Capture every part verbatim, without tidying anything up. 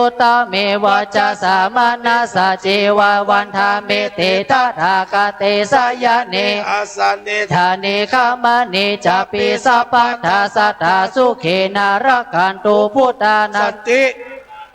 Sutvāmevaṃ ācikkhate manasā ceva vandāmete tathāgate sayane āsane ṭhāne gamane cāpi sabbadā sadā sukhena rakkhantu buddhānaṃ satiṃ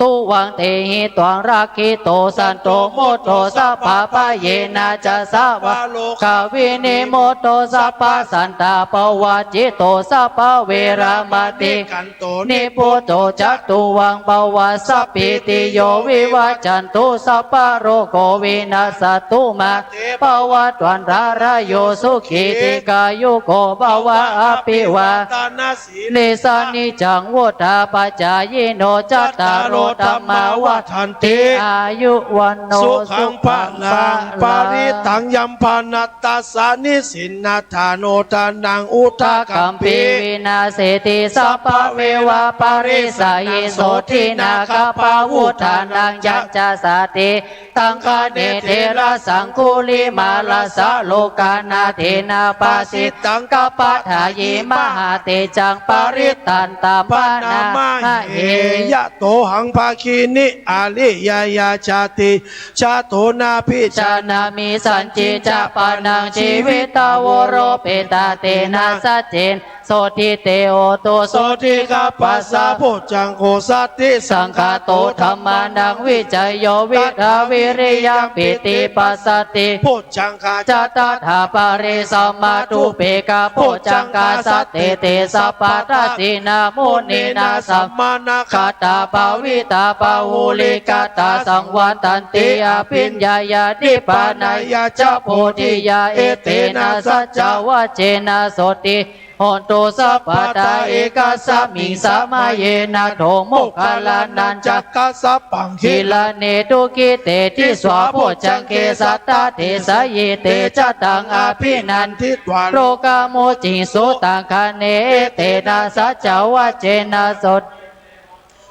tuvaṃ. Dehitvā rakkhito santo mudo sabbabhayena ca sabbarogavinimutto sabbasantāpavajjito sabbaveramatikkanto nibbuto ca tuvaṃ bhavasapītiyo vivajjantu sabbarogo vinassatu mā te bhavatvantarāyo sukhī dīghāyuko bhava. Abhivādanasī lissa niccaṃ vuḍḍhāpacāyino cattāro dhammā vaḍḍhanti āyu vaṇṇo sukhaṃ balaṃ. Parittaṃ yampanātassa nisinnathāno dhanaṃ uddhakampi vināseti sabbaveva parissaye sotthī nāgappavutthānaṃ yañca sati taṅkhaṇe therassaṅgulimālassa lokanathena bhāsitaṃ kappaṭṭhāyi mahātejaṃ parittaṃ taṃ paṇāmahe. Yatohaṃ bhagini ariyāya jātijato nābhijānāmi sañcicca pāṇaṃ jīvitā voropetā tena saccena sotthi te hotu sotthi gabbhassa bojjhaṅgo satisaṅkhāto dhammānaṃ vicayo vittā viriyampīti passaddhi bojjhaṅgā ca tathāpare sammādhupekkhabojjhaṅgā sattete sabbadassinā muninā sammadakkhātā bhāvitā bahulīkatā saṃvattanti abhiññāya nibbānāya ca bodhiyā. Etena saccavajjena sotthi hotu sabbadā. Ekasmiṃ samaye nātho moggallānañca kassapaṃ gilāne dukkhite disvā bojjhaṅge satta desayi te ca taṃ abhinanditvā rogā mucciṃsu taṅkhaṇe. Etena saccavajjena sotthi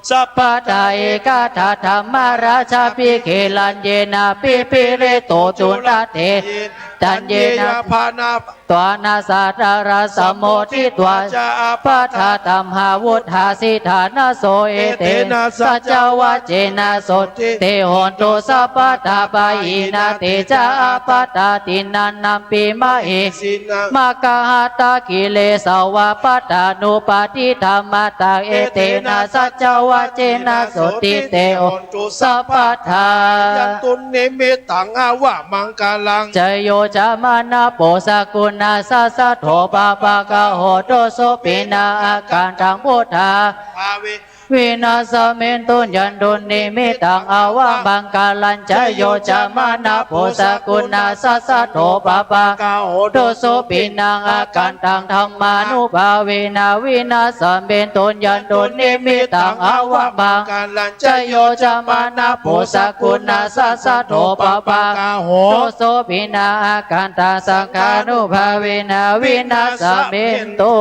sabbadā. Ekadā dhammarājāpi gelaññenābhipīḷito cūḷakkhettaññenā bhaṇāma tvāna sādaraṃ sammoditvā ca ābādhā tamhā vuṭṭhāsi ṭhānaso. Etena saccavajjena sotthi te hotu sabbadā. Pahīnā te ca ābādhā tiṇṇannampi mahesinaṃ maggāhatakilesāva pattānuppattidhammataṃ. Etena saccavajjena sotthi te hotu sabbadā. Yandunnimittaṃ avamaṅgalaṃ jayo ca māṇapo sakuṇassa saddo pāpaggaho dussupinaṃ akantaṃ buddhānubhāvena vināsamentu. Yandunnimittaṃ avamaṅgalaṃ jayo ca māṇapo sakuṇassa saddo pāpaggaho dussupinaṃ akantaṃ dhammānubhāvena vināsamentu. Yandunnimittaṃ avamaṅgalaṃ jayo ca māṇapo sakuṇassa saddo pāpaggaho dussupinaṃ akantaṃ saṅghānubhāvena vināsamentu.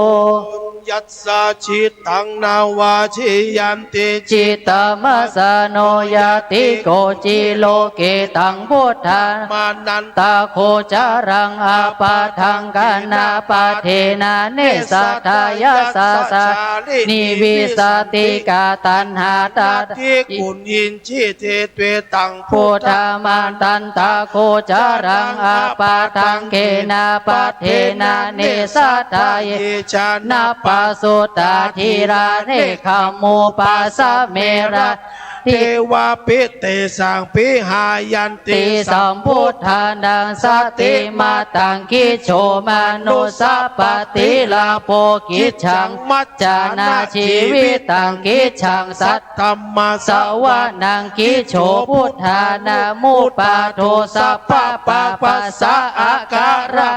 Yassa cittaṃ navajjhanti cittamassanno ñātiko ciraṃ taṃ buddhamantāgocaraṃ ābādhaṃ kena paddena nesattha yassa jāti vissati kā taṇhā tādāsi kuṇḍiñci. Te tvetaṃ buddhamantāgocaraṃ ābādhaṃ kena paddena nesattha ye ca nappasutā dhīrā nekkhammupasamena te vāpi tesaṃ pīhayanti sambuddhānaṃ satimatā. Gijjo manussapattilābho gijjaṃ majjhānā jīvitaṃ gijjaṃ saddhammassavanaṃ gijjo buddhānamupādo sabbapāpassa akāraṃ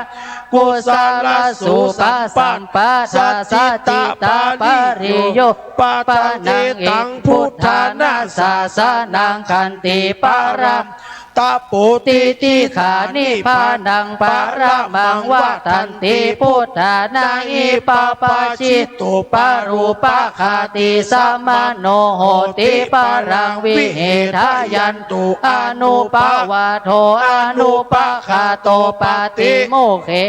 kusalassa upasam pada sacchitapariyo pādaṃ etaṃ buddhāna sāsanaṃ khanti paraṃ tapo titikkhā nibbānaṃ paramaṃ vaḍḍhanti buddhānaṃ ippabbajito parūpaghāti samāno hoti paraṃ vihedayantu anuppavādo anupaghāto pātimokkhe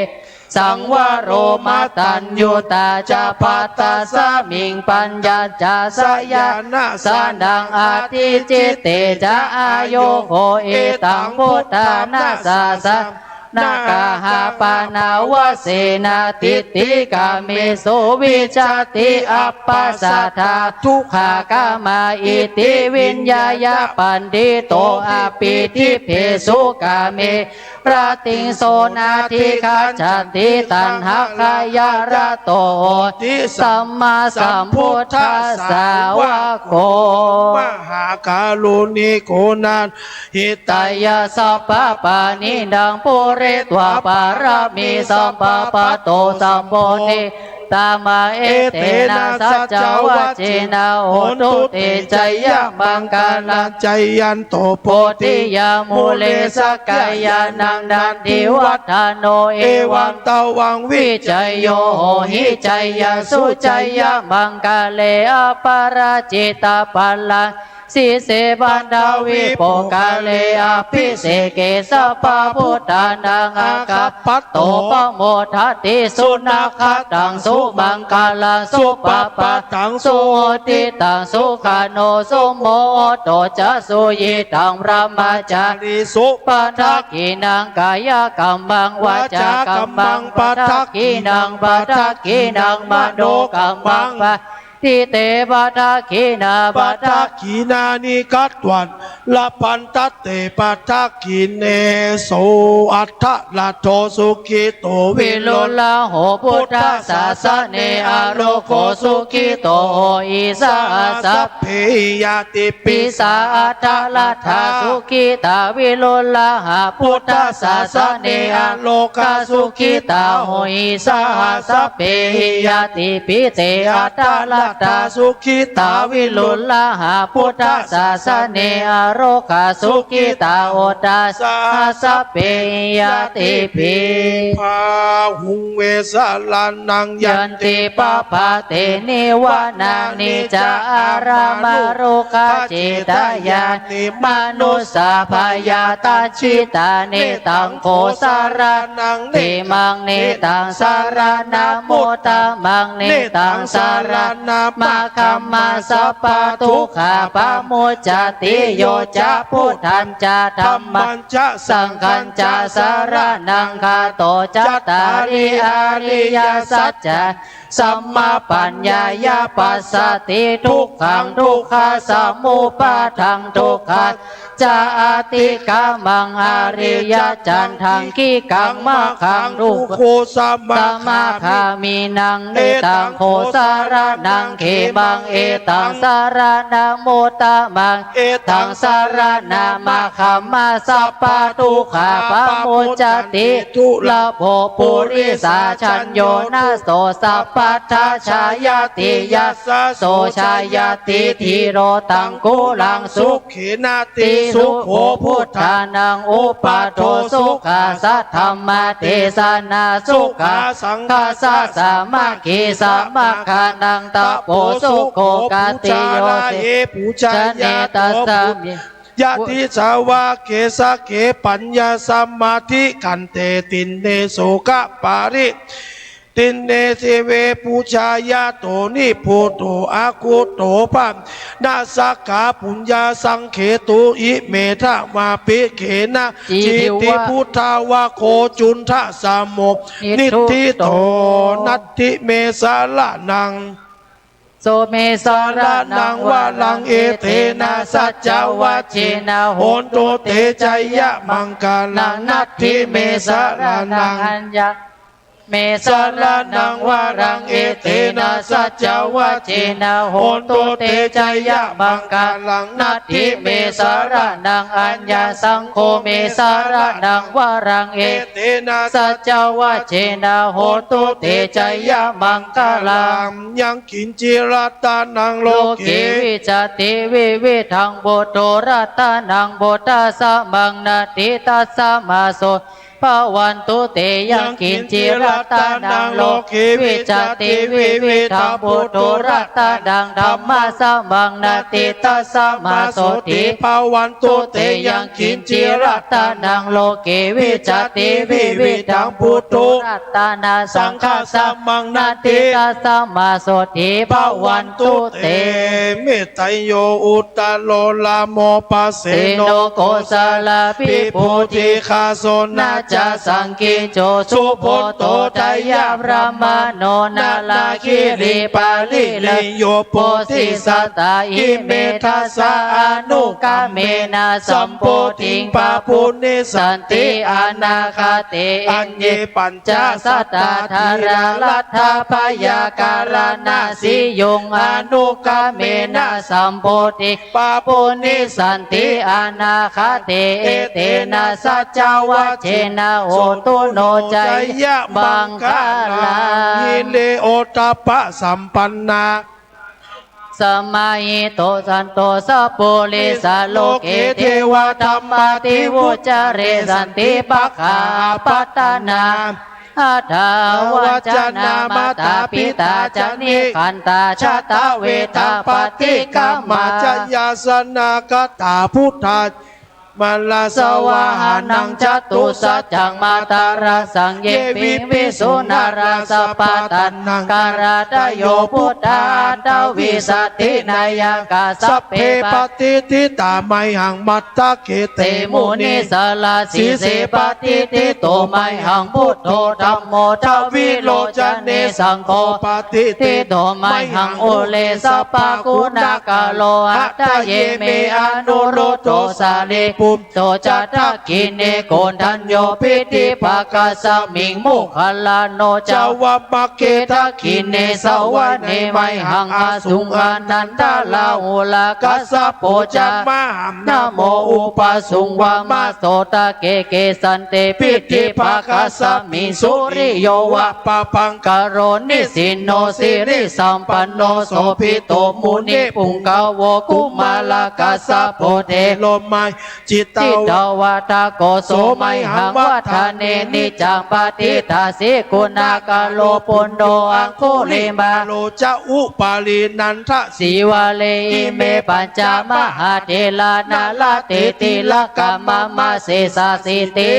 saṃvaro mataññutā ca, bhattasmiṃ paññā ca, sayanaṃ sanaṃ adhiṭṭhite ca, āyudo etaṃ buddhāna sāsanā, gahapaṇavasena diṭṭhikameshu vijjati, appasadā dukkhagamā iti viññāya paṇḍito, appiṭipesu kāme ratiṃ so nādhigacchati, taṇhākāya rato hoti sammāsambuddhasāvako. Mahākāruṇiko nātho hitāya sabbapāṇinaṃ, pūretvā pāramī sabbā patto sambodhimuttamaṃ, etena saccavajjena hotu te jayamaṅgalaṃ. Jayanto bodhiyā mūle sakyānaṃ nandivaḍḍhano, evaṃ tvaṃ vijayo hohi jayassu jayamaṅgale, aparājitapallaṅke sīse paṭhavipokkhare, abhiseke sabbabuddhānaṃ aggappatto pamodati. Sunakkhattaṃ sumaṅgalaṃ supabhātaṃ suhuṭṭhitaṃ, sukhaṇo sumuhutto ca suyiṭṭhaṃ brahmacārisu, padakkhiṇaṃ kāyakammaṃ vācākammaṃ padakkhiṇaṃ, padakkhiṇaṃ manokammaṃ paṇidhī te padakkhiṇā, padakkhiṇāni katvāna labhantatthe padakkhiṇe. So atthaladdho sukhito viruḷhako buddhasāsane, arogyo sukhito hohi saha sabbehi ñātibhi. Sā atthaladdhā sukhitā viruḷhakā buddhasāsane, arogā sukhitā hohi saha sabbehi ñātibhi. Te atthaladdhā sukhitā viruḷhakā buddhasāsane, arogā sukhitā hotha saha sabbehi ñātibhi. Bāhuṃ ve saraṇaṃ yanti pabbatāni, vanāni ca aramārokācittayāni, manussā bhayātajjittā. Netaṃ kho saraṇaṃ khemaṃ, netaṃ saraṇamuttamaṃ, netaṃ saraṇamaggaṃ, majjhappā dukkhā pamuccati. Yo ca buddhañca dhammañca saṅghañca saraṇaṃ gato, cattāri ariyasacchāni sammappaññāya passati, dukkhaṃ dukkhasamuppādaṃ dukkhassa ca atikkamaṃ, ariyacchadaṃ khittaṃ maggaṃ dukkhosamaggāmi. Netaṃ kho saraṇaṃ khemaṃ, etaṃ saraṇamuttamaṃ, etaṃ saraṇamaggaṃ, majjhappā dukkhā pamuccati. Dulabho purisa sāsano, na so sabbadā jāyati, yassa so jāyati dhīro taṃ kuḷaṃ sukhe nati. Sukho buddhānaṃ uppādo sukhā, saddhammadesanā sukhā, saṅghassa sāmaggī samaggānaṃ tapo sukho. Kati yo te pūjā yato pūjā yadisāvake sakye, pāṇasamādhi gandhe tiṇṇe soḷapari tiṇṇe, deve pūjā yato nibbuto akutto pāṇasakkhā, puññassaṅkhetu ime dhammābhikkhena citti. Buddhā va kho cundasammo niṭṭhito, natthi me saraṇaṃ so me saraṇaṃ varaṃ, etena saccavajjena hotu te jayamaṅgalaṃ. Natthi me saraṇaṃ aññaṃ me saraṇaṃ varaṃ, etena saccavajjena hotu te jayamaṅgalaṃ. Natthi me saraṇaṃ aññaṃ, saṅgho me saraṇaṃ varaṃ, etena saccavajjena hotu te jayamaṅgalaṃ. Yaṃ kiñci ratanaṃ loke vijjati vividhaṃ puthu, ratanaṃ buddhasamaṃ natthi, tasmā so bhavantu te. Yaṅkiñci ratanaṃ loke vijjati vividhaṃ puthu, ratanaṃ dhammasamaṃ natthi, tasmā sotthī bhavantu te. Yaṅkiñci ratanaṃ loke vijjati vividhaṃ puthu, ratanaṃ saṅghasamaṃ natthi, tasmā sotthī bhavantu te. Metteyyo uttaro rāmo, paseno kosalā vibhūtiṃ, janosona ca saṅkicco, subodho jaya brāhmaṇo, nalāgiri pariññeyyo, bodhisattāime dasa anuggāmena sambodhiṃ pāpuṇissanti anāgate. Aññe pañ ca sattā dhārā laddhā byākaraṇasiddhiyuṃ, anuggāmena sambodhiṃ pāpuṇissanti anāgate. Etena saccavajjena hotu no jayamaṅgalaṃ. Hire oddhappasam- pannā samāhito santo sappurisā loke devadhammāti vuccare. Santi pakkhā apattanā, atha vañcanā mātā pitā ca nikkhantā, jātaveda paṭikkama. Jayāsanākatā buddhā māraṃ savāhanaṃ, catusaccāmatarassaṃ ye piviṃsu narāsabhā. Taṇhaṅkarādayo buddhā aṭṭhavīsati nāyakā, sabbe patiṭṭhitā mayhaṃ matthake te munissarā. Sīse patiṭṭhito mayhaṃ buddho dhammo dvilocane, saṅgho patiṭṭhito mayhaṃ ure sabbaguṇākaro. Hadaye me anuruddho sārīputto ca dakkhiṇe, koṇḍañño piṭṭhibhāgasmiṃ moggallāno ca vāmake. Dakkhiṇe savane mayhaṃ āsuṃ ānandarāhulā, kassapo ca mahānāmo ubhāsuṃ vāmasotake. Kesante piṭṭhibhāgasmiṃ suriyo va pabhaṅkaro, nisinno sirisampanno sobhito munipuṅgavo. Kumārakassapo thero mayhaṃ cittavādako, so mayhaṃ vadane niccaṃ patiṭṭhāsi guṇākaro. Puṇṇo aṅgulimālo ca upālī nandasīvalī, ime pañca mahātherā nalāṭe tilakā mama. Sesāsīti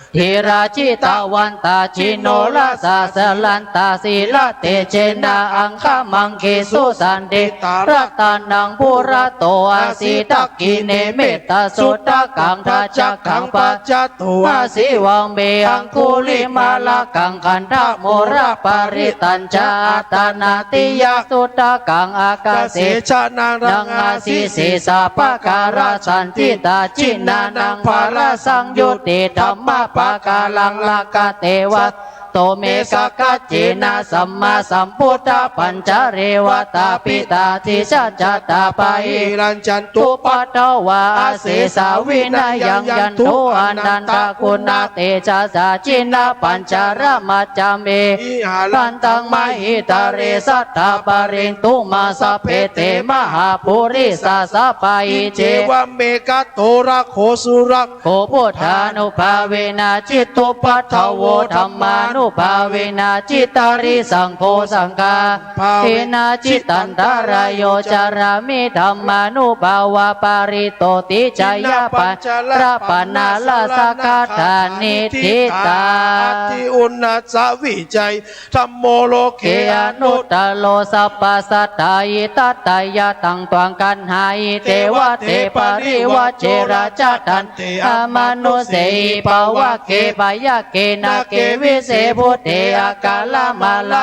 therā jitavantā jinorasā, jalantā sīlatejena aṅgamaṅgesu saṇṭhitā. Ratanaṃ purato āsi dakkhiṇe mettasuttakaṃ, dhajaggaṃ pacchato āsi vāme aṅgulimālakaṃ. Khandhamoraparittañca āṭānāṭiyasuttakaṃ, ākāse chadanaṃ āsi sesā pākārasaṇṭhitā. Jinānaṃ balasaṃyutte dhammapākāraṃ rakkhate, vasato me sakiccena sammāsambuddhapañjare. Vātapittādisañjātā bāhirajjhattupaddavā, asesā vinayaṃ yantu anantaguṇatejasā. Jinapañjaramajjhamhi viharantaṃ mahītale, sadā pālentu maṃ sabbe te mahāpurisāsabhā. Iccevamekanto rakkho surakkho, buddhānubhāvena jitupaddavo, dhammānubhāvena jitārisaṅgho, saṅghānubhāvena jitantarāyo, carāmi dhammānubhāvapālito. Tijaññāpaññārappāṇālasakataniṭṭhitā. Atthi uṇhisavijjayadhammo loke anuttaro, sabbasatthā hitatthāya taṃ tvaṃ gaṇhāhi devate. Parivajje rājadaṇḍe amanussehi pavake, byagghe nāge vise bhūte akālamaraṇena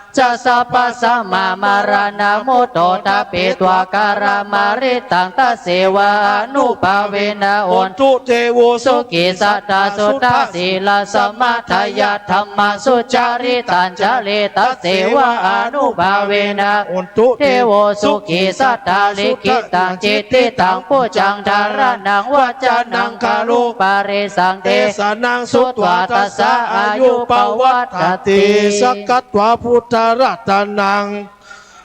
ca, sabbasmā maraṇā mutto ṭhapetvā kālamāritaṃ, tasseva ānubhāvena hotu devo sukhī sadā. Suddhasīlasamādāya dhammaṃ sucaritaṃ care, tasseva ānubhāvena hotu devo sukhī sadā. Likkhitaṃ cintitaṃ pūjaṃ dhāraṇaṃ vācanaṃ garuṃ paresaṃ, desanaṃ sutvā tassa āyu pavaḍḍhatīti. Sakkatvā buddharatanaṃ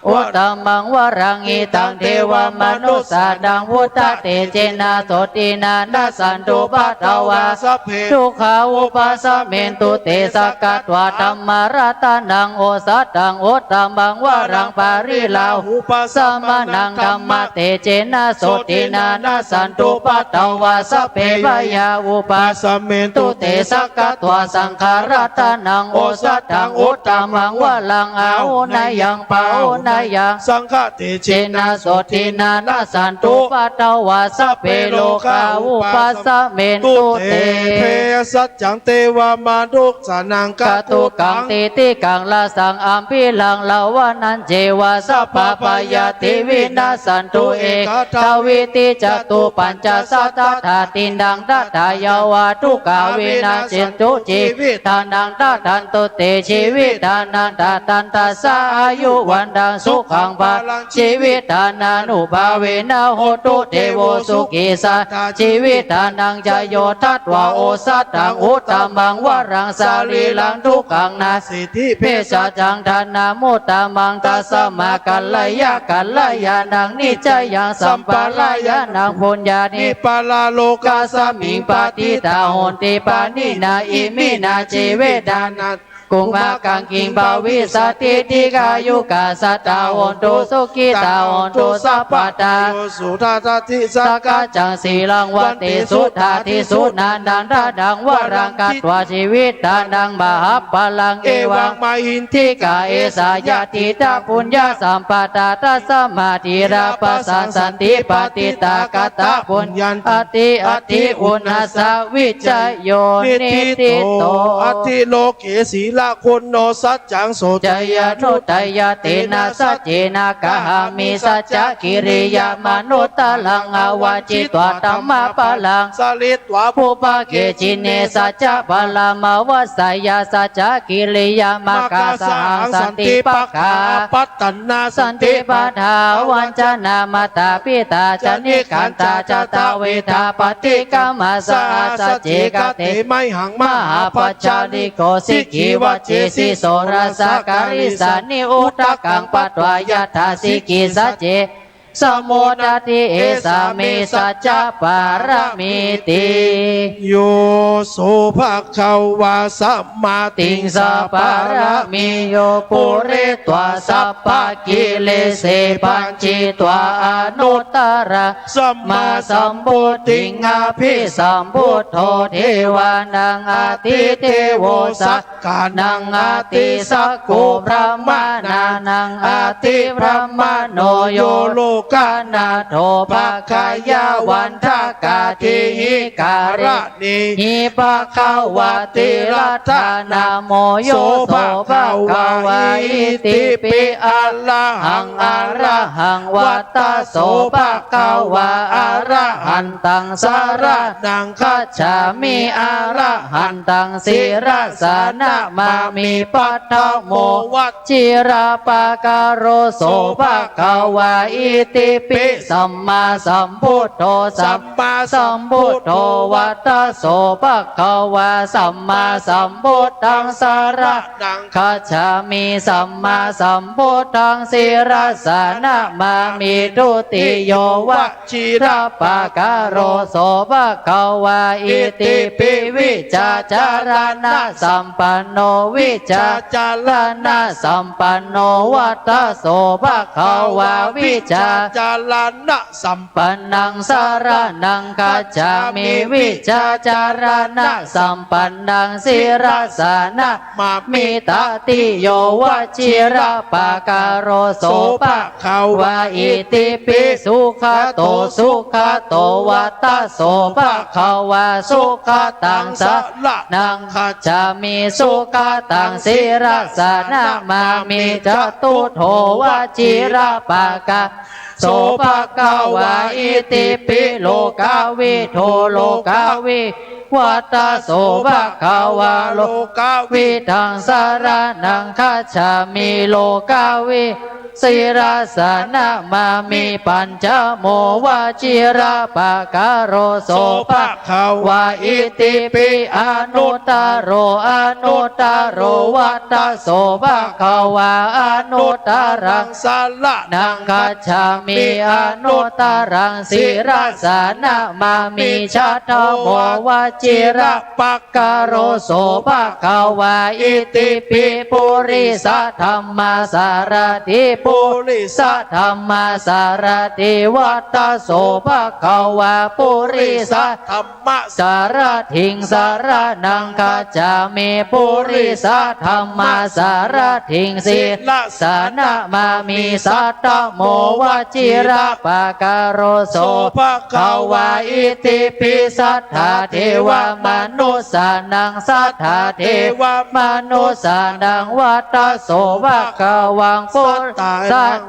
uttamaṃ varaṃ. Hitaṃ devamanussānaṃ buddhatejena sotthinā nassantupaddavā sabbe dukkhā vūpasamentu te. Sakkatvā dhammaratanaṃ osathaṃ uttamaṃ varaṃ pariḷāhūpasamanaṃ dhammatejena sotthinā nassantupaddavā sabbe bhayā vūpasamentu te. Sakkatvā saṅgharatanaṃ osathaṃ uttamaṃ varaṃ āhuneyyaṃ pāhuneyyaṃ saṅghatejena sotthinā nassantupaddavā sabbe rogā vūpasamentu te. Bhayasaccaṃ devamanussānaṃ kathukaṃ titikkhaṃ rasaṃ ambhiraṃ ravanañceva sabbabhayāti vinassantu. Ekadā vītacatupañcasataṭṭhā tiṇṇaṃ tathāyāva dukkhā vinassantu jīvitānaṃ. Tadantu te jīvitānaṃ tadantassā āyu vaṇṇaṃ sukhaṃ balaṃ jīvitānānubhāvena hotu devo sukhī sadā. Jīvitānañca yo datvā osathaṃ uttamaṃ varaṃ sarīraṃ dukhaṃ nasīti bhesajjaṃ dhanamuttamaṃ. Tasmā kalyāṇakalyāṇaṃ niccayaṃ sampādayānaṃ puññāni paralokasmiṃ patiṭṭhā honti pāṇinā. Iminā jīvitā nānāguṃ bhagaṃ kiṃ bhavissati dīghāyukā sadā hontu sukhitā hontu sabbadā. Yo suddhāsi sakkaccaṃ sīlaṃ vattesi suddhāsi suṇānantānaṃ varaṃ katvā jīvitānaṃ mahapphalaṃ evaṃ mahīddhikā esā yadidaṃ puññasampadaṃ tasmā dhīrā bhāsassanti patiṭṭhā katapuññā atthi atthi uṇhissa vijayo niṭṭhito. Atthi loke sīlaguṇo saccaṃ soceyyanuddayā tena saccena kāhāmi saccakiriyamanuttaraṃ. Āvajjitvā dhammabalaṃ sārītvā pubbe jine saccabalaṃ āvajjeyya saccakiriyamakkhasahaṃ. Santi pakkhā apattanā santi pādā avañcanā mātā pitā ca nikkhantā jātaveda paṭikkama. Saha sacce kate mayhaṃ mahāpajjaliko sikhī vajjesi sorasā karīsāni udakaṃ patvā yathā sikhī sacce samodati esā me saccapāramīti. Yo so bhagavā sammātiṃsa pāramiyo pūretvā sabbakilesē bhajjitvā anuttaraṃ sammāsambuddhiṃ abhisambuddho devānaṃ ādhidevo sak kānaṃ ādisakko brahmāṇānaṃ ādhibrahmāṇo yo lokānato bhagiyā vandakādihi karaṇīhi bhagavatīti. Namo yo so bhagavā itipi arahaṃ arahaṃ vata so bhagavā arahantaṃ saraṇaṃ gacchāmi arahantaṃ sirasā namāmi. Paṭhamo vajirapakāro so bhagavā itipi sammāsambuddho sammāsambuddho vata so bhagavā sammāsambuddhaṃ saraṇaṃ gacchāmi sammāsambuddhaṃ sirasā namāmi. Dutiyo va jirapākāro so bhagavā itipi vijjācaraṇasampanno vijjācaraṇasampanno vata so bhagavā vijjācaraṇasampannaṃ saraṇaṃ gacchāmi vijjācaraṇasampannaṃ sirasā namāmi. Tatiyo vajirapākāro so bhagavā itipi sugato sugato vata so bhagavā sugataṃ saraṇaṃ gacchāmi sugataṃ sirasā namāmi. Catuttho vajirapākāro so bhagavā itipi lokavidū lokavi vata so bhagavā lokavidaṃ saraṇaṃ gacchāmi lokavi sirasā namāmi. Pañcamo vajirapakāro so bhagavā itipi anuttaro anuttaro vata so bhagavā anuttaraṃ saraṇaṃ gacchāmi anuttaraṃ sirasā namāmi. Chathamo vajirapakāro so bhagavā itipi purisadammasārathi purisadammasārathi vata so bhagavā purisadammasārathiṃ saraṇaṃ gacchāmi purisadammasārathiṃ sirasā namāmi. Sattamo vajirapakāro so bhagavā itipi satthā devamanussānaṃ satthā devamanussānaṃ vata so bhagavaṃ pur- sat-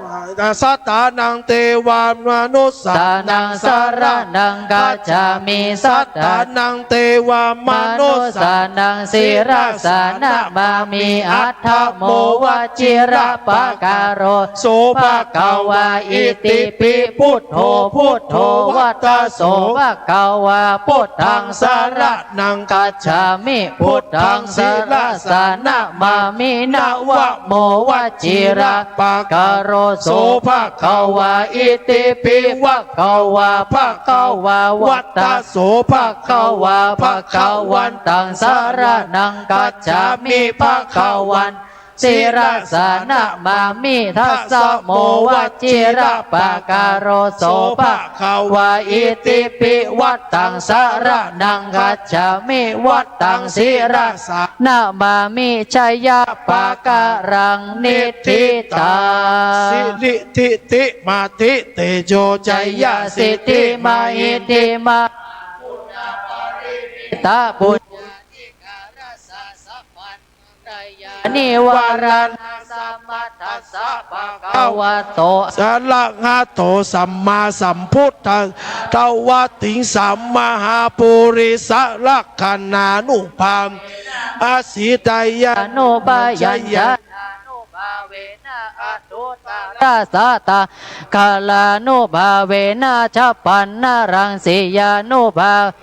sattānaṃ devamanussānaṃ saraṇaṃ gacchāmi sattānaṃ devamanussānaṃ sirasā namāmi. Aṭṭhamo vajirapakāro so bhagavā itipi buddho buddho vata so bhagavā buddhaṃ saraṇaṃ gacchāmi buddhaṃ sirasā namāmi. Navamo vajirapakāro so bhagavā itipi bhagavā bhagavā vata so bhagavā bhagavantaṃ saraṇaṃ gacchāmi bhagavan sirasā namāmi. Dasamo vajirapakāro so bhagavā itipi vataṃ saraṇaṃ gacchāmi vataṃ sirasā namāmi. Jayapakaraṃ niṭṭhitaṃ siriṭṭhiti mati tejo jaya siddhi mahiddhimā buddhaparamita puññādhikārassa nivāraṇasamatthassa bhagavato arahato sammāsambuddhassa dvattiṃsamahāpurisalakkhaṇānubhāvena ajjhattayānubyañjanānubhāvena aṭṭhuttarasatā- kārānubhāvena chabbaṇṇaraṃsiyānubhāvena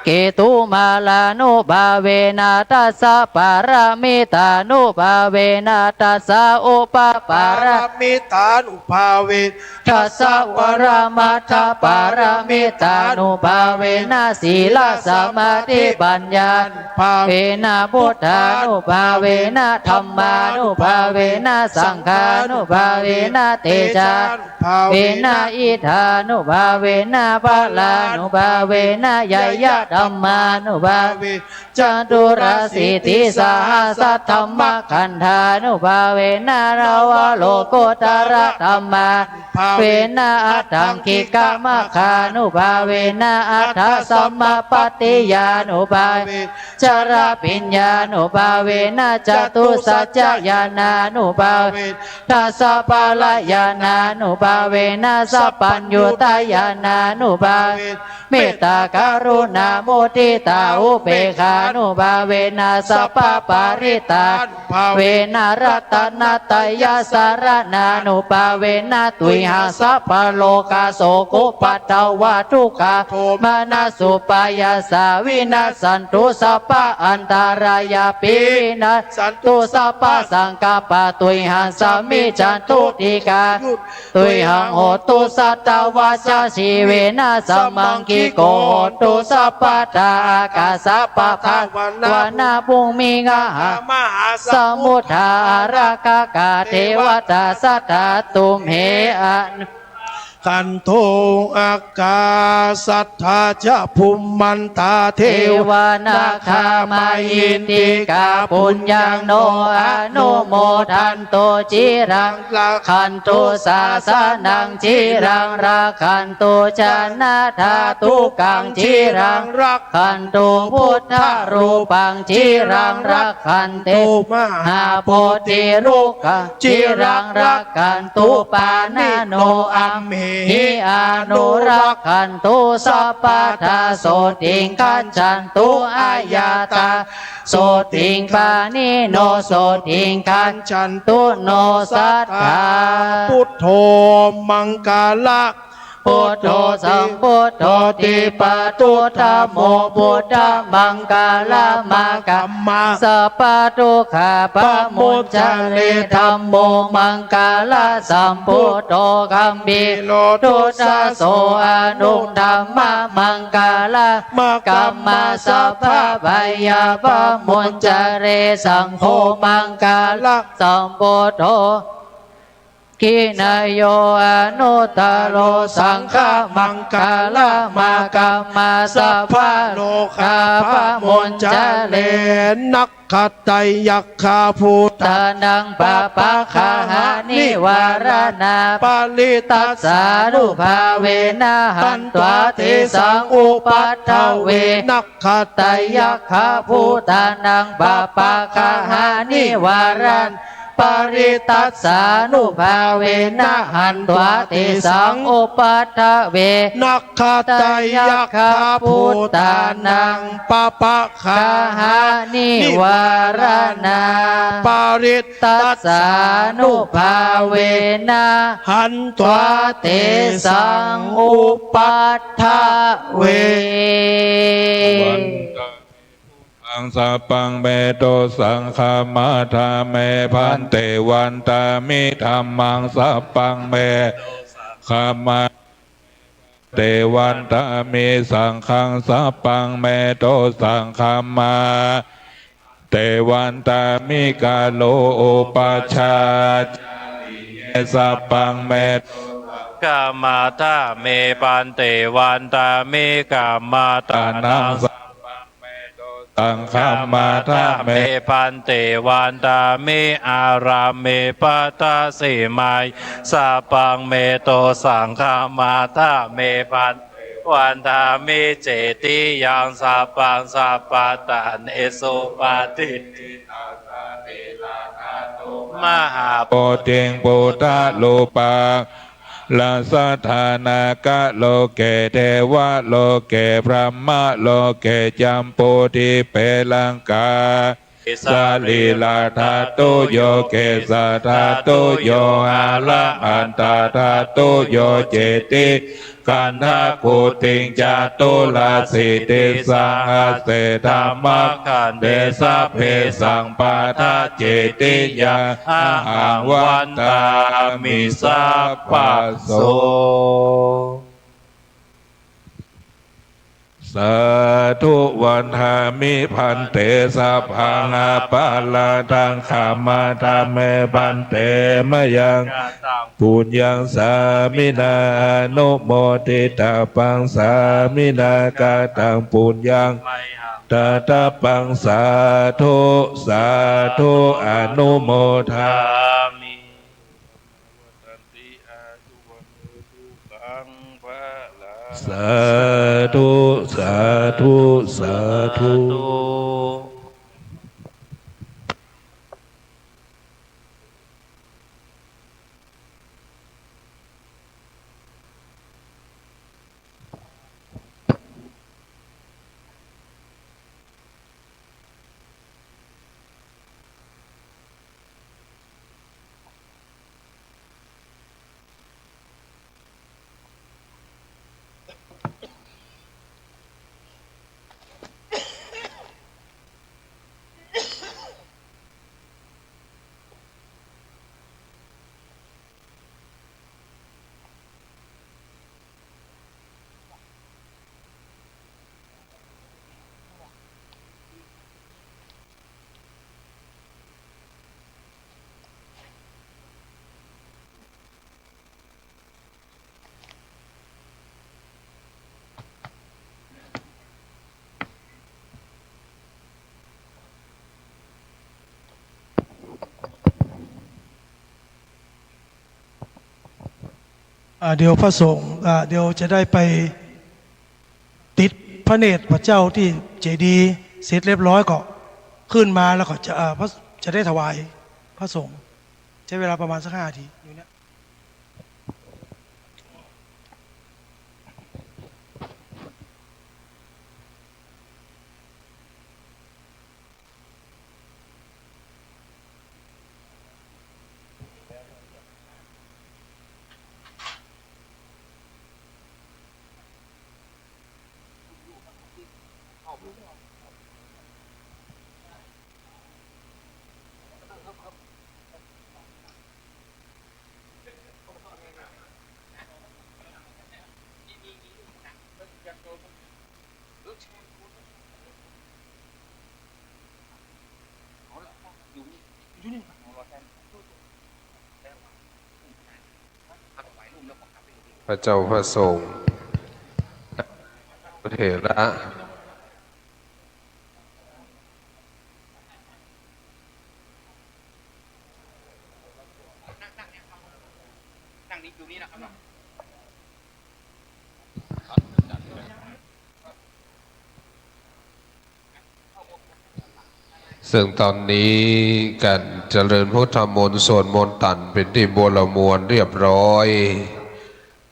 ketumālānubhāvena dasapāramitānubhāvena dasaupapāramitānubhāvena dasaparamatthapāramitānubhāvena sīlasamādhipaññānubhāvena buddhānubhāvena dhammānubhāvena saṅghānubhāvena tejānubhāvena iddhānubhāvena balānubhāvena ñeyyadhammānubhāvena caturāsītisahassadhammakkhandhānubhāvena navalokuttaradhammānubhāvena aṭṭhaṅgikamaggānubhāvena aṭṭhasamāpattiyānubhāvena chaḷabhiññānubhāvena catusaccañāṇānubhāvena dasabalañāṇānubhāvena sabbaññutañāṇānubhāvena mettākaruṇāmuditāupekkhānubhāvena sabbaparittānubhāvena ratanattayasaraṇānubhāvena tuyhaṃ sabbarogasokupaddavadukkhadomanassupāyāsā vinassantu sabbaantarāyāpi vinassantu sabbasaṅkappā tuyhaṃ samijjhantu dīghā tuyhaṃ hotu sattavassajīvena samaṅgiko hotu sabbadā ākāsapabbatavanabhūmigaṅgāmahāsamuddā ārakkhakā devatā sadā tumhe anurakkhantu ākāsaṭṭhā ca bhummantā devā nāgā mahiddhikā puññaṃ no anumodantu ciraṃ rakkhantu sāsanaṃ ciraṃ rakkhantu janatā dukkaṃ ciraṃ rakkhantu buddharūpaṃ ciraṃ rakkhantu mahābodhirukkhaṃ ciraṃ rakkhantu pāṇino ame hi anurakkhantu sabbadā, sotthī gacchantu ayatā, sotthī pāṇino sotthī gacchantu no sadā. Buddho maṅgala buddho sambuddho dīpaduttamo, buddhamaṅgalamāgamma, sabbadukkhā pamuñcare. Dhammo maṅgalasambuddho gambhīro duddaso, anuttamaṃ maṅgalamāgamma, sabbabhayā pamuñcare. Saṅgho maṅgalasambuddho dakkhiṇeyyo anuttaro, saṅghamaṅgalamāgamma, sabbarogapamuñcare. Nakkhattayakkhabhūtānaṃ pāpaggahanivāraṇā, parittassānubhāvena hantvā tesaṃ upaddave. Nakkhattayakkhabhūtānaṃ pāpaggahanivāraṇā, parittassānubhāvena hantvā tesaṃ upaddave. Nakkhattayakkhabhūtānaṃ pāpaggahanivāraṇā, parittassānubhāvena hantvā tesaṃ upaddave. Taṃ sabbaṃ me dosaṃ khamatha me bhante. Vandāmi dhammaṃ sabbaṃ me dosaṃ khamatha me bhante. Vandāmi saṅghaṃ sabbaṃ me dosaṃ khamatha me bhante. Vandāmi kāro upajjhāyāni sabbaṃ me dosaṃ khamatha me bhante. Vandāmi kammadānaṃ sabbaṃ me dosaṃ khamatha me bhante. Vandāmi ārāme pattasimayā sabbaṃ me dosaṃ khamatha me bhante. Vandāmi cetiyaṃ sabbaṃ sabbaṭṭhāne supatiṭṭhitaṃ, sārīrikadhātu mahābodhiṃ buddharūpaṃ daraṃ, saddhaṃ nāgaloke devaloke brahmaloke jambudīpe laṅkāyā sarīradhātuyo kesādhātuyo arahantadhātuyo ceti khandhakutiṃ caturāsītisahassadhammakkhandhe sabbesaṃ paṭhaccettiyaṃ ahaṃ vandāmi sabbaso. Sādhu vandāmi bhante, sabbaṃ aparādhaṃ khamatha me bhante, mayā kataṃ puññaṃ sāminā anumoditabbaṃ, sāminā kataṃ puññaṃ mayhaṃ dātabbaṃ, sādhu sādhu anumodāmi. Sādhu sādhu sādhu.อ่า เดี๋ยวพระสงฆ์ อ่า เดี๋ยวจะได้ไปติดพระเนตรพระเจ้าที่เจดีย์เสร็จเรียบร้อยก็ขึ้นมา แล้วก็จะ อ่า พระ จะได้ถวายพระสงฆ์ ใช้เวลาประมาณสักห้านาทีอยู่เนี่ย พระเจ้าพระสงฆ์เถระ ซึ่งตอนนี้การเจริญพุทธมนต์สวดมนต์ตันเป็นที่บัวละมวลเรียบร้อย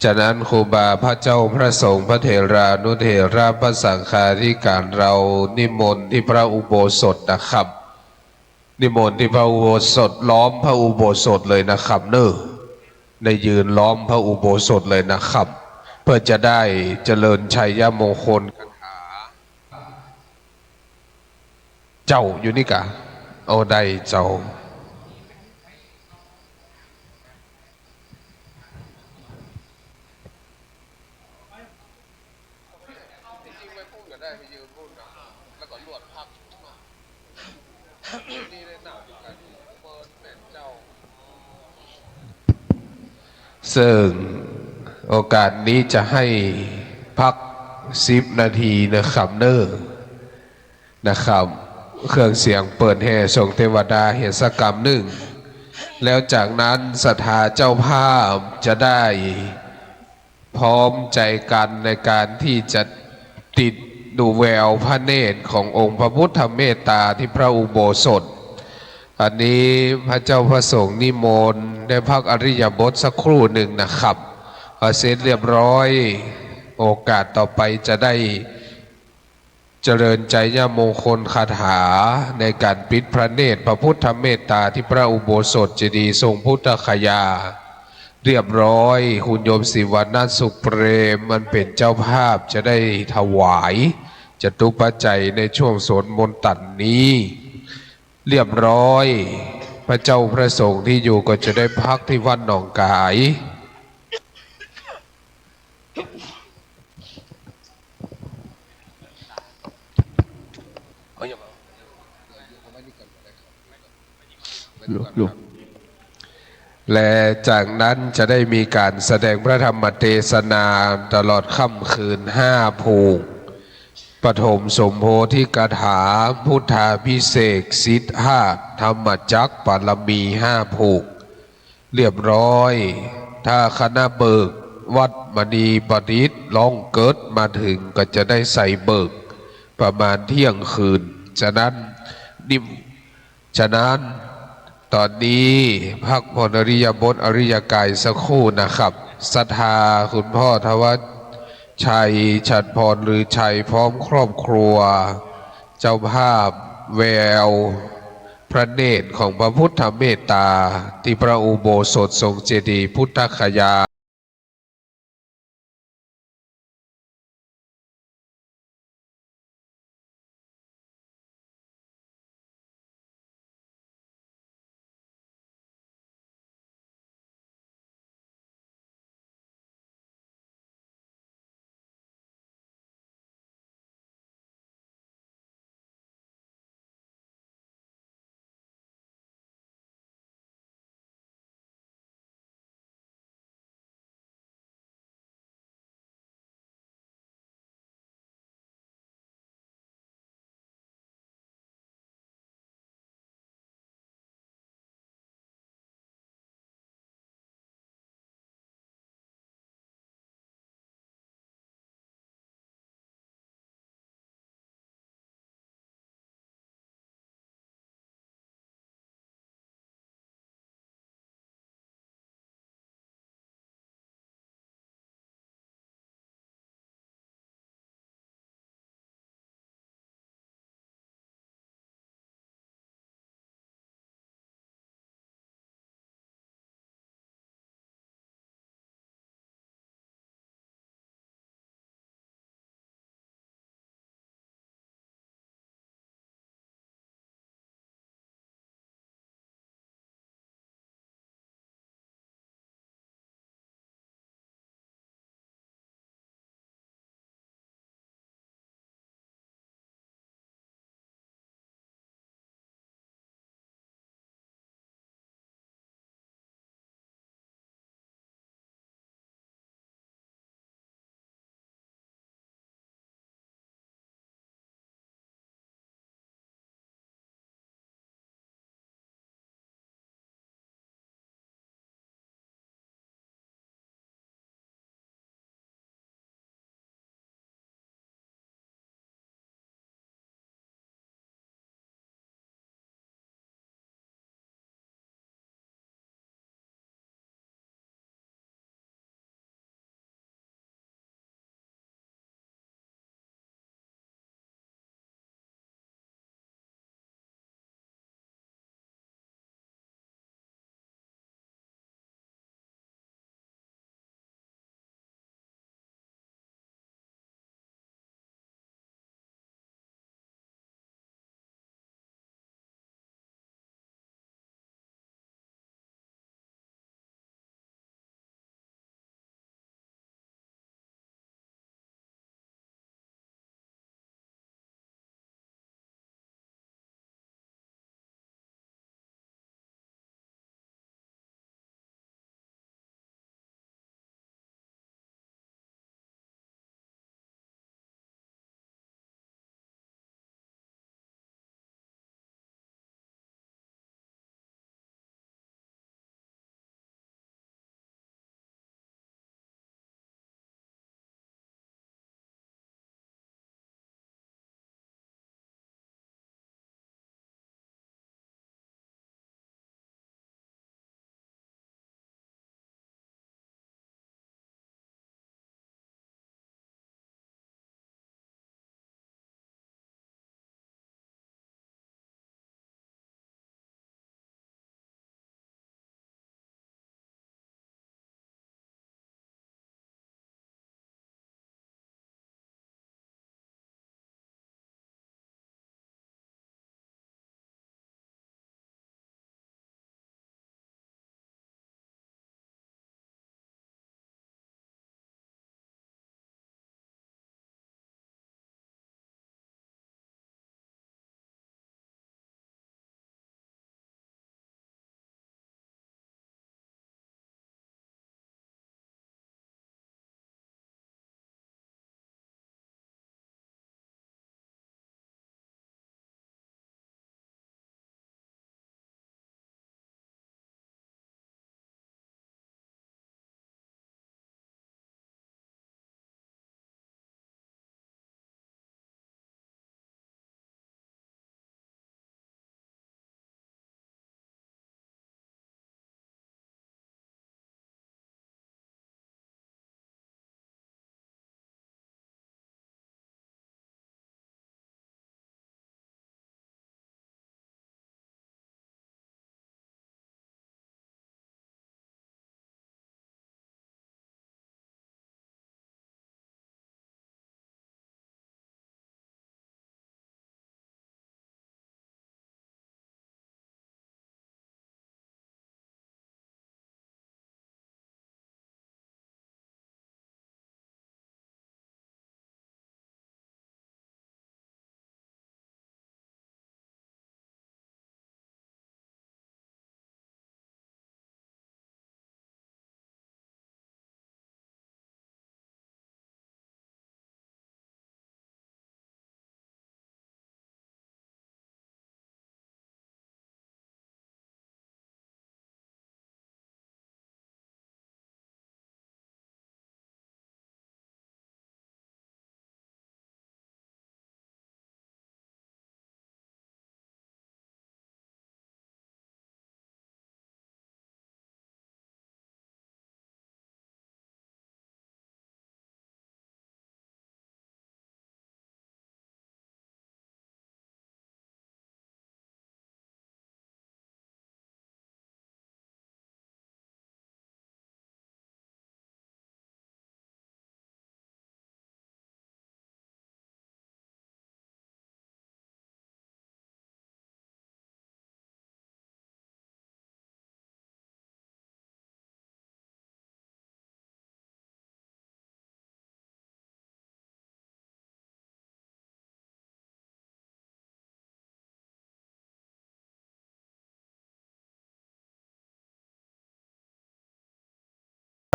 ฉะนั้นครูบาพระเจ้าพระสงฆ์พระเถรานุเถระพระสังฆาธิการเรานิมนต์ที่พระอุโบสถนะครับ นิมนต์ที่พระอุโบสถ ล้อมพระอุโบสถเลยนะครับเนอะ ได้ยืนล้อมพระอุโบสถเลยนะครับ เพื่อจะได้เจริญชัยมงคลคาถา เจ้าอยู่นี่กะ เอาได้เจ้า ที่จริงไปพูดก็ได้ ไปยืนพูดนะ แล้วก็ลวดพัก นี่ได้หนาวเหมือนกัน เปิดแม่นเจ้า ซึ่งโอกาสนี้จะให้พักสิบนาทีนะครับเนอะ นะครับ เครื่องเสียงเปิดแห่ส่งเทวดาเฮสกรรมหนึ่ง แล้วจากนั้นศรัทธาเจ้าภาพจะได้พร้อมใจกันในการที่จะติดดูแววพระเนตรขององค์พระพุทธเมตตาที่พระอุโบสถ อันนี้พระเจ้าพระสงฆ์นิมนต์ได้พักอริยบทสักครู่หนึ่งนะครับ พอเสร็จเรียบร้อย โอกาสต่อไปจะได้ เจริญชัยมงคลคาถาในการปิดพระเนตรพระพุทธเมตตาที่พระอุโบสถเจดีย์ทรงพุทธคยา เรียบร้อย คุณโยมศิวนัสสุขเปรม มันเป็นเจ้าภาพจะได้ถวายจตุปัจจัยในช่วงสวดมนต์ตันนี้ เรียบร้อย พระเจ้าพระสงฆ์ที่อยู่ก็จะได้พักที่วัดหนองกาย และจากนั้นจะได้มีการแสดงพระธรรมเทศนาตลอดค่ำคืนห้าผูก ปฐมสมโพธิคาถา พุทธาภิเษกสิทธาธรรมจักรปารมีห้าผูก เรียบร้อย ถ้าคณะเบิกวัดมณีปริตรร้องเกิดมาถึงก็จะได้ใส่เบิกประมาณเที่ยงคืน ฉะนั้นนิม- ฉะนั้นตอนนี้พักผ่อนอริยบทอริยกายสักครู่นะครับ ศรัทธาคุณพ่อธวัชชัย ฉัตรพรลือชัย พร้อมครอบครัว เจ้าภาพแววพระเนตรของพระพุทธเมตตาที่พระอุโบสถทรงเจดีย์พุทธคยา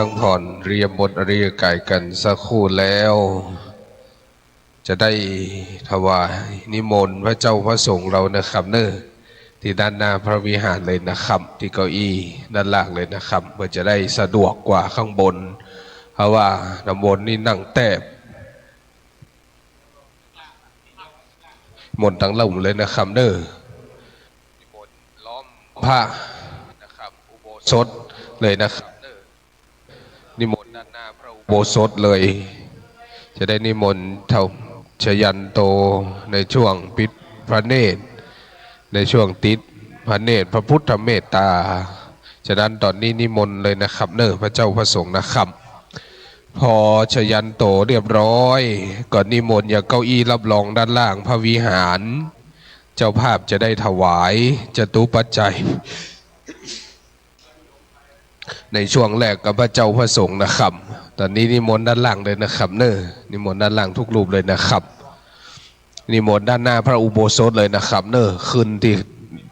พักผ่อนอิริยาบถอริยกายกันสักครู่แล้ว จะได้ถวายนิมนต์พระเจ้าพระสงฆ์เรานะครับเนอะ ที่ด้านหน้าพระวิหารเลยนะครับ ที่เก้าอี้ด้านล่างเลยนะครับ เพื่อจะได้สะดวกกว่าข้างบน เพราะว่าน้ำมนต์นี่นั่งแทบ มนต์ทั้งหลายเลยนะครับเนอะ นิมนต์ล้อมพระนะครับ อุโบสถเลยนะครับเนอะ นิมนต์ด้านหน้าพระอุโบสถเลย จะได้นิมนต์เท้าชยันโตในช่วงปิดพระเนตร ในช่วงติดพระเนตรพระพุทธเมตตา ฉะนั้นตอนนี้นิมนต์เลยนะครับเนอะ พระเจ้าพระสงฆ์นะครับ พอชยันโตเรียบร้อย ก็นิมนต์ยังเก้าอี้รับรองด้านล่างพระวิหาร เจ้าภาพจะได้ถวายจตุปัจจัย ในช่วงแรกกับพระเจ้าพระสงฆ์นะครับ ตอนนี้นิมนต์ด้านล่างเลยนะครับเนอะ นิมนต์ด้านล่างทุกรูปเลยนะครับ นิมนต์ด้านหน้าพระอุโบสถเลยนะครับเนอะ ขึ้นที่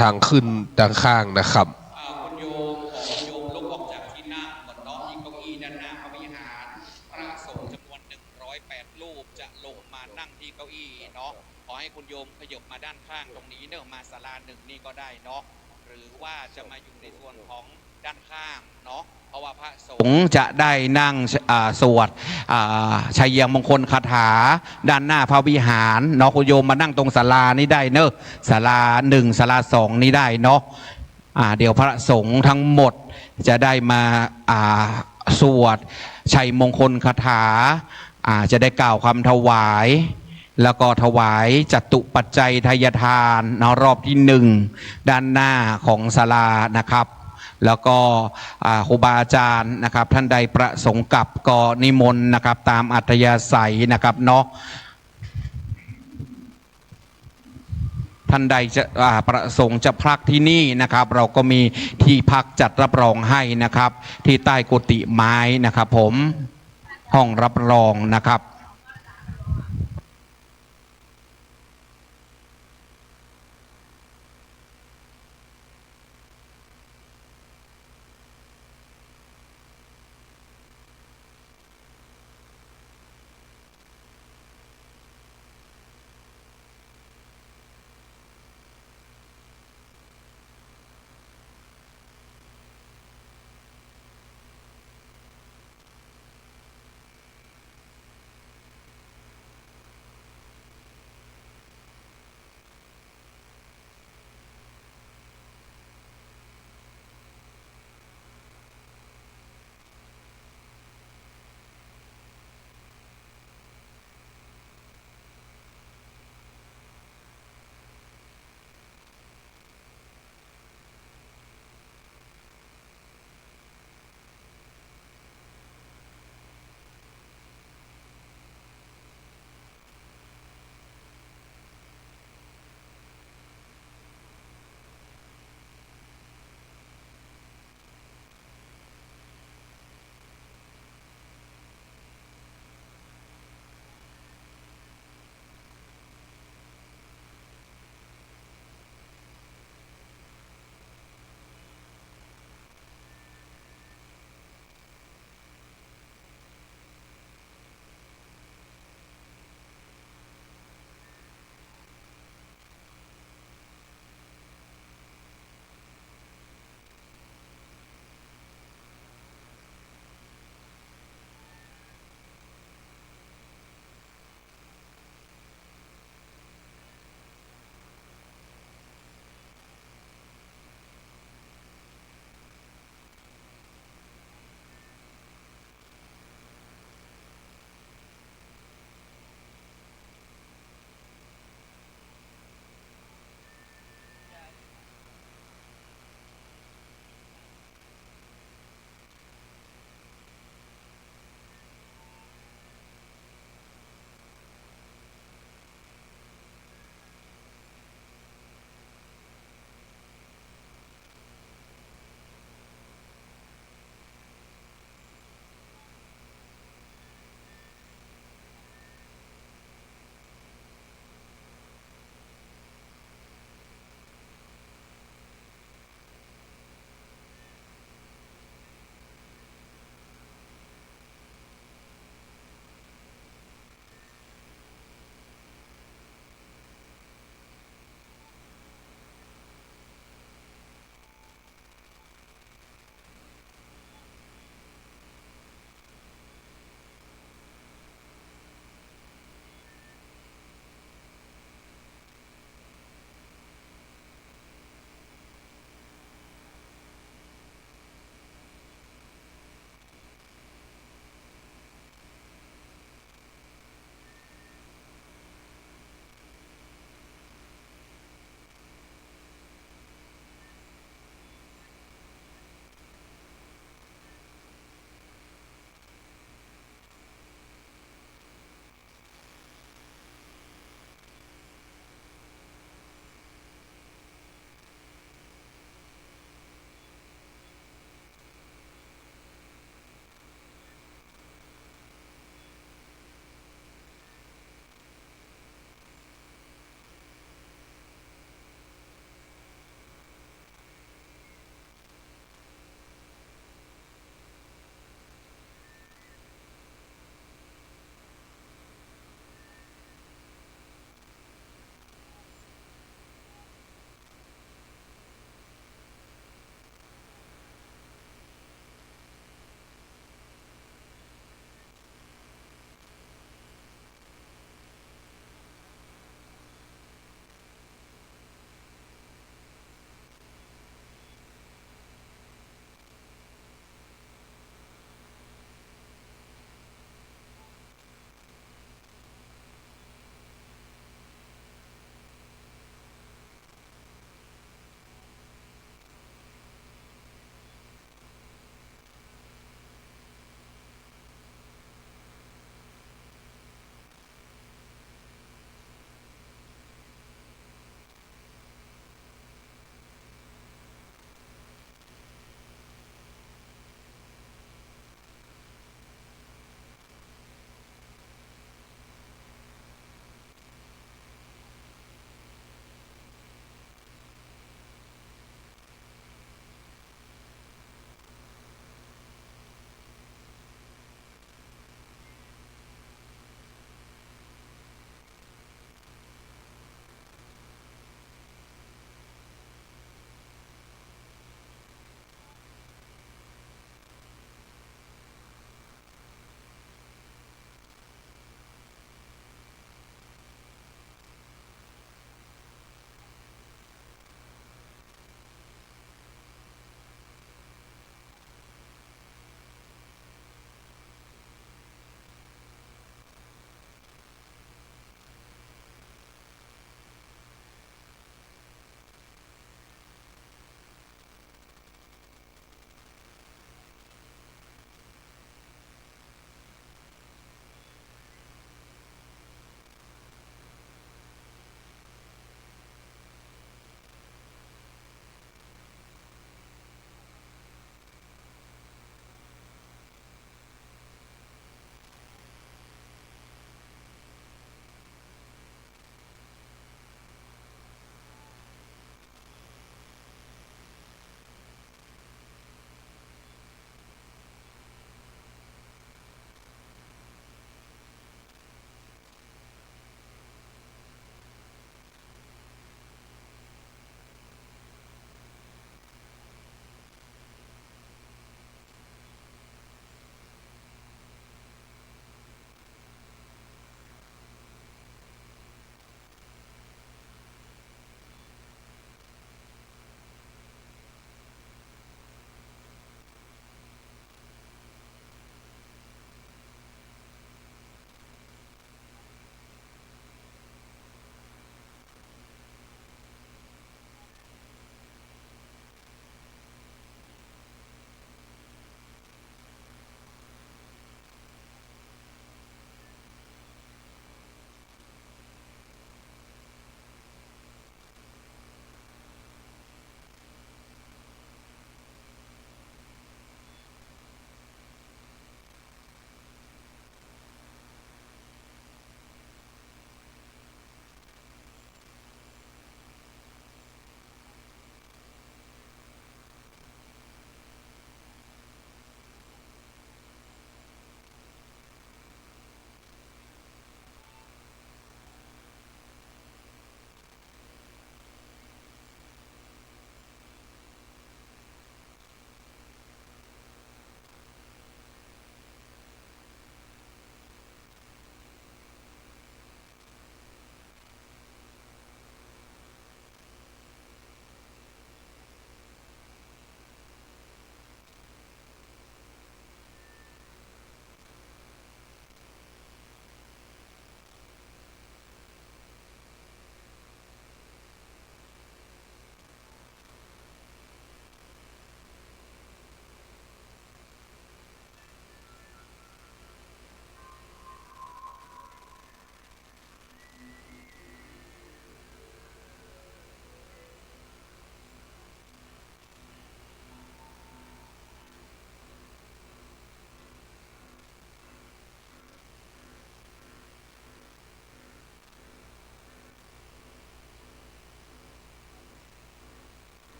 ทางขึ้นด้านข้างนะครับ อ่า คุณโยม ขอคุณโยมลุกออกจากที่นั่งก่อนเนาะ มีเก้าอี้ด้านหน้าพระวิหาร พระสงฆ์จำนวน หนึ่งร้อยแปด รูปจะลงมานั่งที่เก้าอี้เนาะ ขอให้คุณโยมขยับมาด้านข้างตรงนี้เนอะ มาศาลาหนึ่งนี่ก็ได้เนาะ หรือว่าจะมาอยู่ในส่วนของด้านข้างเนาะ เพราะว่าพระสงฆ์จะได้นั่ง อ่า สวด อ่า ชัยมงคลคาถา ด้านหน้าพระวิหารเนาะ คุณโยมมานั่งตรงศาลานี้ได้เนอะ ศาลาหนึ่ง ศาลาสองนี้ได้เนาะ อ่า เดี๋ยวพระสงฆ์ทั้งหมดจะได้มา อ่า สวดชัยมงคลคาถา อ่า จะได้กล่าวคำถวาย แล้วก็ถวายจตุปัจจัยทายทานเนาะ รอบที่หนึ่ง ด้านหน้าของศาลานะครับ แล้วก็ อ่า ครูบาอาจารย์นะครับ ท่านใดประสงค์กลับก็นิมนต์นะครับ ตามอัธยาศัยนะครับเนาะ ท่านใดจะ อ่า ประสงค์จะพักที่นี่นะครับ เราก็มีที่พักจัดรับรองให้นะครับ ที่ใต้กุฏิไม้นะครับผม ห้องรับรองนะครับ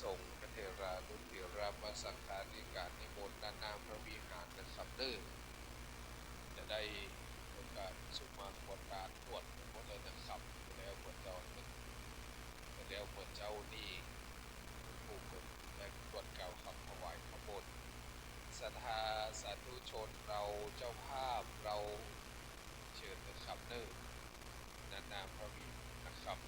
สงฆ์เถรานุเถระ มาสังฆาธิการนิมนต์ด้านหน้าพระวิหารนะครับเด้อ จะได้โอกาสสุมาควรการตรวจหมดเลยนะครับ แล้วเมื่อเจ้า แล้วเมื่อเจ้านี้ ผู้คนได้ตรวจกล่าวคำถวายข้าวบน ศรัทธาสาธุชนเรา เจ้าภาพเรา เชิญนะครับเด้อ ด้านหน้าพระวิหารนะครับ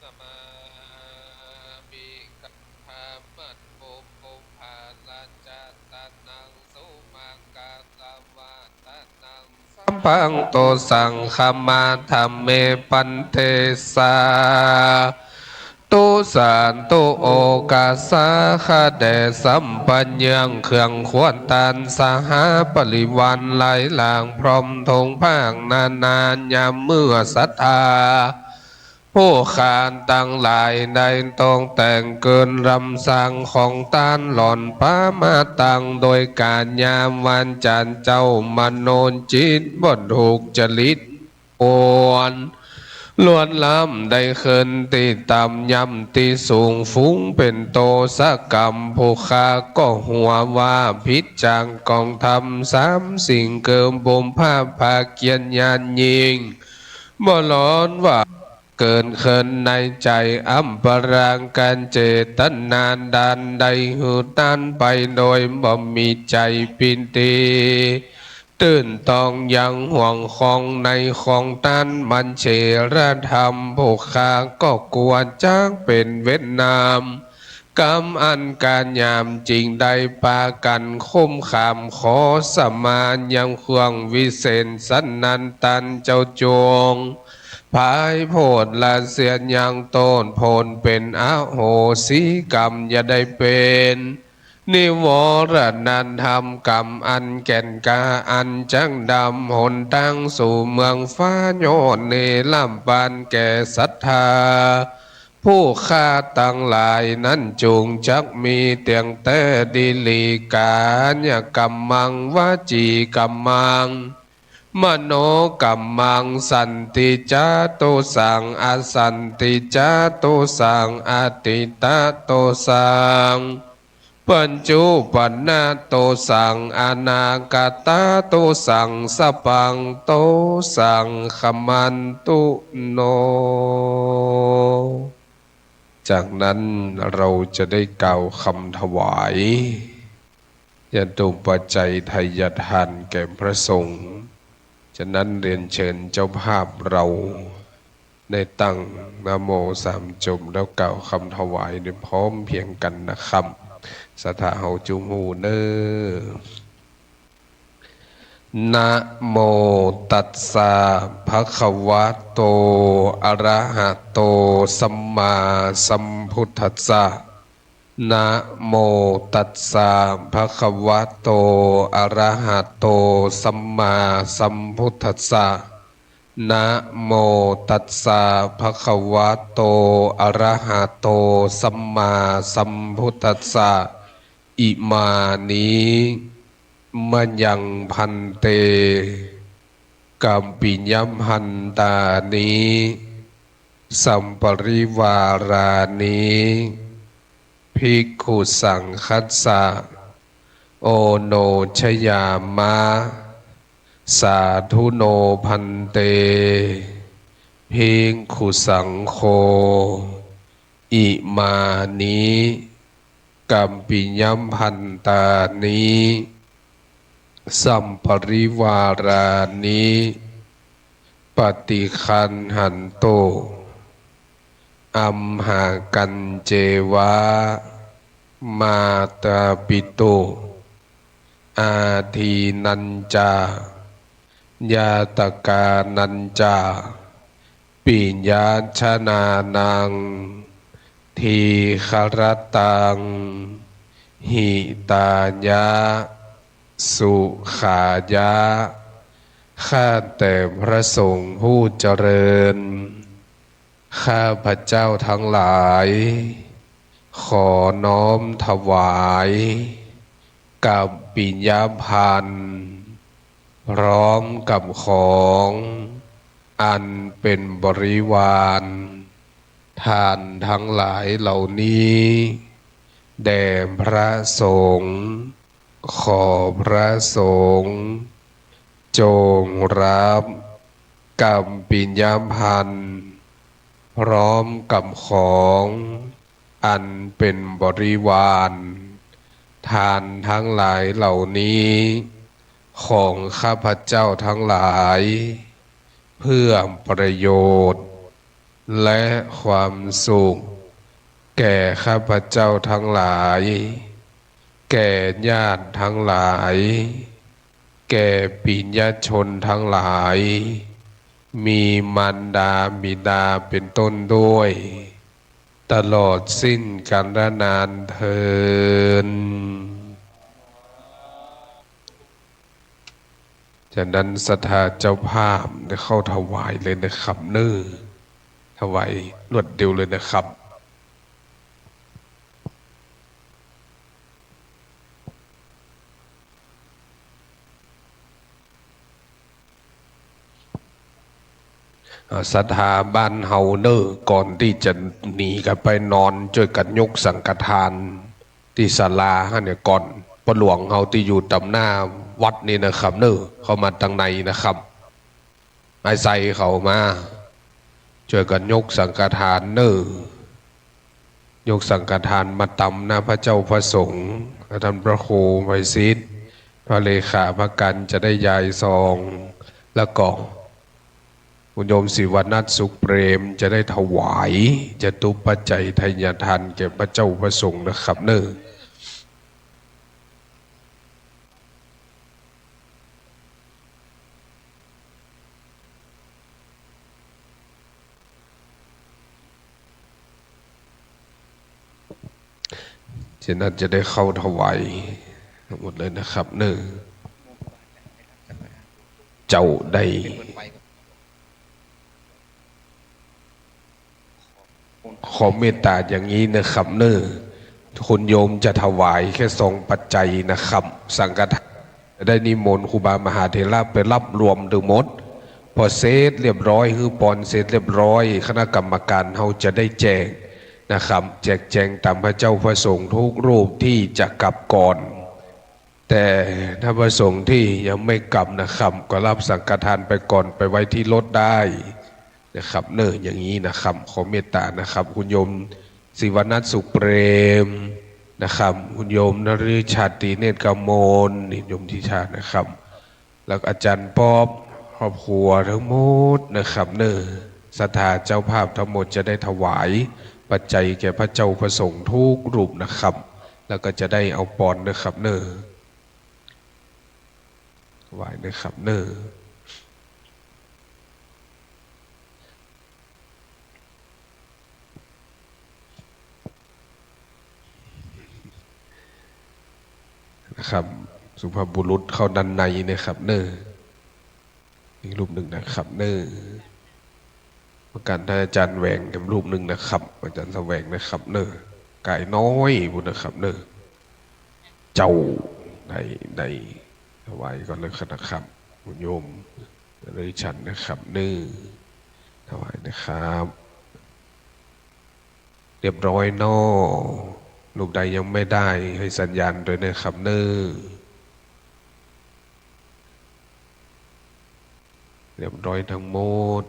Namāmi kaṭṭham atthubbu bāracatanaṃ sumaṅgalavatthanaṃ sabbaṃ dosaṃ khamatha me bhante sādhu sādhu. โอกาสาขะแด่สัพพะยังเครื่องควรต้านสหาบริวารหลายหลากพร้อมทุกภาคนานา ยามเมื่อศรัทธาผู้ข้าทั้งหลายได้ตกแต่งเกริญรำสร้างของทานหล่อนปามาตัง โดยกายาวาจาเจ้ามโนจิตวัตถุจริต ควรล้วนล้ำได้ขึ้นที่ต่ำย่ำที่สูง ฝูงเป็นโตสะกรรม ผู้ข้าก็หัวว่าผิดจากกองธรรมสามสิ่ง คือบุพพภาเกียรติญาณยิ่ง บ่ร้อนว่าเกิดขึ้นในใจอัปปรากัญเจตนาดานใดหือต้านไปโดยบ่มีใจปีติ ตื่นต้องยังห่วงของในของต้านมันเฉรธรรม ผู้ข้าก็กลัวจักเป็นเวรนามกรรมอันการยาม จึงได้ปากันคุ้มคามขอสมายังเครื่องวิเศษสันนั้นต้านเจ้าจง ภายโพดละเสียยังโทษโพนเป็นอโหสิกรรม อย่าได้เป็นนิวรณธรรมกรรมอันแก่นกล้า อันจักดำหนทางสู่เมืองฟ้ายอดเนรมิตแก่ศรัทธาผู้ข้าทั้งหลายนั้น จงจักมีเตียงแต่ดิลิกายกรรมัง วจีกรรมัง มโนกรรมัง สันติจตุสัง อสันติจตุสัง อติตตุสัง ปัจจุปันนตุสัง อนาคตตุสัง สัพพังตุสัง ขมันตุโน จากนั้นเราจะได้กล่าวคำถวาย ยาตุปัจจัยไทยทานแก่พระสงฆ์ ฉะนั้นเรียนเชิญเจ้าภาพเราได้ตั้งนะโมสามจบ แล้วกล่าวคำถวายโดยพร้อมเพรียงกันนะครับ ศรัทธาเฮาจุ่มหูเน้อ Namo tassa bhagavato arahato sammāsambuddhassa. Namo tassa bhagavato arahato sammāsambuddhassa. Namo tassa bhagavato arahato sammāsambuddhassa. Imāni mayaṃ bhante kapiññabhattāni saparivārāni bhikkhusaṅghassa oṇojayāma. Sādhu no bhante bhikkhusaṅgho imāni kapiññabhattāni saparivārāni paṭiggaṇhatu. Amhākañceva mātāpitu ādīnañca ñātakānañca piyājanānaṃ dīgharattaṃ hitāya sukhāya. ข้าแต่พระสงฆ์ผู้เจริญ ข้าพเจ้าทั้งหลาย ขอน้อมถวาย กัปปิยพันธ์ พร้อมกับของอันเป็นบริวาร ทานทั้งหลายเหล่านี้ แด่พระสงฆ์ ขอพระสงฆ์จงรับกัมปิยภัณฑ์ พร้อมกับของอันเป็นบริวาร ทานทั้งหลายเหล่านี้ ของข้าพเจ้าทั้งหลาย เพื่อประโยชน์ และความสุข แก่ข้าพเจ้าทั้งหลาย แก่ญาติทั้งหลาย แก่ปิยชนทั้งหลาย มีมารดาบิดาเป็นต้นด้วย ตลอดสิ้นกาลนานเทอญ ฉะนั้นศรัทธาเจ้าภาพได้เข้าถวายเลยนะครับเน้อ ถวายรวดเดียวเลยนะครับ อ่า ศรัทธาบ้านเฮาเน้อ ก่อนที่จะหนีกันไปนอน ช่วยกันยกสังฆทาน ที่ศาลาเฮาเนี่ยก่อน พ่อหลวงเฮาที่อยู่ตำหน้าวัดนี่นะครับเน้อ เข้ามาตางในนะครับ อ้ายไซเขามา ช่วยกันยกสังฆทานเน้อ ยกสังฆทานมาตำหน้าพระเจ้าพระสงฆ์ และท่านพระครูไพศิษย์ พระเลขาพระการจะได้ยายซอง แล้วก็ คุณโยมศิวนัทสุขเปรมจะได้ถวายจตุปัจจัยทายทานแก่พระเจ้าพระสงฆ์นะครับเน้อ เช่นนั้นจะได้เข้าถวายทั้งหมดเลยนะครับเน้อ เจ้าได้ ขอเมตตาอย่างนี้นะครับเน้อ คุณโยมจะถวายแค่ซองปัจจัยนะครับ สังฆทานจะได้นิมนต์ครูบามหาเถระไปรับรวมทั้งหมด พอเสร็จเรียบร้อย หื้อปอนเสร็จเรียบร้อย คณะกรรมการเฮาจะได้แจกนะครับ แจกแจงตามพระเจ้าพระสงฆ์ทุกรูปที่จะกลับก่อน แต่ถ้าพระสงฆ์ที่ยังไม่กลับนะครับ ก็รับสังฆทานไปก่อน ไปไว้ที่รถได้นะครับเน้อ อย่างนี้นะครับ ขอเมตตานะครับ คุณโยมศิวนัทสุขเปรมนะครับ คุณโยมนฤชาติเนตรกมล นี่โยมทิชานะครับ แล้วอาจารย์ป๊อบ ครอบครัวทั้งหมดนะครับเน้อ ศรัทธาเจ้าภาพทั้งหมดจะได้ถวายปัจจัยแก่พระเจ้าพระสงฆ์ทุกรูปนะครับ แล้วก็จะได้เอาปอนนะครับเน้อ ถวายนะครับเน้อ นะครับ สุภาพบุรุษเข้าด้านในนะครับเน้อ อีกรูปหนึ่งนะครับเน้อ ประการท่านอาจารย์แหวงกับรูปหนึ่งนะครับ อาจารย์แสวงนะครับเน้อ กายน้อยพุ้นนะครับเน้อ เจ้า ได้ ได้ ถวายก่อนเลยนะครับ คุณโยม เลยฉันนะครับเน้อ ถวายนะครับ เรียบร้อยเนาะ รูปใดยังไม่ได้ให้สัญญาณด้วยนะครับเน้อ เรียบร้อยทั้งหมด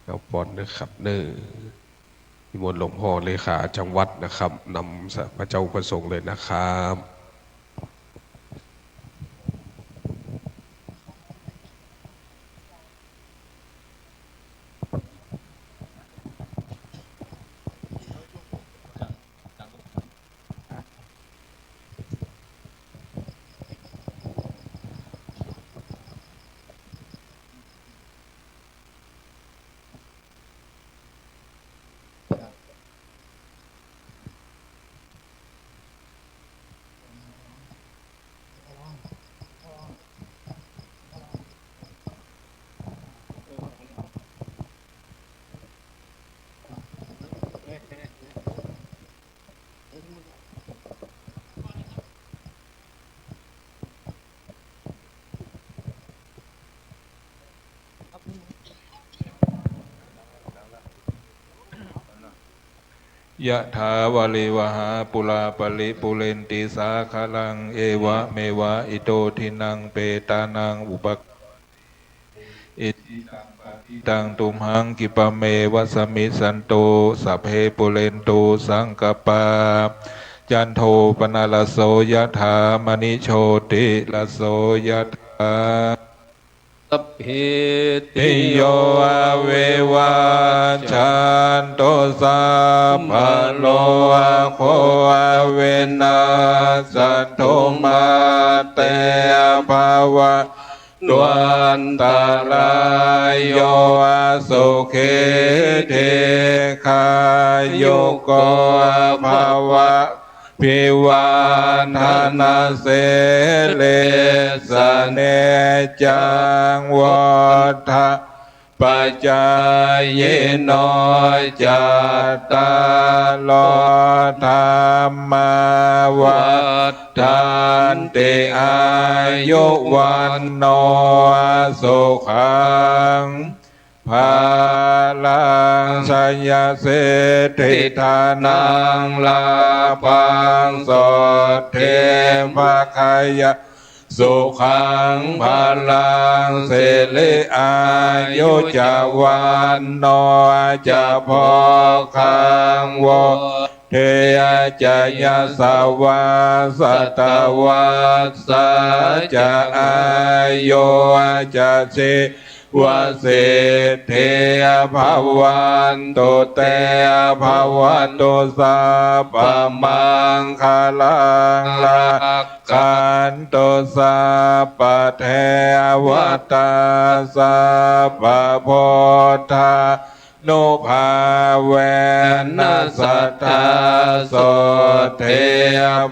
เอาปอนนะครับเน้อ นิมนต์หลวงพ่อเลขาจังหวัดนะครับ นำพระเจ้าพระสงฆ์เลยนะครับ Yathā vārivahā pūrā paripūrenti sāgaraṃ, evameva ito dinnaṃ petānaṃ upakappati. Icchitaṃ patthitaṃ tumhaṃ khippameva samijjhatu, sabbe pūrentu saṅkappā, cando paṇṇaraso yathā, maṇi jotiraso yathā. Sabbītiyo vivajjantu, sabbarogo vinassatu, mā te bhavatvantarāyo, sukhī dīghāyuko bhava. Abhivādanasīlissa niccaṃ vuḍḍhāpacāyino, cattāro dhammā vaḍḍhanti, āyu vaṇṇo sukhaṃ balaṃ. Jayasiddhi dhanaṃ lābhaṃ, sotthi bhāgyaṃ sukhaṃ balaṃ, siri āyu ca vaṇṇo ca, bhogaṃ vuḍḍhī ca yasavā, satavassā ca āyū ca, jī vasiddhī bhavantu te. Bhavatu sabbamaṅgalaṃ, rakkhantu sabbadevatā, sabbabuddhānubhāvena, sadā sotthī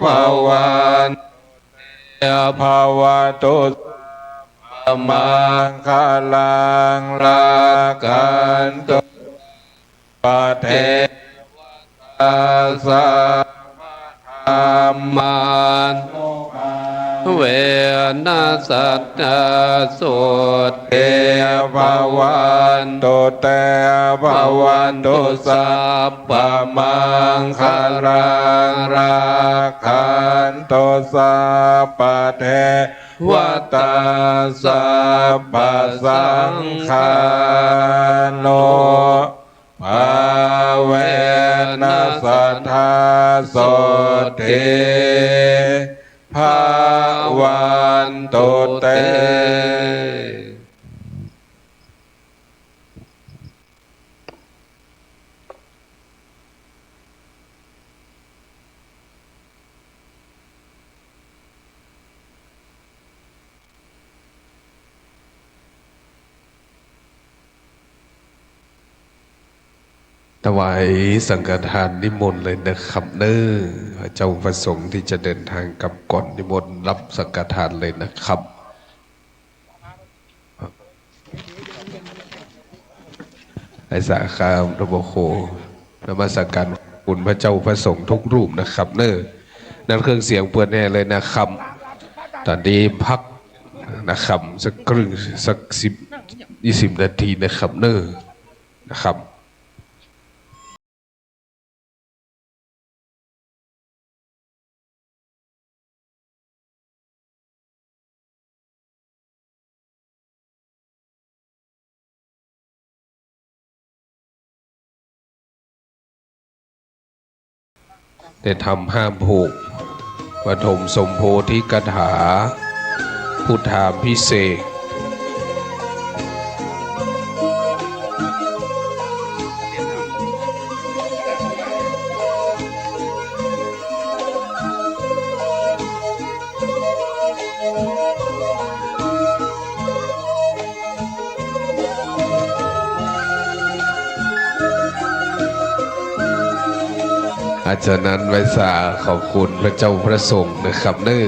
bhavantu te. Bhavatu sabbamaṅgalaṃ, rakkhantu sabbadevatā, sabbadhammānubhāvena, sadā sotthī bhavantu te. Bhavatu sabbamaṅgalaṃ, rakkhantu sabbade vatā, sabbasaṅghānubhāvena, sadā sotthī bhavantu te. ถวายสังฆทานนิมนต์เลยนะครับเนอะ พระเจ้าพระสงฆ์ที่จะเดินทางกลับก่อน นิมนต์รับสังฆทานเลยนะครับ ไหว้สาครับ หลวงพ่อโค นมัสการคุณพระเจ้าพระสงฆ์ทุกรูปนะครับเนอะ นั่นเครื่องเสียงเปิดแน่เลยนะครับ ตอนนี้พักนะครับ สักครึ่ง สักสิบ ยี่สิบนาทีนะครับเนอะ นะครับ ได้ทำห้าผูก ปฐมสมโพธิคาถา พุทธาภิเษก อาจารย์นั้นไหว้สาขอบคุณพระเจ้าพระสงฆ์นะครับเนอะ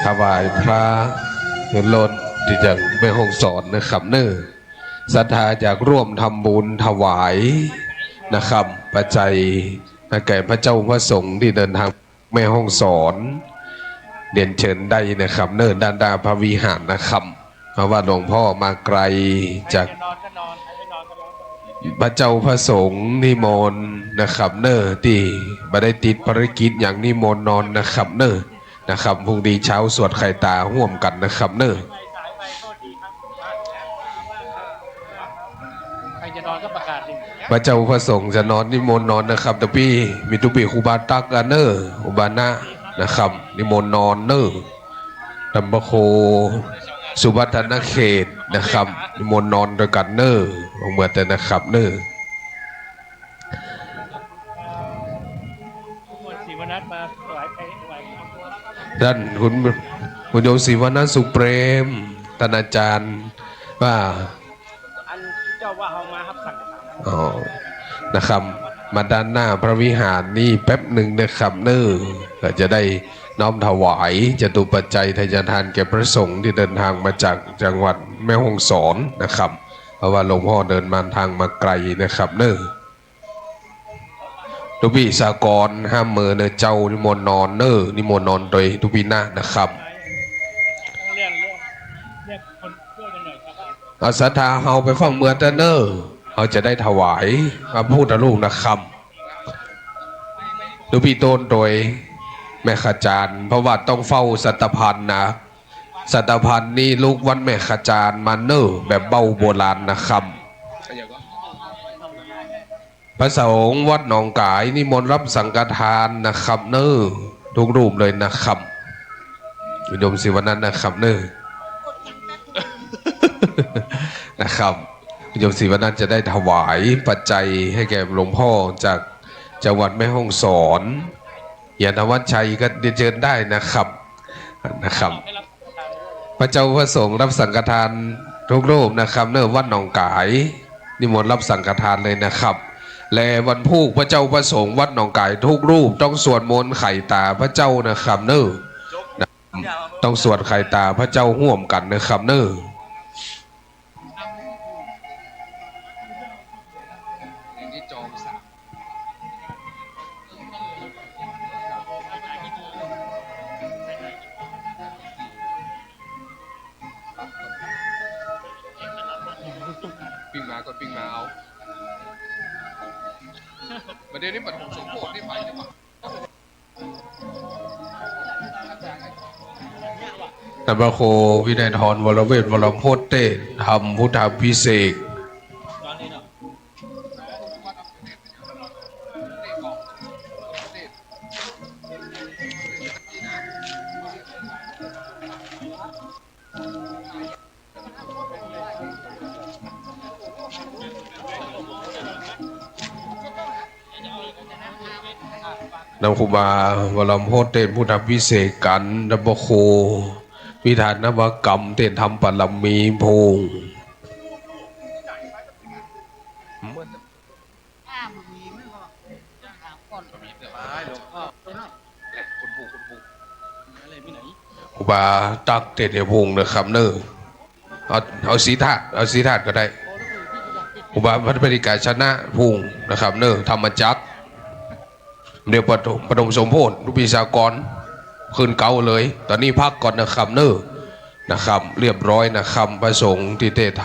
ถวายพระรถที่จากแม่ฮ่องสอนนะครับเนอะ ศรัทธาอยากร่วมทำบุญถวายนะครับ ปัจจัยให้แก่พระเจ้าพระสงฆ์ที่เดินทาง แม่ฮ่องสอน เรียนเชิญได้นะครับเนอะ ด้านหน้าพระวิหารนะครับ เพราะว่าหลวงพ่อมาไกลจาก พระเจ้าพระสงฆ์นิมนต์นะครับเนอะ ที่บ่ได้ติดภารกิจอย่างนิมนต์นอนนะครับเนอะ นะครับ พรุ่งนี้เช้าสวดไข่ตาร่วมกันนะครับเนอะ ใครจะนอนก็ประกาศสิ พระเจ้าพระสงฆ์จะนอนนิมนต์นอนนะครับ ตะปี้ มีตุปีครูบาตักอันเนอร์ อุบานะนะครับ นิมนต์นอนเนอร์ ตำบะโค สุพัฒนเขตนะครับ นิมนต์นอนด้วยกันเนอร์ ลงเมือแต่นะครับเนอร์ คุณศรีวนัสมาถวายไข่ถวาย ท่านคุณ คุณโยมศรีวนัสสุขเปรม ท่านอาจารย์ว่า อันเจ้าว่าเอามาครับสั่ง อ๋อ นะครับ มาด้านหน้าพระวิหารนี่แป๊บหนึ่งนะครับเนอ ก็จะได้น้อมถวายจตุปัจจัยทายทานแก่พระสงฆ์ที่เดินทางมาจากจังหวัดแม่ฮ่องสอนนะครับ เพราะว่าหลวงพ่อเดินมาทางมาไกลนะครับเนอ ตุปีสากรห้ามเมอเนอเจ้า นิมนต์นอนเนอ นิมนต์นอนโดยตุปีหน้านะครับ เรียกเรียกเรียกคนช่วยกันหน่อยครับ เอาศรัทธาเฮาไปฟังเมือเตอร์เนอร์ เฮาจะได้ถวายพระพุทธรูปนะครับ ตุปีต้นโดยแม่ขจารย์ เพราะว่าต้องเฝ้าสัตพันธ์นะ สัตพันธ์นี่ลูกวัดแม่ขจารย์มาเนอร์ แบบเบ้าโบราณนะครับ พระสงฆ์วัดหนองกายนิมนต์รับสังฆทานนะครับเนอ ทุกรูปเลยนะครับ คุณโยมศิวนันท์นะครับเนอ นะครับ คุณโยมศิวนันท์จะได้ถวายปัจจัยให้แก่หลวงพ่อจากจังหวัดแม่ฮ่องสอน ยานวัชชัยก็เรียนเชิญได้นะครับ นะครับ พระเจ้าพระสงฆ์รับสังฆทานทุกรูปนะครับเนอ วัดหนองกาย นิมนต์รับสังฆทานเลยนะครับ และวันพูกพระเจ้าพระสงฆ์วัดหนองกายทุกรูปต้องสวดมนต์ไข่ตาพระเจ้านะครับเนอ ต้องสวดไข่ตาพระเจ้าร่วมกันนะครับเนอ ปิ้งมาก่อนปิ้งมาเอา ประเดี๋ยวนี้มันสมโพธินี่ไปจังหวะ ตำบะโควินัยทรวรเวทวรพจน์เตศน์ทำพุทธาภิเษก นำครูบาวรพจน์เตศน์พุทธาภิเษกกัน นำพระครูวิธานนวกรรมเตศน์ทำปารมีภูง ครูบาตักเตศน์พุงนะครับเนอ เอา เอาสีธาตุ เอาสีธาตุก็ได้ ครูบาพัฒนปริกาชนะพุงนะครับเนอ ธรรมจักร เดี๋ยวปฐม ปฐมสมโพธิ ลูกพี่สากร ขึ้นเก้าเลย ตอนนี้พักก่อนนะครับเนอ นะครับ เรียบร้อยนะครับ พระสงฆ์ที่เตศน์ท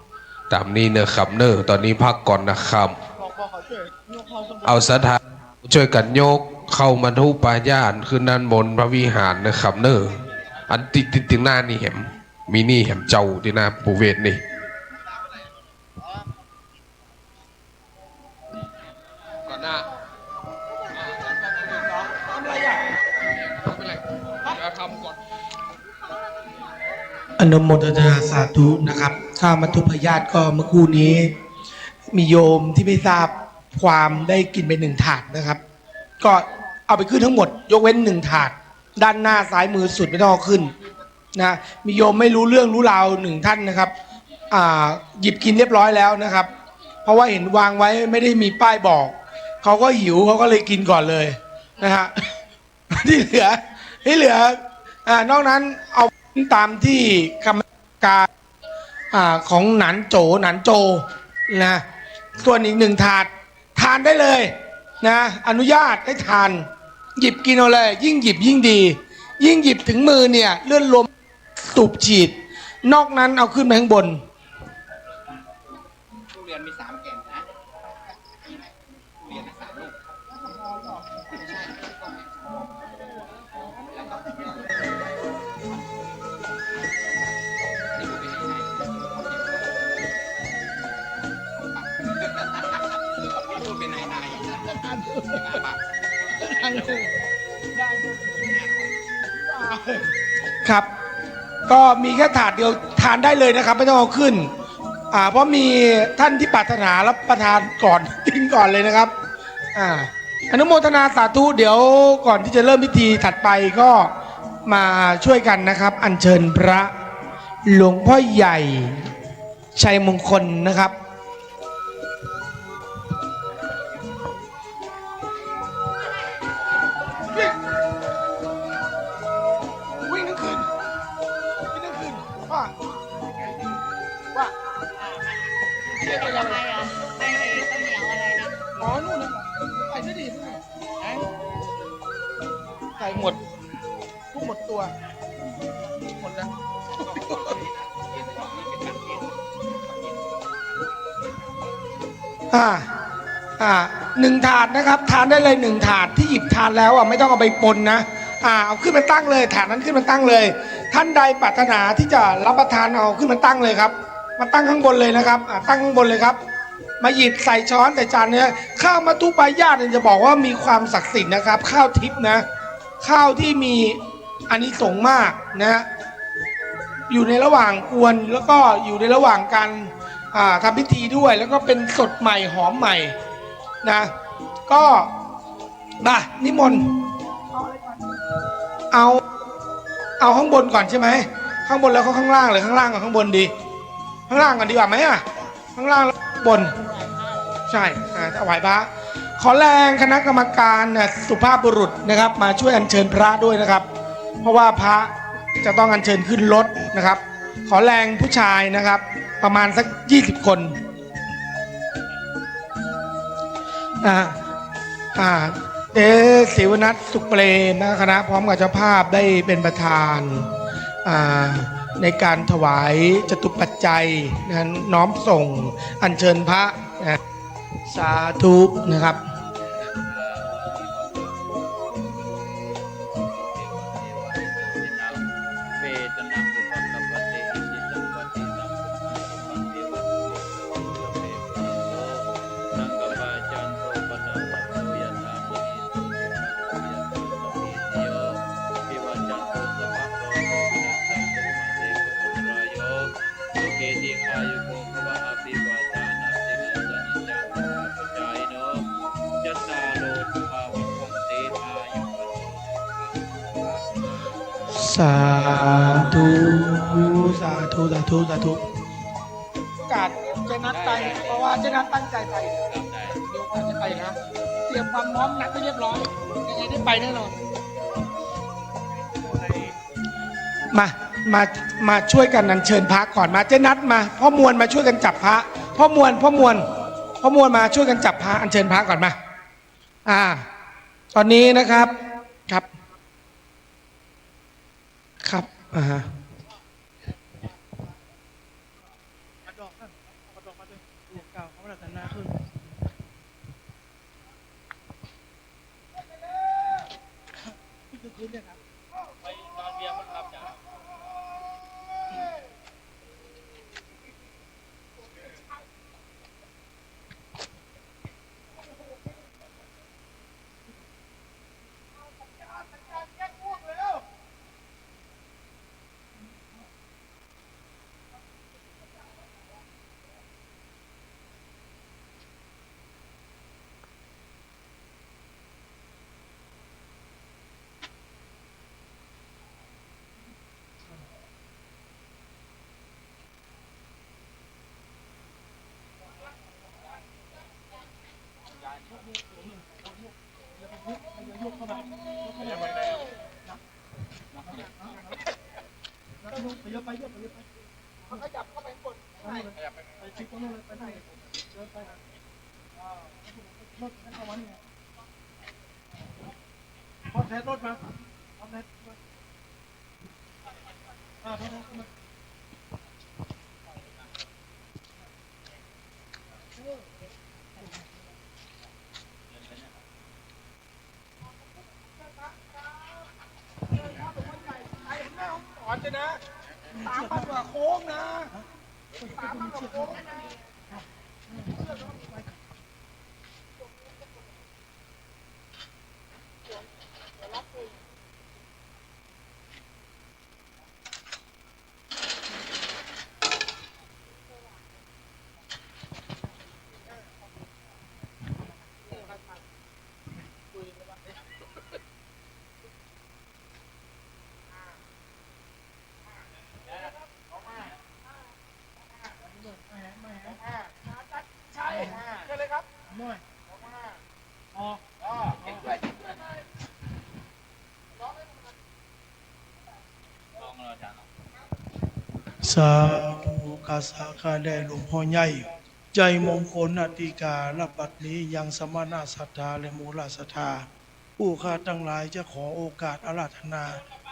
ำตามนี้นะครับเนอ ตอนนี้พักก่อนนะครับ เอาศรัทธาช่วยกันยกเข้ามัทธุปายาตขึ้นด้านบนพระวิหารนะครับเนอ อันติดติดติดหน้านี่แหม มีนี่แหมเจ้าที่หน้าปูเวศนี่ ก่อนหน้า ทำอะไรอ่ะ ไม่เป็นไร เดี๋ยวทำก่อน อนุโมทนาสาธุนะครับ ถ้ามัทธุปายาตก็เมื่อครู่นี้ มีโยมที่ไม่ทราบความได้กินไปหนึ่งถาดนะครับ ก็เอาไปขึ้นทั้งหมด ยกเว้นหนึ่งถาด ด้านหน้าซ้ายมือสุดไม่ต้องเอาขึ้นนะ มีโยมไม่รู้เรื่องรู้ราวหนึ่งท่านนะครับ อ่า หยิบกินเรียบร้อยแล้วนะครับ เพราะว่าเห็นวางไว้ไม่ได้มีป้ายบอก เขาก็หิวเขาก็เลยกินก่อนเลยนะฮะ ที่เหลือ ที่เหลือ อ่า นอกนั้นเอาตามที่กรรมการ อ่า ของหนานโจ หนานโจ นะ ส่วนอีกหนึ่งถาด ทานได้เลยนะ อนุญาตให้ทาน หยิบกินเอาเลย ยิ่งหยิบยิ่งดี ยิ่งหยิบถึงมือเนี่ย เลือดลมสูบฉีด นอกนั้นเอาขึ้นไปข้างบน ทุเรียนมีสามแก่นนะ ครับ ก็มีแค่ถาดเดียวทานได้เลยนะครับ ไม่ต้องเอาขึ้น อ่า เพราะมีท่านที่ปรารถนารับประทานก่อน กินก่อนเลยนะครับ อ่า อนุโมทนาสาธุ เดี๋ยวก่อนที่จะเริ่มพิธีถัดไปก็มาช่วยกันนะครับ อัญเชิญพระหลวงพ่อใหญ่ชัยมงคลนะครับ วิ่งทั้งคืน วิ่งทั้งคืน ว่า ว่า เรียกว่าอะไรอะ ไปข้าวเหนียวอะไรนะ อ๋อ นู่นนะ ไปซะดี ใส่หมด ทุกหมดตัว หมดแล้ว อ่า อ่า หนึ่งถาดนะครับ ทานได้เลยหนึ่งถาด ที่หยิบทานแล้วอ่ะ ไม่ต้องเอาไปปนนะ อ่า เอาขึ้นมาตั้งเลย ถาดนั้นขึ้นมาตั้งเลย ท่านใดปรารถนาที่จะรับประทาน เอาขึ้นมาตั้งเลยครับ มาตั้งข้างบนเลยนะครับ อ่า ตั้งข้างบนเลยครับ มาหยิบใส่ช้อนใส่จานเนี่ย ข้าวมัตตุปายาตเนี่ยจะบอกว่ามีความศักดิ์สิทธิ์นะครับ ข้าวทิพย์นะ ข้าวที่มีอานิสงส์มากนะ อยู่ในระหว่างกวน แล้วก็อยู่ในระหว่างการ อ่า ทำพิธีด้วย แล้วก็เป็นสดใหม่หอมใหม่นะ ก็ มา นิมนต์ เอา เอาข้างบนก่อนใช่ไหม ข้างบนแล้วก็ข้างล่าง หรือข้างล่างกับข้างบนดี ข้างล่างก่อนดีกว่าไหมอ่ะ ข้างล่างแล้วบน ใช่ อ่า ถวายพระ ขอแรงคณะกรรมการนะ สุภาพบุรุษนะครับ มาช่วยอัญเชิญพระด้วยนะครับ เพราะว่าพระจะต้องอัญเชิญขึ้นรถนะครับ ขอแรงผู้ชายนะครับ ประมาณสักยี่สิบคน อ่า อ่า เดช เสวนัท สุขเปรมนะ คณะพร้อมกับเจ้าภาพได้เป็นประธาน อ่า ในการถวายจตุปัจจัยนะ น้อมส่งอัญเชิญพระนะ สาธุนะครับ สาธุ สาธุ สาธุ สาธุ โอกาสเจ๊นัทไป เพราะว่าเจ๊นัทตั้งใจไป มีโอกาสจะไปนะ เตรียมความพร้อมนัดไว้เรียบร้อย ยังไงได้ไปแน่นอน มา มา มาช่วยกันอัญเชิญพระก่อน มา เจ๊นัทมา พ่อมวลมาช่วยกันจับพระ พ่อมวล พ่อมวล พ่อมวลมาช่วยกันจับพระ อัญเชิญพระก่อนมา อ่า ตอนนี้นะครับ ครับ ครับ อ่าฮะ เอาดอกนั่น เอาดอกมาด้วย ดวงเก่าเขามาจากนาขึ้น นี่คือคืนเนี่ยครับ ไปนอนเบียร์มันหลับจ้ะ ขยับเข้าไปข้างบนข้างใน ขยับไป ไปชิดตรงนู้นเลย ไปนั่งเลย เดินไป อ่า รถไม่เข้ามานี่ไง พอแทนรถมา พอแทนรถมา อ่า พอแทนรถมา เดินไปเนี่ย ไปแม่ฮ่องสอนเลยนะ สามพันกว่าโค้งนะ สามพันกว่าโค้งนะ เชื่อไหมว่ามีไว้ หลวง สาธุ กราบสาการแด่หลวงพ่อใหญ่ ใจมงคลอธิการบัดนี้ยังสมณะศรัทธาและมูลศรัทธา ผู้ข้าทั้งหลายจะขอโอกาสอาราธนา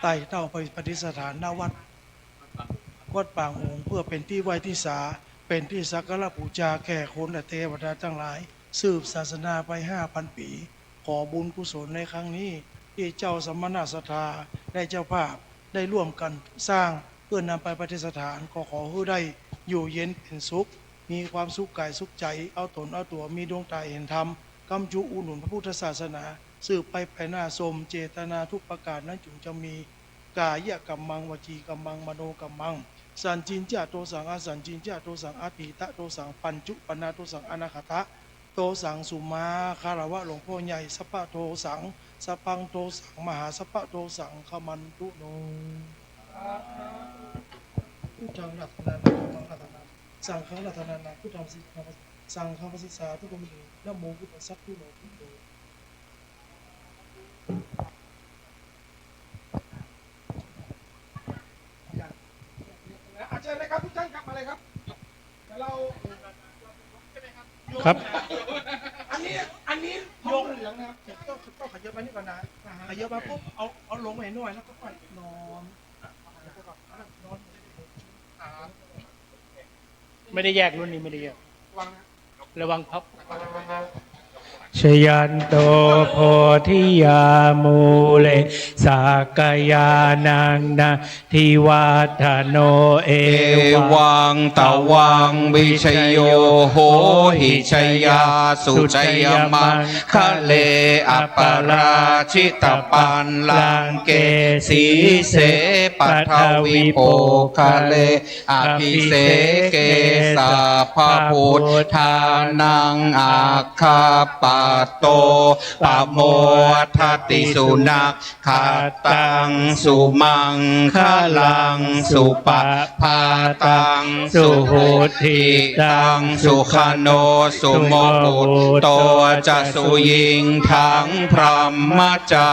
ไต่เต้าไปประดิษฐานณวัด วัดปางองค์ เพื่อเป็นที่ไหว้ที่สา เป็นที่สักการะบูชาแก่คนและเทวดาทั้งหลาย สืบศาสนาไปห้าพันปี ขอบุญกุศลในครั้งนี้ ที่เจ้าสมณะศรัทธาและเจ้าภาพได้ร่วมกันสร้าง เพื่อนำไปประดิษฐาน ก็ขอให้ได้อยู่เย็นเป็นสุข มีความสุขกายสุขใจ เอาตนเอาตัวมีดวงตาเห็นธรรม ค้ำจุอุดหนุนพระพุทธศาสนา สืบไปภายหน้า สมเจตนาทุกประการนั้น จึงจะมี kāyakammaṃ vacīkammaṃ manokammaṃ, sañcicca dosaṃ asañcicca dosaṃ atīta dosaṃ paccuppannā dosaṃ anāgata dosaṃ. สุมาคารวะหลวงพ่อใหญ่ sabbadosaṃ sabbaṃ dosaṃ mahāsabbadosaṃ khamantu no. Buddhaṃ ratanaṃ dhammaṃ ratanaṃ saṅghaṃ ratanaṃ buddhaṃ sirīsāraṃ saṅghaṃ sirīsāraṃ namo buddhassa buddho. อา เชิญเลยครับ ทุกท่านครับ มาเลยครับ เดี๋ยวเรา ครับ อันนี้ อันนี้ทองเหลืองนะครับ เดี๋ยวต้อง ต้องขยับมานี่ก่อนนะ อ่าฮะ ขยับมาปุ๊บ เอา เอาลงไปหน่อย แล้วก็ค่อยนอน นอน ไม่ได้แยก รุ่นนี้ไม่ได้แยก ระวังพับ Jayanto bodhiyā mūle sakyānaṃ nandivaḍḍhano, evaṃ tvaṃ vijayo hohi jayassu jayamaṅgale, aparājitapallaṅke sīse paṭhavipokkhare, abhiseke sabbabuddhānaṃ aggappatto pamodati. Sunakkhattaṃ sumaṅgalaṃ supabhātaṃ suhuṭṭhitaṃ, sukhaṇo sumuhutto ca suyiṭṭhaṃ brahmacā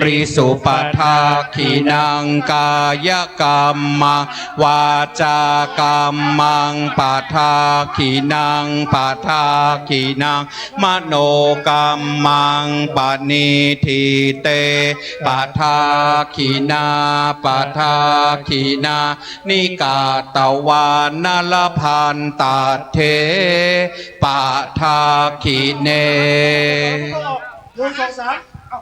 risu, padakkhiṇaṃ kāyakammaṃ vācākammaṃ padakkhiṇaṃ, padakkhiṇaṃ manokammaṃ paṇidhī te padakkhiṇā, padakkhiṇāni katvāna labhantatthe padakkhiṇe. หนึ่ง สอง สาม เอ้า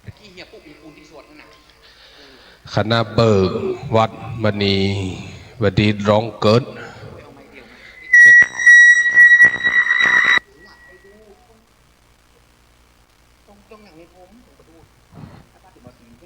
ตะกี้เฮียปุ๊กมีปูนที่สวดนั่นน่ะ คณะเบิกวัดมณี วันนี้ร้องเกิด ตรง ตรงหลังในโพม ตรงประตู เ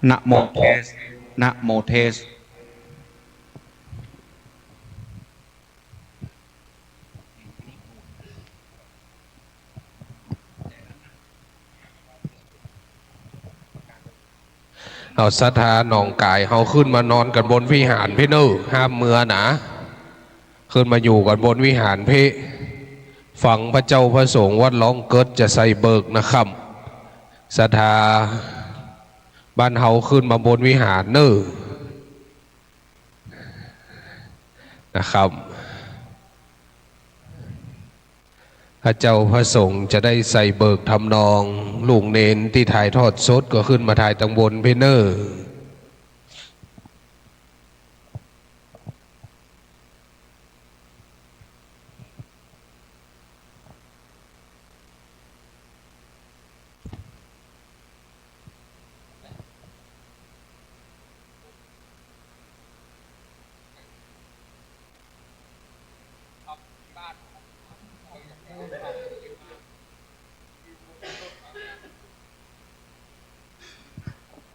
Namo test. Namo test. ເອົາສັດທາໜອງກາຍເຮົາຂຶ້ນມານອນກັນບົນວິຫານພີ້ເນີ ຫ້າມເມືອນະ ຂຶ້ນມາຢູ່ກັນບົນວິຫານພີ້ ຟັງພະເຈົ້າພະສົງວັດລ້ອງເກີດຈະໃສ່ເບີກນະຄຳ ສັດທາບ້ານເຮົາຂຶ້ນມາບົນວິຫານເນີ ນະຄຳ ພະເຈົ້າພະສົງຈະໄດ້ໃສ່ເບີກທຳນອງ ລູກເນນທີ່ຖ່າຍທອດສົດກໍຂຶ້ນມາຖ່າຍທາງບົນພີ້ເນີ.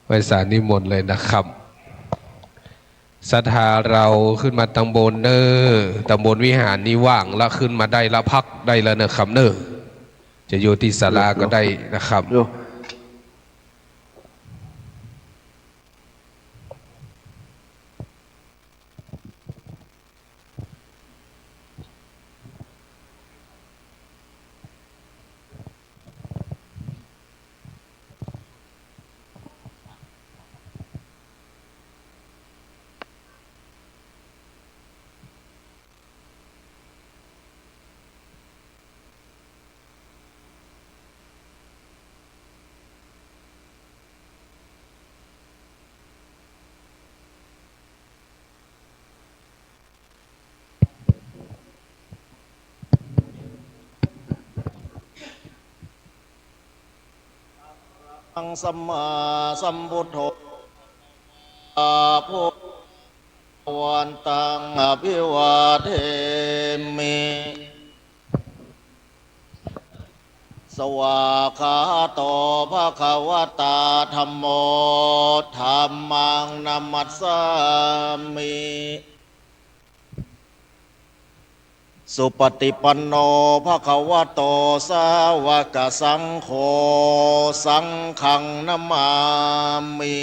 ໄຫວ້ສານິມົນເລີຍນະຄຳ ສັດທາເຮົາຂຶ້ນມາທາງບົນເນີ ທາງບົນວິຫານນີ້ວ່າງລະ ຂຶ້ນມາໄດ້ລະ ພັກໄດ້ລະເນີຄຳເນີ ຈະຢູ່ທີ່ສາລາກໍໄດ້ນະຄຳ Arahaṃ sammāsambuddho bhagavato bhagavantaṃ abhivādemi. Svākkhāto bhagavatā dhammo dhammaṃ namassāmi. Supaṭipanno bhagavato sāvakasaṅgho saṅghaṃ namāmi.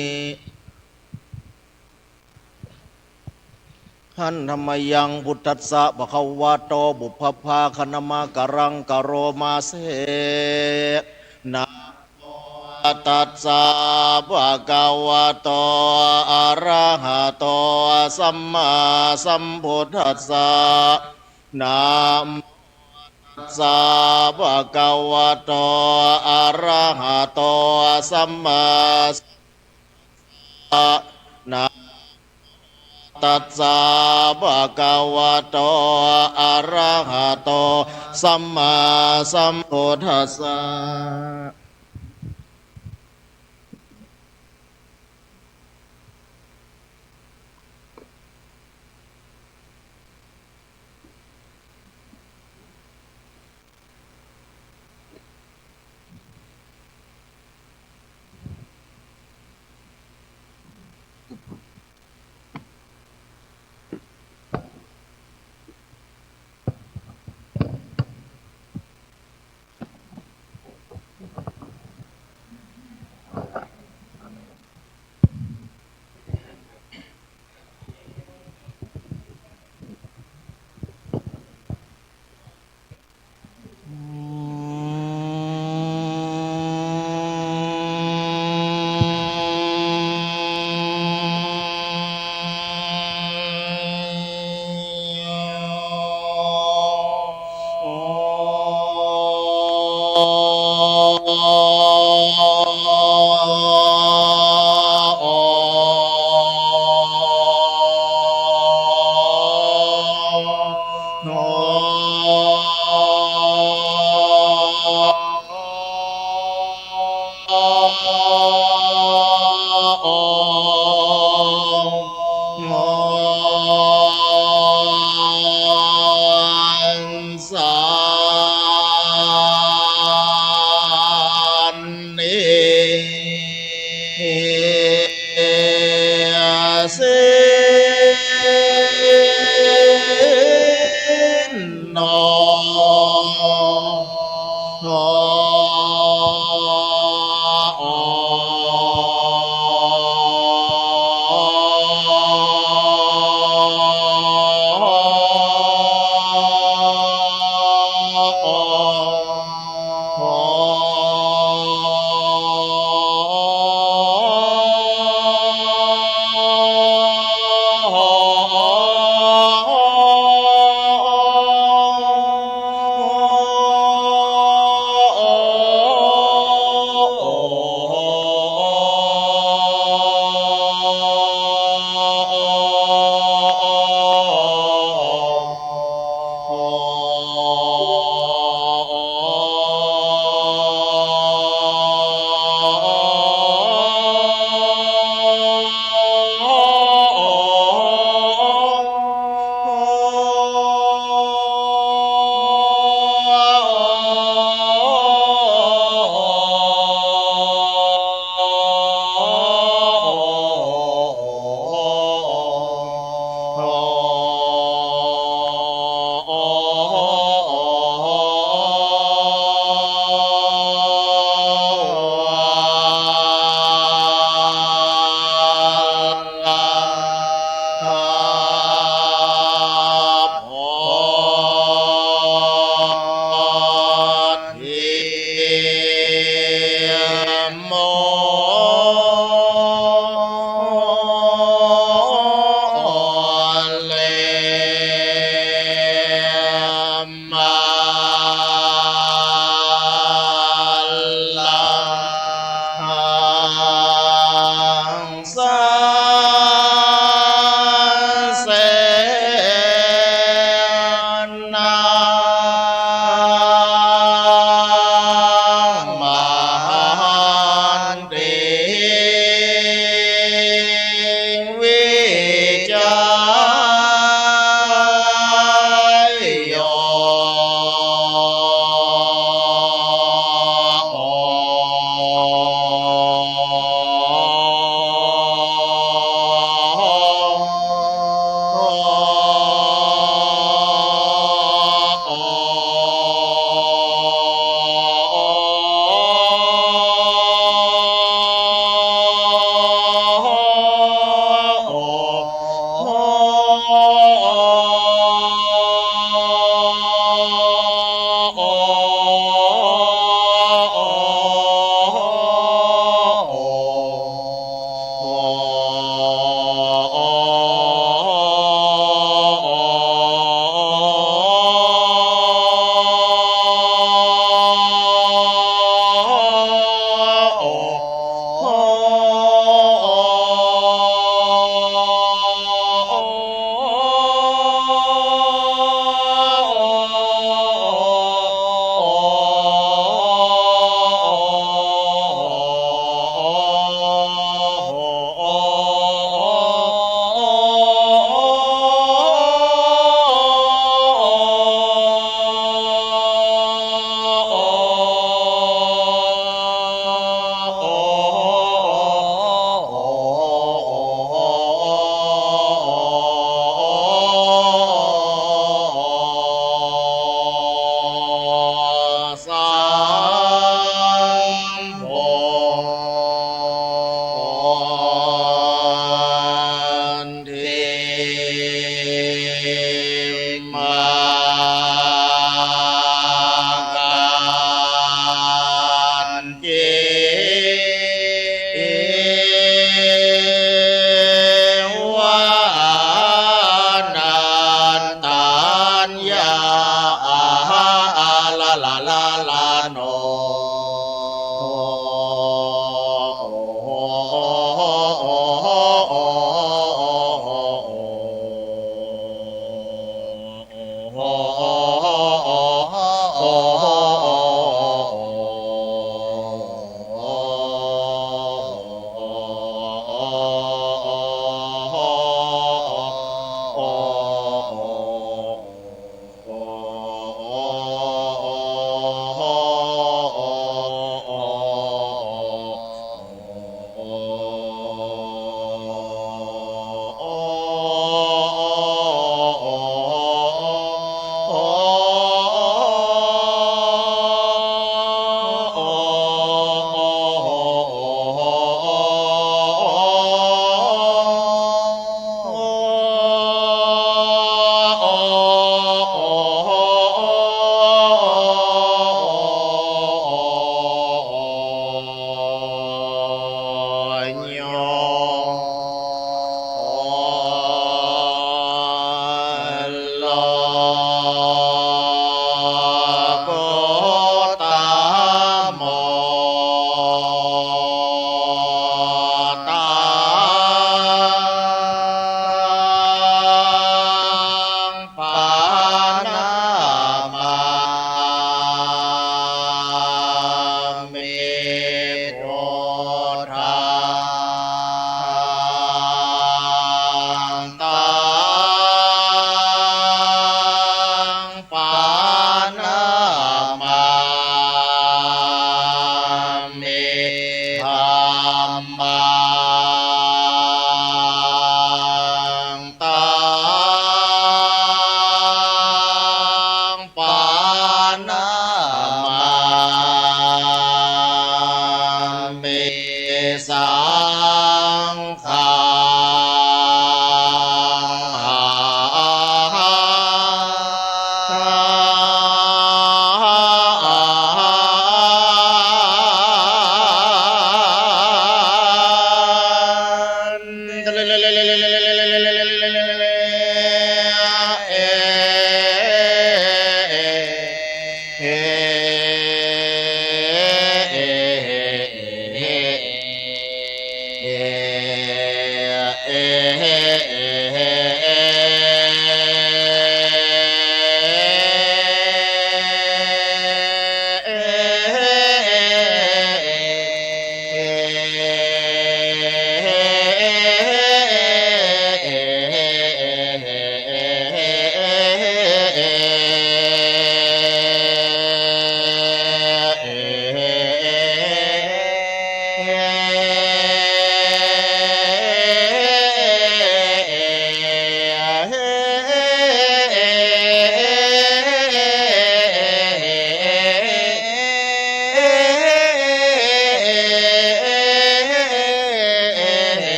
Handa mayaṃ buddhassa bhagavato pubbabhāganamakāraṃ karoma se. Namo tassa bhagavato arahato sammāsambuddhassa. Namo tassa bhagavato arahato sammāsambuddhassa. Namo tassa bhagavato arahato sammāsambuddhassa.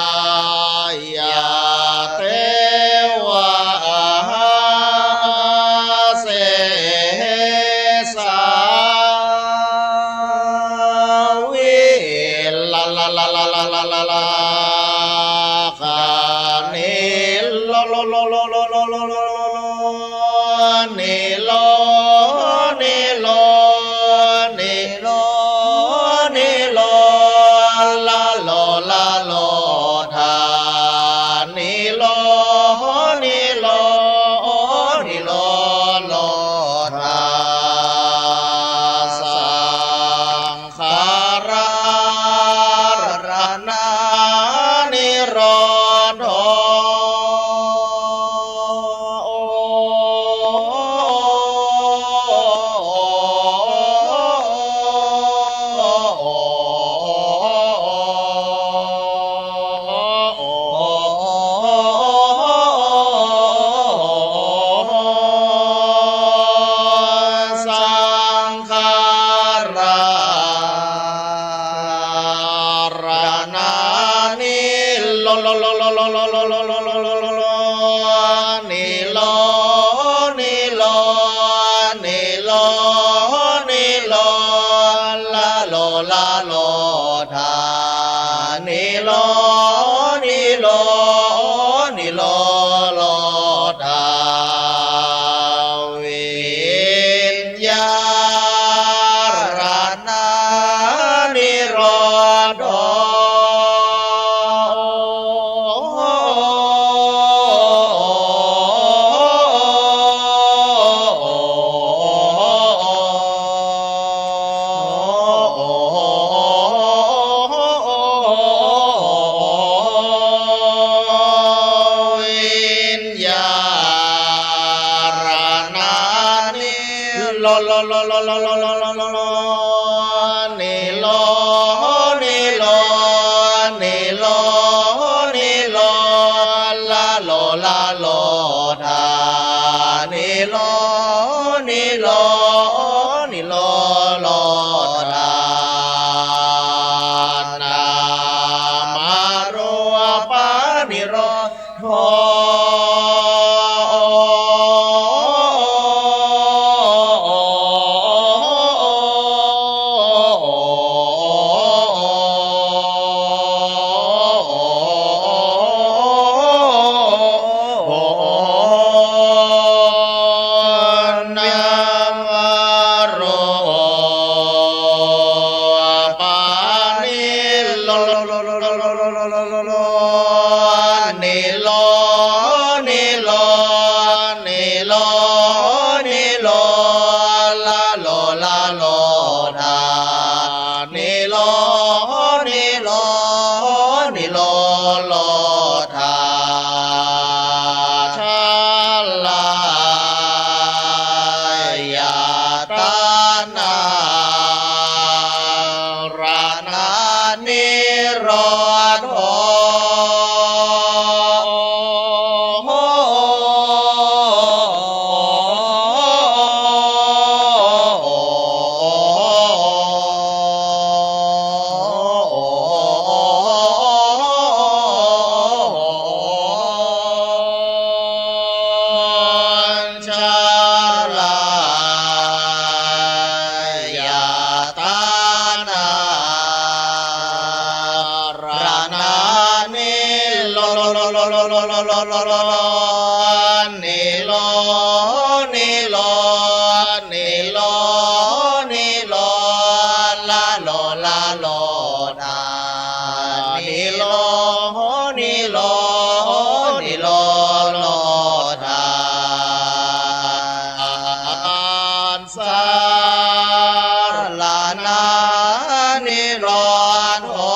Avijjāya tveva asesā vi la la la la la la la la kha ni lo lo lo lo lo lo lo lo lo ni lo ni lo ni lo ni lo la lo la lo dha ni lo ni lo ni lo lo dha saṅ khāraraṇā nirodho. Saṅkhāraraṇāni lo lo lo lo lo lo lo lo lo lo lo lo ni lo ni lo ni lo ni lo la lo la lo dha ni lo ni lo ni lo lo dha viññāraṇā nirodho. Viññāraṇāni lo lo lo lo lo lo lo lo lo lo lo ni lo ni lo ni lo ni lo la lo la lo dha ni lo ni lo ni lo lo dha nāmarūpanirodho. lo lo lo, ni lo, ni lo, ni lo, ni lo, la lo, la lo, da. Ni lo, ni lo, ni lo, lo, da. Saraṇa nirodho.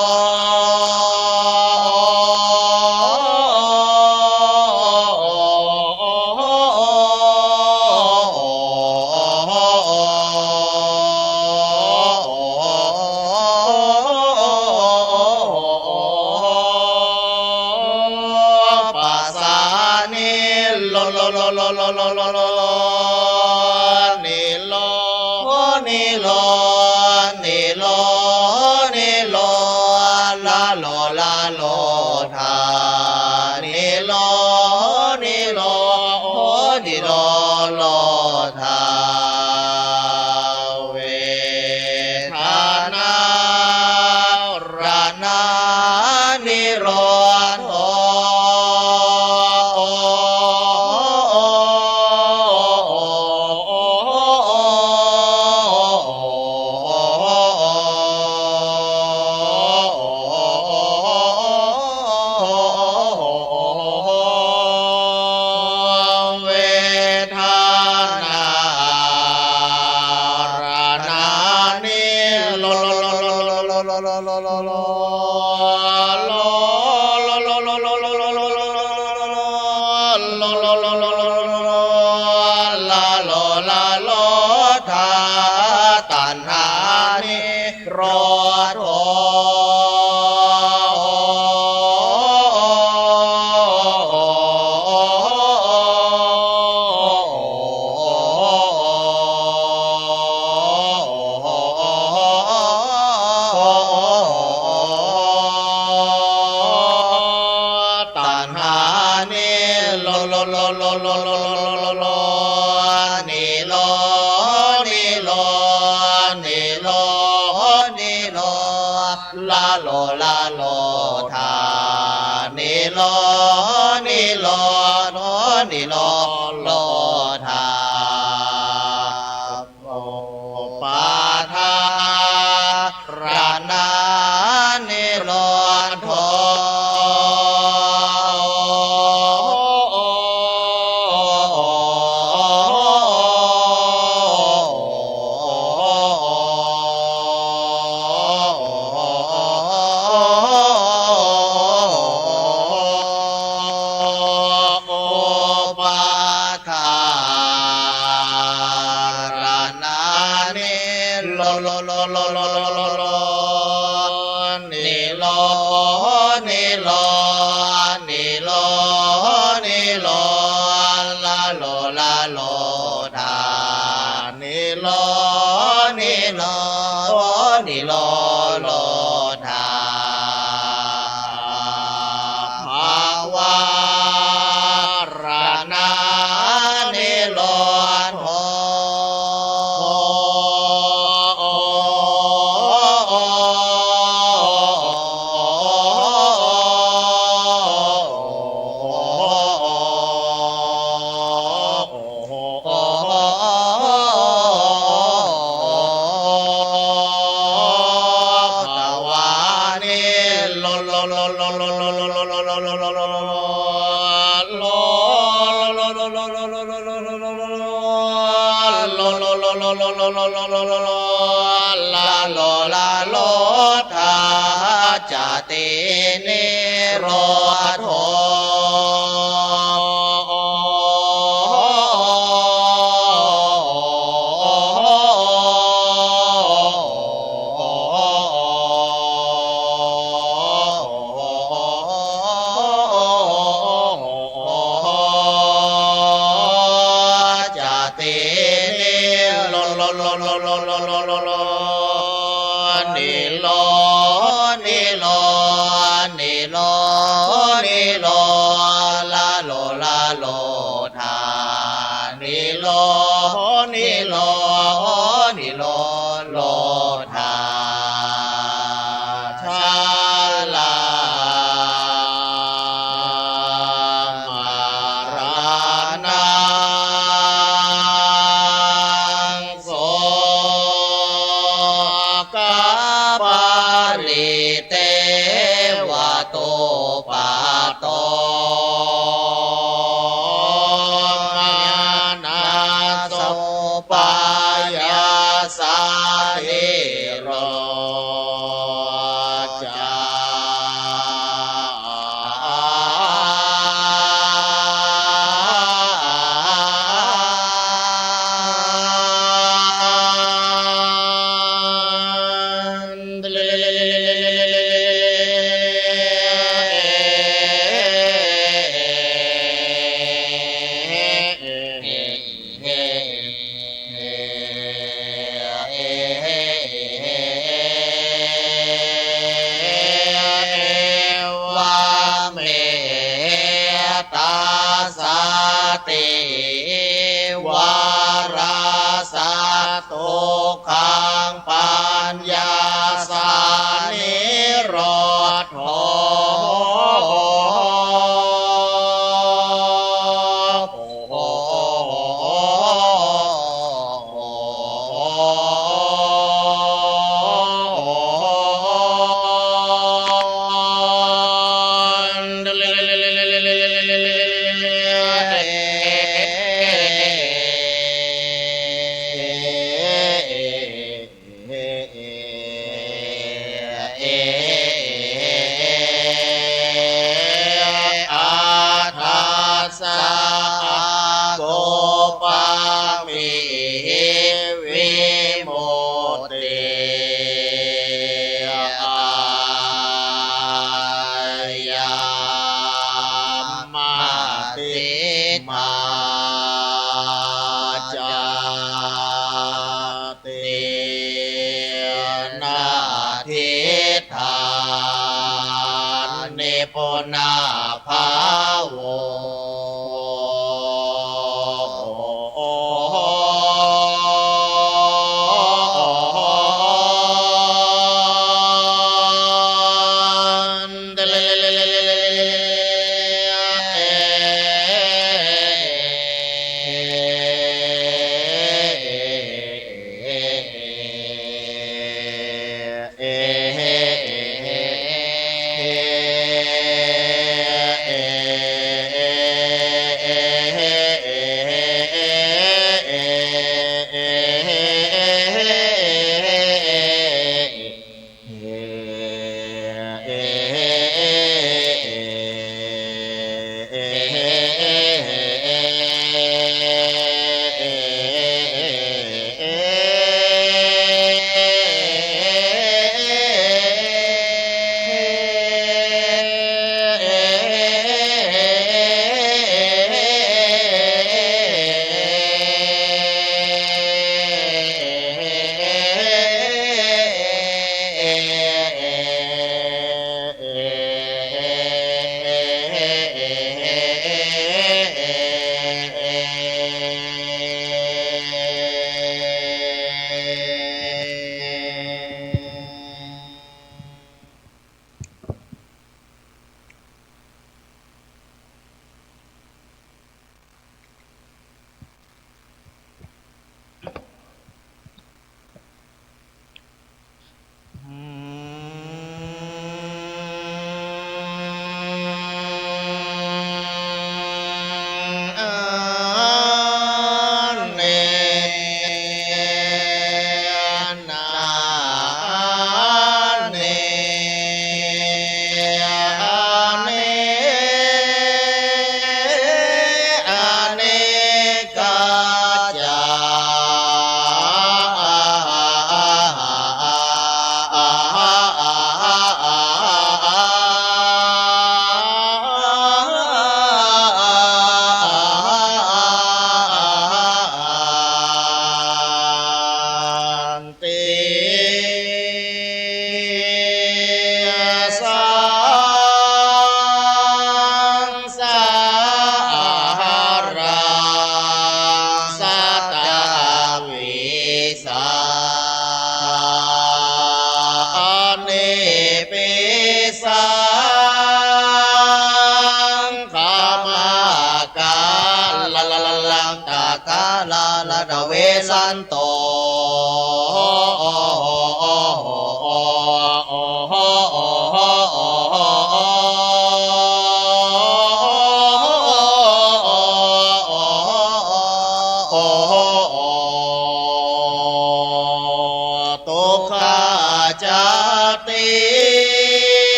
Pasani lo lo lo lo lo lo lo lo, ni lo, ni lo, ni lo, ni lo, la lo, la lo, da. Ni lo, ni lo, ni lo, lo, da. Vedana raṇa nirodho. Vedana raṇa ni lo lo lo lo lo lo, la lo, la lo, da. Taṇhanirodho. Taṇhani lo lo lo lo lo lo lo lo lo, ni lo, ni lo, ni lo, ni lo, la lo, la lo, da. Ni lo, ni lo, lo, ni lo, lo, da. Upādāraṇa nirodho. Upādāraṇa ni lo lo lo lo lo lo lo lo, ni lo, ni lo, ni lo, ni lo, la lo, la lo, da. Ni lo, ni lo, ni lo, lo, da. Bhavaraṇa nirodho. Bhavāni lo lo lo lo lo lo lo lo lo lo lo lo lo, la lo, la lo, da. Jātinirodho. Jātinirodho. Ni lo, ni lo, ni lo, ni lo, la lo, la lo, da. Ni lo, ni lo, ni lo, lo, da. Jarā khaṃ paññāsa nirodho. Atthassa akuppaṃ vimutti ayamatthi. Tena diṭṭhāni punabbhavo.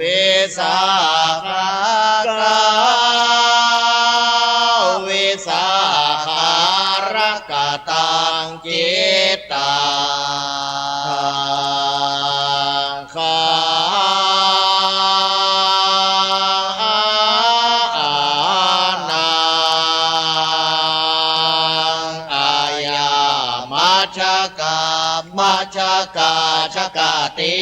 Visākhā, visākhā rakkhataṃ cittaṃ. Majjhakā, majjhakā cakati.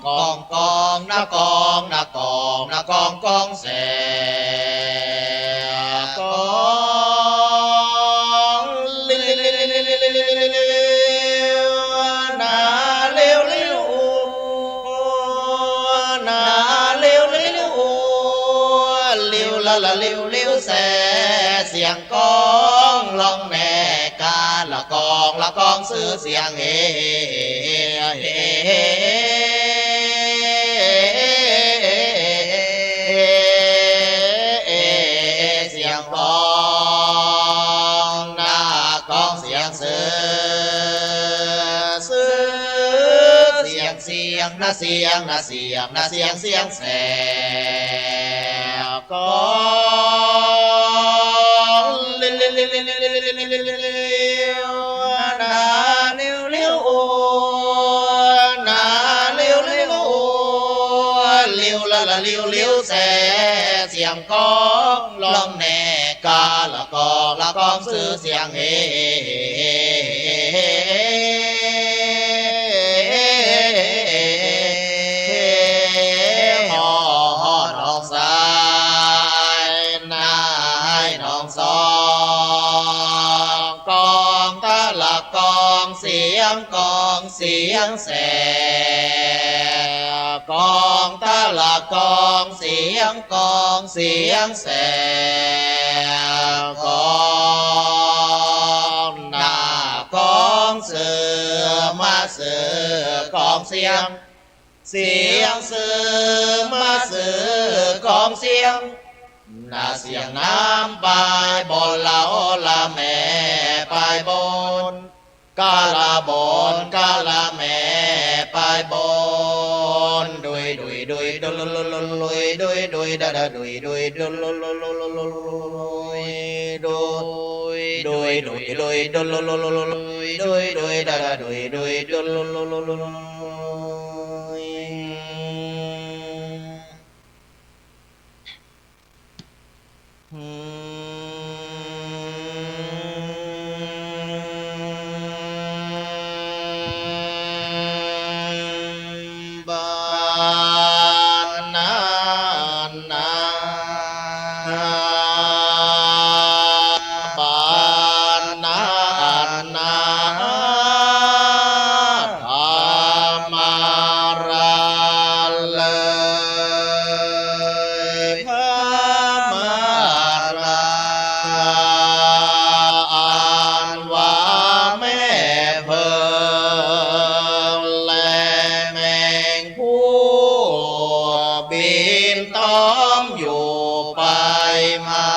Kong, kong, na kong, na kong, na kong, kong se. Kong, liu, liu, liu, liu, liu, liu, liu, na liu, liu, u, na liu, liu, liu, u, liu, la, la, liu, liu, se, siang kong, long, ne, ka, la, kong, la, kong, su, siang, e, e, e, e, e, e, e, siang kong, na kong, siang, su, su, siang, siang, na siang, na siang, na siang, siang, se. Kong, liu, liu, liu, liu, liu, liu, liu, na liu, liu, u, na liu, liu, u, liu, la, la, liu, liu, se, siang kong, long, ne, ka, la, kong, la, kong, su, siang, e, e, e, e, e, e, e, e, e, ho, ho, nong sai, nai, nong song, kong, ta, la, kong, siang, kong, siang, se, kong, ta, la, kong, siang, kong, siang, se, kong, na, kong, su, ma, su, kong, siang, siang, su, ma, su, kong, siang, na, siang, nam, pai, bon, la, o, la, me, pai, bon, ka, la, bon, ka, la, me, pai, bon, dui, dui, dui, du, lu, lu, lu, lui, dui, dui, da, da, dui, dui, du, lu, lu, lu, lu, lu, lui, dui, dui, dui, dui, du, lu, lu, lu, lu, lui, dui, dui, da, da, dui, dui, du, lu, lu, lu, lu, lui. ต้องอยู่ไปมา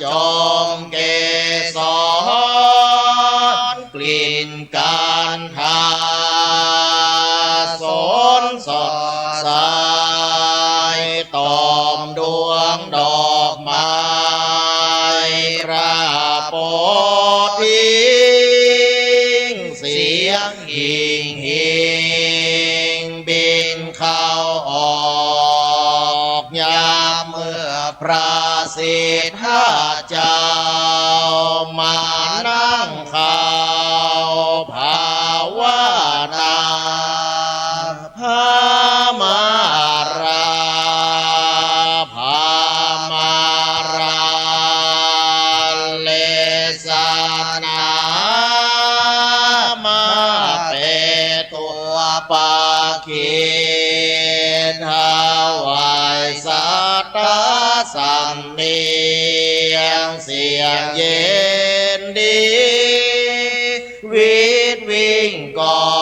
จมเกสรกลิ่นกันทา สนสดใส ตอมดวงดอกไม้ พระโพธิ เสียง หิ่งหิ่งบินเข้าออก ยามเมื่อพระสิทธัตถะเจ้า มานั่งเข้าภาวนา พระมารา พระมารา เลสนา มาเป็นตัวปาคี ถวายสัตตาสำเนียง เสียงยินดี วิดวิ่งกอ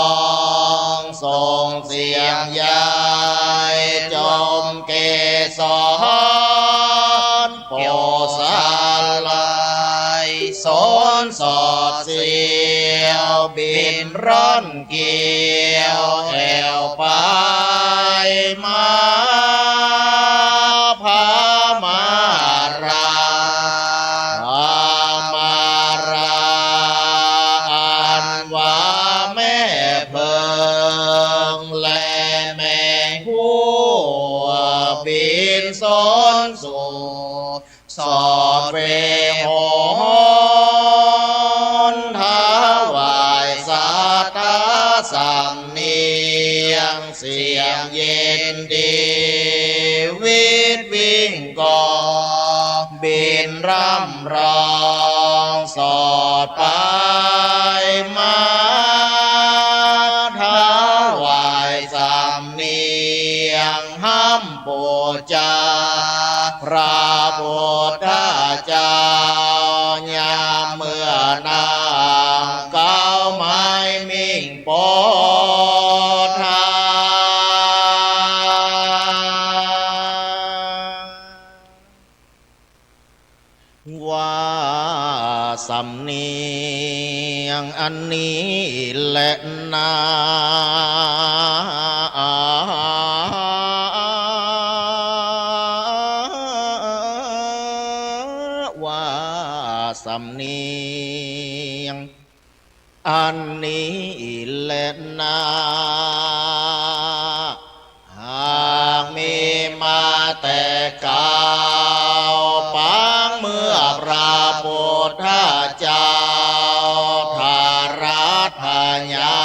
ง ส่งเสียงใหญ่ จมเกสร โปสาลัย สนสดเสียว บินร่อนเกลียว แอ่วไปมา พระมารา พระมารา อันว่าแม่เพิง และแมงผู้ บินสนสู่ สอดเวหน ถวายสัตตาสำเนียง เสียงยินดี วิดวิ่งกอง บินร่ำร้อง สอดไปมา ถวายสำเนียง ห้ำปูจา พระพุทธเจ้า ยามเมื่อนั่ง เก๊าไม้มิ่งโพธา ว่าสำเนียงอันนี้แหละนา ว่าสำเนียงอันนี้แหละนา หากมีมาแต่เก่า ปางเมื่อพระพุทธเจ้า ทรัตถญา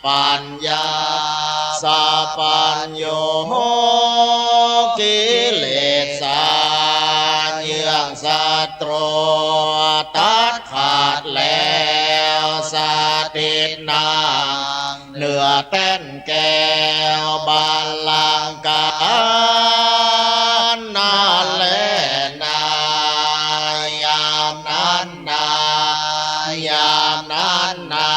ปัญญา สัพพัญญู กิเลสา เยื่องศัตรู ตัดขาดแล้ว สถิตนั่ง เหนือแท่นแก้วบัลลังก์ การนั่นแลนา ยามนั้นนา ยามนั้นนา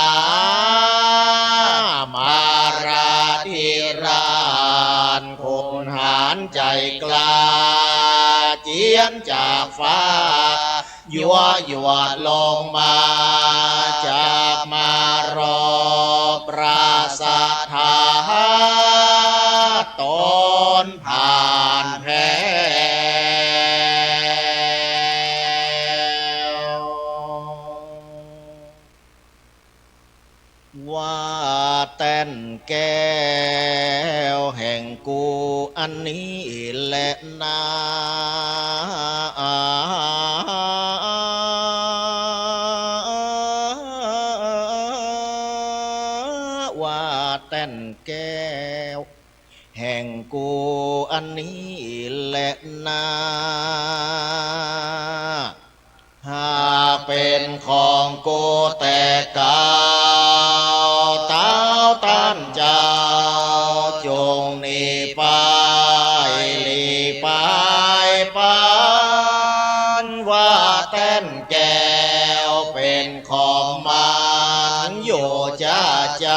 มาราธิราช ขุนหาญใจกล้า เจียนจากฟ้า ยั่วยวดลงมา จากมารบราชสถา ตนผ่านแพ้ว ว่าแท่นแก้วแห่งกูอันนี้แหละนา ว่าแท่นแก้วแห่งกูอันนี้แหละนา หากเป็นของกูแต่เก่า เท้าต้านเจ้าจงหนีไป หลีกไปปัน ว่าแท่นแก้วเป็นของมันอยู่จะใจ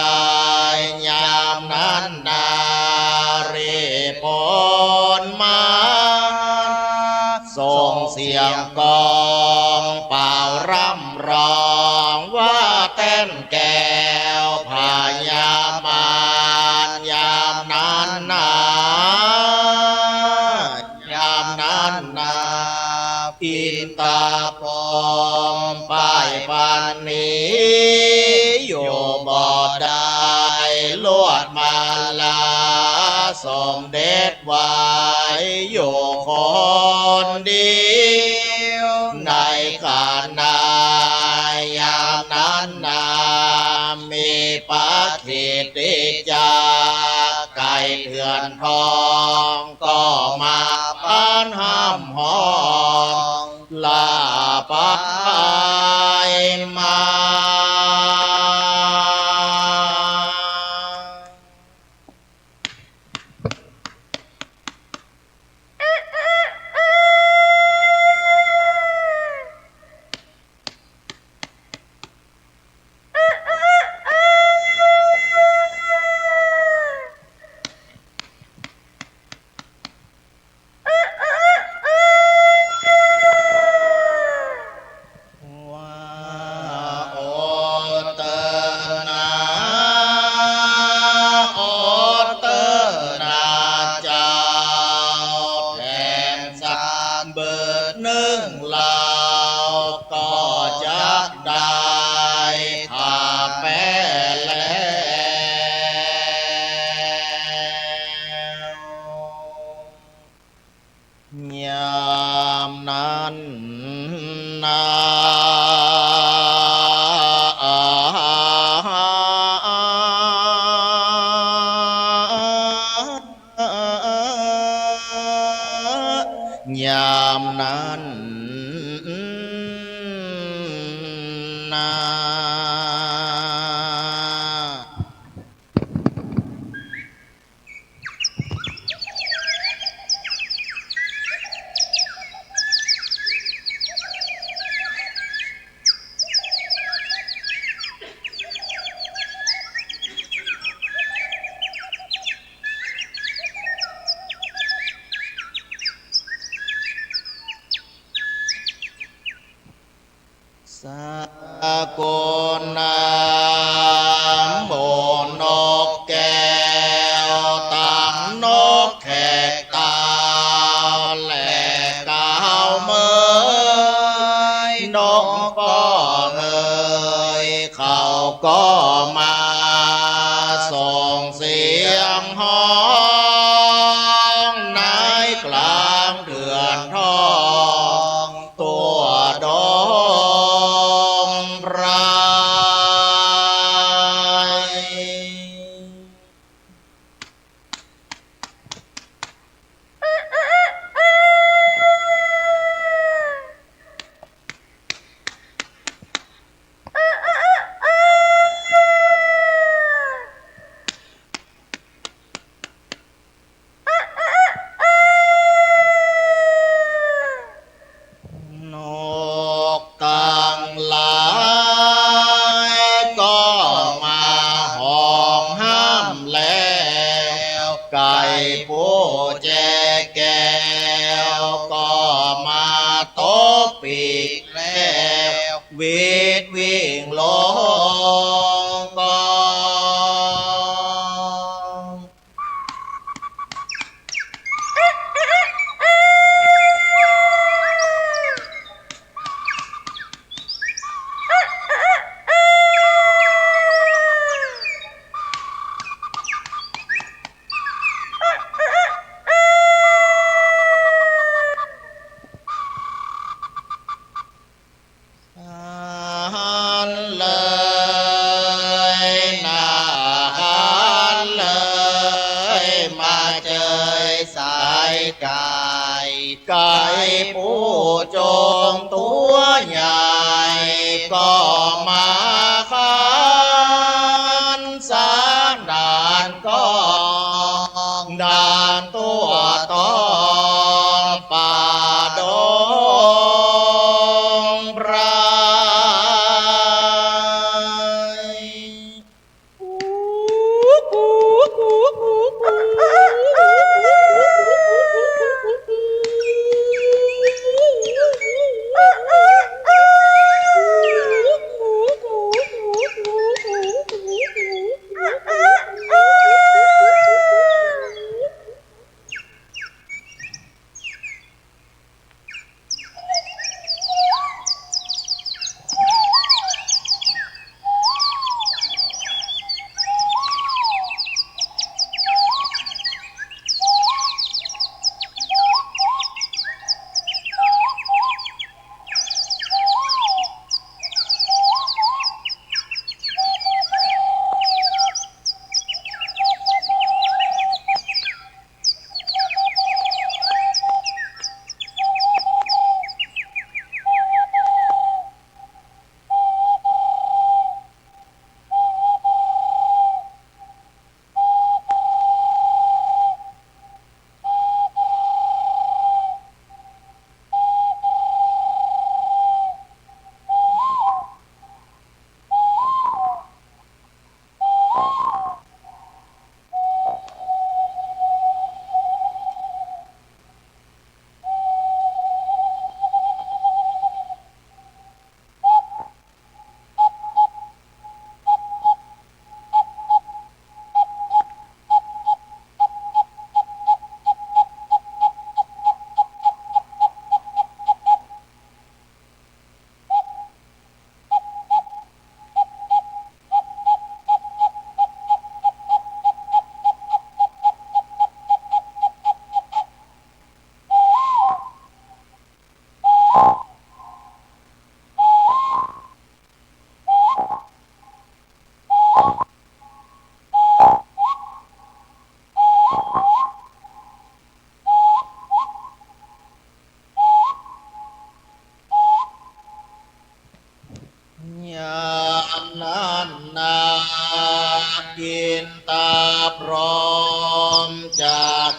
ยามนั้นนา ตาปองป้ายปันนี้อยู่บ่ได้ ลวดมาลาสมเด็จไว้อยู่คนเดียว ในขณะยามนั้นนา มีพระกิตติยาไก่เถื่อนทอง ก็มาพานห้ำฮ้อง ลาไปมา ว่า โอเตอร์นา โอเตอร์นาเจ้า แผ่นสารเบิดนึ่งลาว ก็จักได้ถ้าแพ้แล้ว ยามนั้นนา ยามนั้นนา สกุณาหมู่นกแก้ว ตังนกแขกเต้า และกาวเหมย นกก็เหย เขาก็มาส่งเสียงฮ้อง ในกลางเถื่อนทอง ตัวดงไพรนกตังหลายก็มาฮ้องห้ำแล้ว ไก่ผู้แจแก้วก็มาตบปีกแล้ว หวีดวิ่งลงกองหันเลยนะ หันเลย มาเจยสายไก่ ไก่ผู้จงตัวใหญ่ ก็มาขันสักด่านกอง ด่านตัวตองป่าดงไพร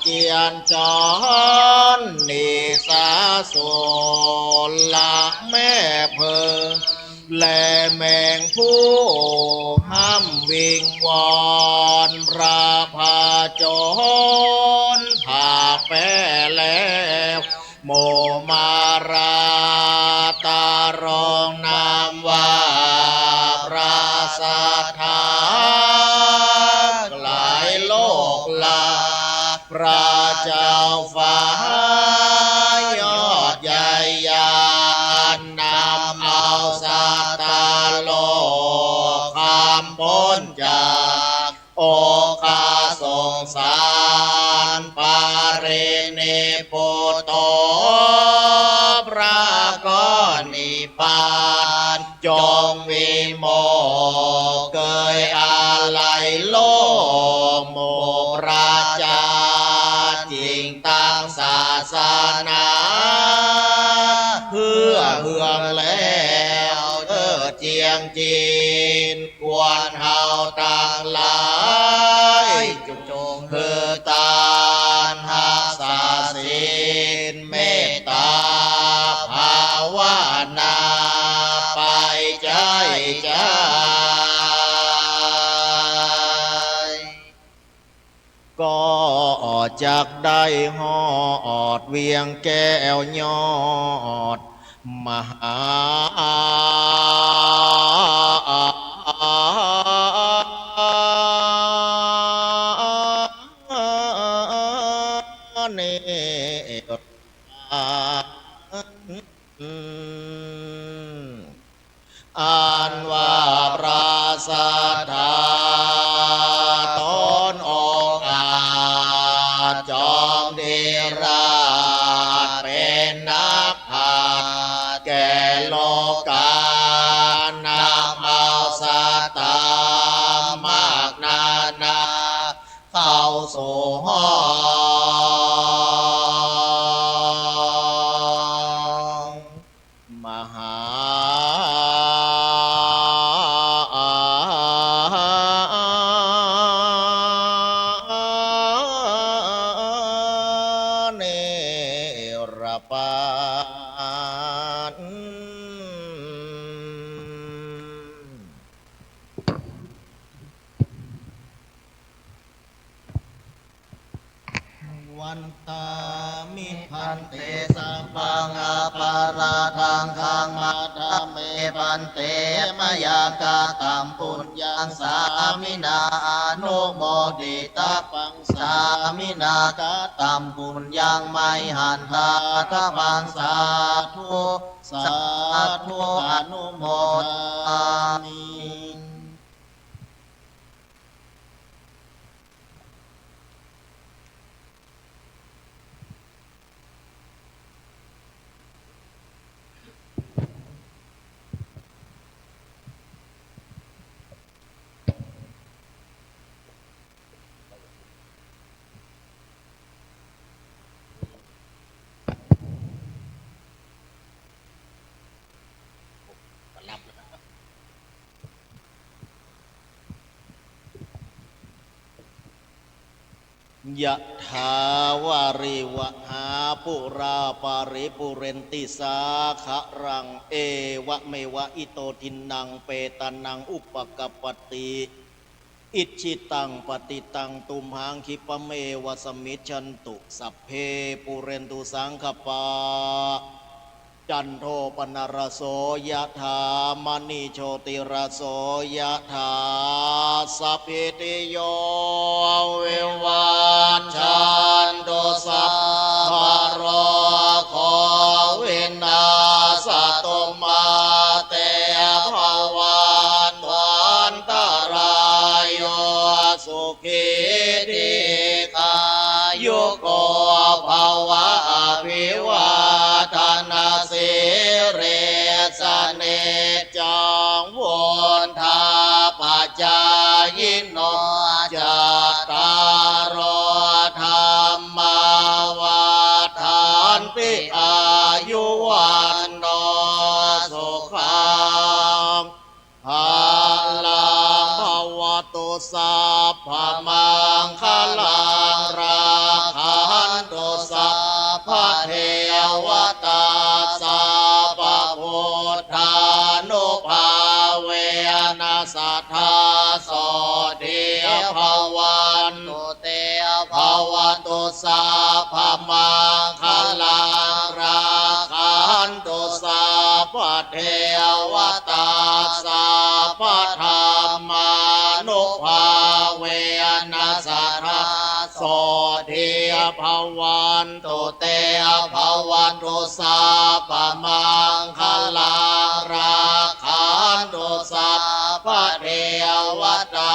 เจียนจันทร์ นิสาสุรแม่เพลิง และแมงผู้ห้ำวิงวอน พระผจญ ผากแพ้แล้ว หมู่มารา ตรองนามว่า พระสัทธา ไกลโลกลา พระเจ้าฟ้า ยอดใหญ่ยาน นำเอาสัตว์โลก ข้ามพ้นจาก โอคาสงสาร ปรินิพพุตโต พระก็นิพพาน จงวิโมกข์ เกยอาลัยโลก หมู่พระเจ้า จึงตั้งศาสนา เพื่อเฮืองแล้ว เทิดเจียงจีน ควรเฮาตังหลาย จุ่งหือตาน ฮักษาศีล เมตตา ภาวนา ไปใจ๊ใจ๊ ก็จักได้ฮอด เวียงแก้วยอด มหา เนร อันว่าพระสัทธา ตนองค์อาจ จอมเทราช เป็นนักปราชญ์ แก่โลกา นำเอาสัตว์มากนานา เข้าสู่ห้อง มหา เนรปาน วันตามิ ภันเต สัพพัง อปาราธัง ขัมมาธะเม ภันเต มะยัง กะตัม ปุญญัง สามินา อนุโมทิตัพพัง สามินา กะตัม ปุญญัง มะยัง ทาธัพพัง สาธุ สาธุ อนุโมทามิ ยะถา วาริวะหา ปุรา ปาริปุเรนติ สาคะรัง เอวะเมวะ อิโต ทินนัง เปตานัง อุปะกัปปติ อิจฉิตัง ปะติตัง ตุมหัง คิปะเมวะ สมิจฉันตุ สัพเพ ปุเรนตุ สังคะปา จันโท ปะนะระโส ยะถา มะณิ โชติระโส ยะถา สัพพิติโย วิวัชชันตุ สัพพะโรโค วินาสสตุ มาเต ภะวัตวันตะราโย สุขี ทีฆายุโก ภะวะ อะภิวาทะนะสีลิสสะ นิจจัง วุฑฒาปะจายิโน จัตตาโร ธัมมา วัฑฒันติ อายุ วัณโณ สุขัง พะลัง ภะวะตุ สัพพะมังคะลัง รักข devatā sabbabuddhānubhāvena sadā sotthī bhavantu te. Bhavatu sabbamaṅgalaṃ, rakkhantu sabbadevatā, sabbadhammānubhāvena sadā sotthī bhavantu te. Bhavatu sabbamaṅgalaṃ, rakkhantu sabbadevatā,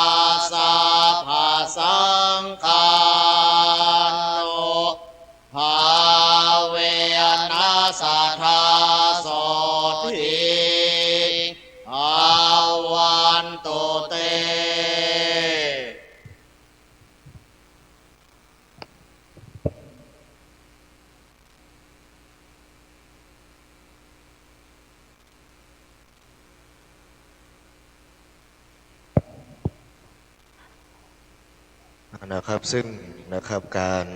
sabbasaṅghānubhāvena sadā sotthī bhavantu te. นะครับ ซึ่งนะครับ การ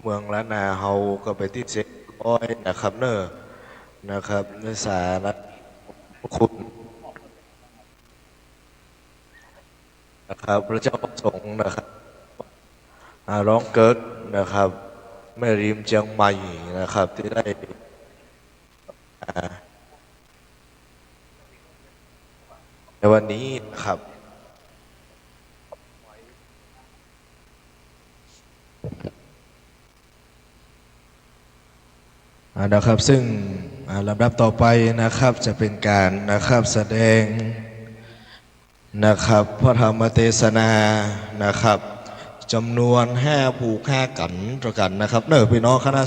เมืองล้านนาเฮาก็ไปนที่เรียบร้อยนะครับเนอะ นะครับ ในสาระคุณนะครับ พระเจ้าประสงค์นะครับ อ่า ร้องเกิกนะครับ แม่ริมเชียงใหม่นะครับ ที่ได้ อ่า ในวันนี้นะครับ อ่า นะครับ ซึ่ง อ่า ลำดับต่อไปนะครับ จะเป็นการนะครับ แสดงนะครับ พระธรรมเทศนานะครับ จำนวนห้าผูกห้ากั๋นตวกั๋นนะครับ เนอะ พี่น้องคณะ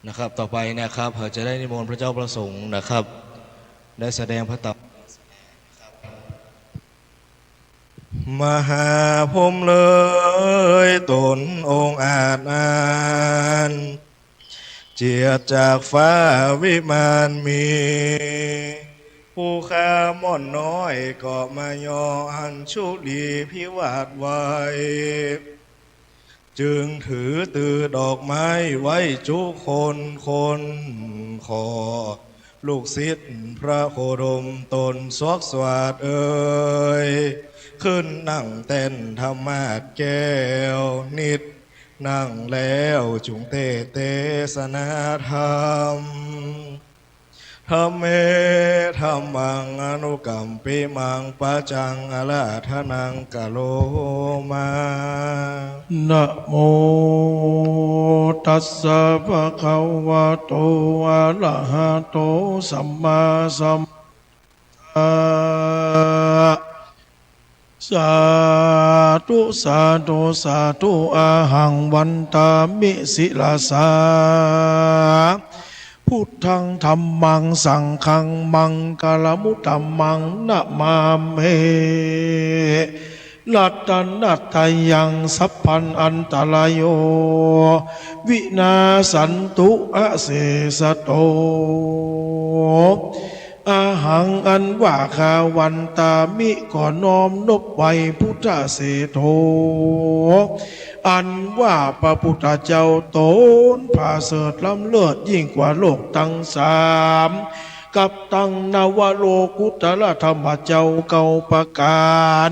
นะครับ ต่อไปนะครับ เราจะได้นิมนต์พระเจ้าประสงค์นะครับ ได้แสดงพระธรรม มหาพรหมเอ๋ย ตนองอาจนั้น เจียดจากฟ้าวิมานมี ผู้ข้าม่อนน้อยก็มายออัญชุลีพิวาทไว้ จึงถือตือดอกไม้ไหว้จุคนคน ขอลูกศิษย์พระโคดมตนสวกสวาทเอ่ย ขึ้นนั่งแต้นธรรมาสน์แก้ว นิดนั่งแล้วจุ่งเตสน์เตสนาธรรม Dhamme dhammaṃ anukampimaṃ paccaṃ ārādhanaṃ karoma. Namo tassa bhagavato arahato sammāsambuddhassa. Sādhu, sādhu, sādhu. Ahaṃ vandāmi sirasā buddhaṃ dhammaṃ saṅghaṃ maṅgalamuttamaṃ namāmi. Ratanattayaṃ sabbantarāyo vinassantu asesato. Ahaṃ อันว่าข้า vandāmi ก็น้อมนบไหว้ buddhaseṭṭho อันว่าพระพุทธเจ้าตนประเสริฐล้ำเลิศยิ่งกว่าโลกทั้งสาม กับตังนวโลกุตตรธรรมเจ้าเก้าประการ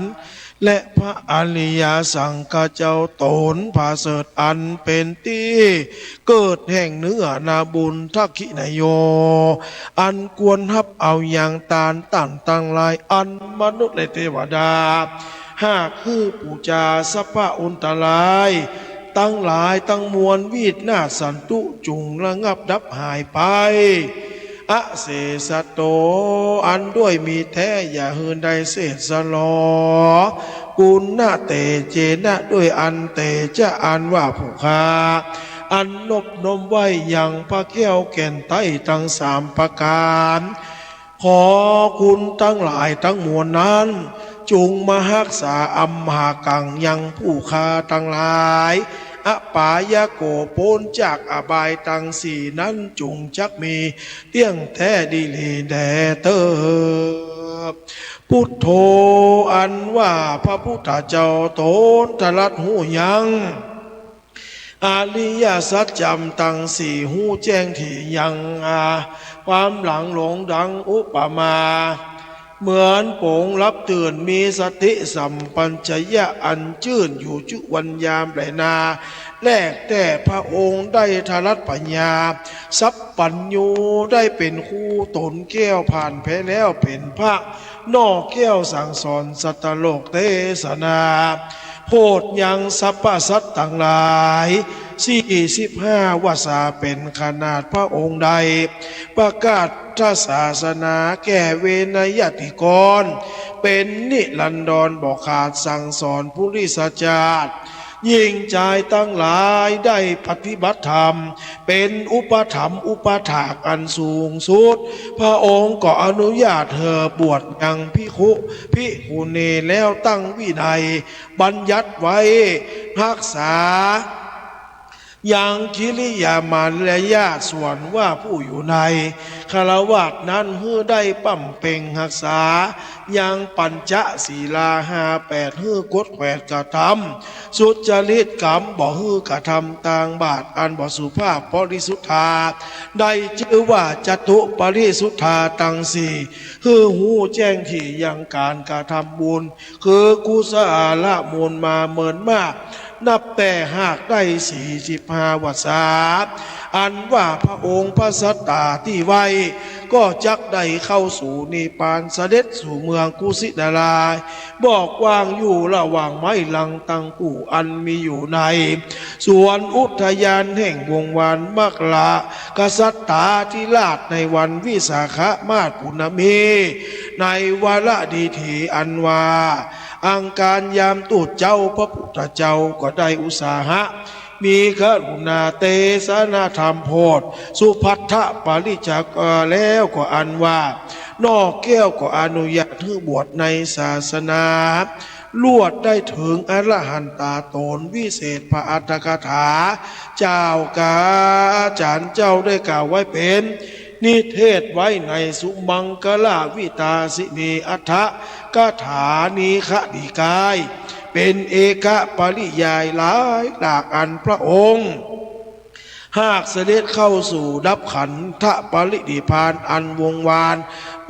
และพระอริยสังฆเจ้าตนประเสริฐอันเป็นตี้เกิดแห่งเนื้อนาบุญทักขิณาโย อันควรฮับเอาอย่างตานต้านตังหลาย อันมนุษย์และเทวดา หากหื้อปู๋จา สัพพะอันตรายตังหลายตังมวล วินาสสันตุ จุ่งระงับดับหายไป อเสสะโต อันด้วยมีแท้อย่าหืนได้เศษสลอ กุณะเตเจนะ ด้วยอันเตจะะ อันว่าผู้ข้า อันนบน้อมไว้ยังพระแก้วแก่นใต้ทั้งสามประการ ขอคุณทั้งหลายทั้งมวลนั้น จงมาฮักษาอัมหากังยังผู้ข้าทั้งหลาย อปายโก พ้นจากอบายทั้งสี่นั้นจงจักมีเตี้ยงแท้ดีหลีแด่เถิด พุทโธ อันว่าพระพุทธเจ้าตนตรัสฮู้ยัง อริยสัจธรรมทั้งสี่ฮู้แจ้งถี่ยังอา ความหลังหลงดังอุปมา เหมือนโป๋งหลับตื่นมีสติสัมปชัญญะอันจื้นอยู่จุวันยามแลนา แรกแต่พระองค์ได้ทรัตปัญญา สัพพัญญูได้เป็นครูตนแก้วผ่านแพ้แล้วเป็นพระ นอกแก้วสั่งสอนสัตว์โลกเทศนา โพชยังสรรพสัตว์ทั้งหลายสี่สิบห้าวาสาเป็นขนาดพระองค์ใด ประกาศศาสนาแก่เวนยติกร เป็นนิรันดรบ่ขาดสั่งสอนปุริสชาติ หญิงชายทั้งหลายได้ปฏิบัติธรรม เป็นอุปถัมภ์อุปถากอันสูงสุด พระองค์ก็อนุญาตให้บวชยังภิกขุภิกขุณีแล้วตั้งวินัยบัญญัติไว้ รักษายังกิริยามารยาท ส่วนว่าผู้อยู่ในฆราวาสนั้นหื้อได้บำเพ็ญรักษายังปัญจศีลาห้าแปด หื้อกดแขวดกระทำ สุจริตกรรมบ่หื้อกระทำตางบาปอันบ่สุภาพ ปริสุทธา ได้ชื่อว่าจตุปริสุทธาทั้งสี่ หื้อฮู้แจ้งถี่ยังการกระทำบุญ คือกุศลมูลมาเมินมาก นับแต่หากได้สี่สิบห้าวาสา อันว่าพระองค์พระสัตตาที่ไว้ ก็จักได้เข้าสู่นิพพาน เสด็จสู่เมืองกุสินารา บ่อกว้างอยู่ระหว่างไม้ลังตังกู่อันมีอยู่ในสวนอุทยานแห่งวงวานมกรากษัตราธิราช ในวันวิสาขมาสปุณณมี ในวาระดีถีอันว่า อังคารยามตุดเจ้าพระพุทธเจ้าก็ได้อุตสาหะ มีกรุณาเตสนธรรมโพชสุภัททปริจจกแล้วก็อันว่า นอกแก้วก็อนุญาตให้บวชในศาสนา ลวดได้ถึงอรหันตาตนวิเศษพระอัฏฐกถา เจ้าข้าอาจารย์เจ้าได้กล่าวไว้เป็นนิเทศไว้ในสุมังคลวิตาสินีอัฏฐกถานิคติกาย เป็นเอกปริยายหลายหลากอันพระองค์ หากเสด็จเข้าสู่ดับขันธปรินิพพานอันวงวาน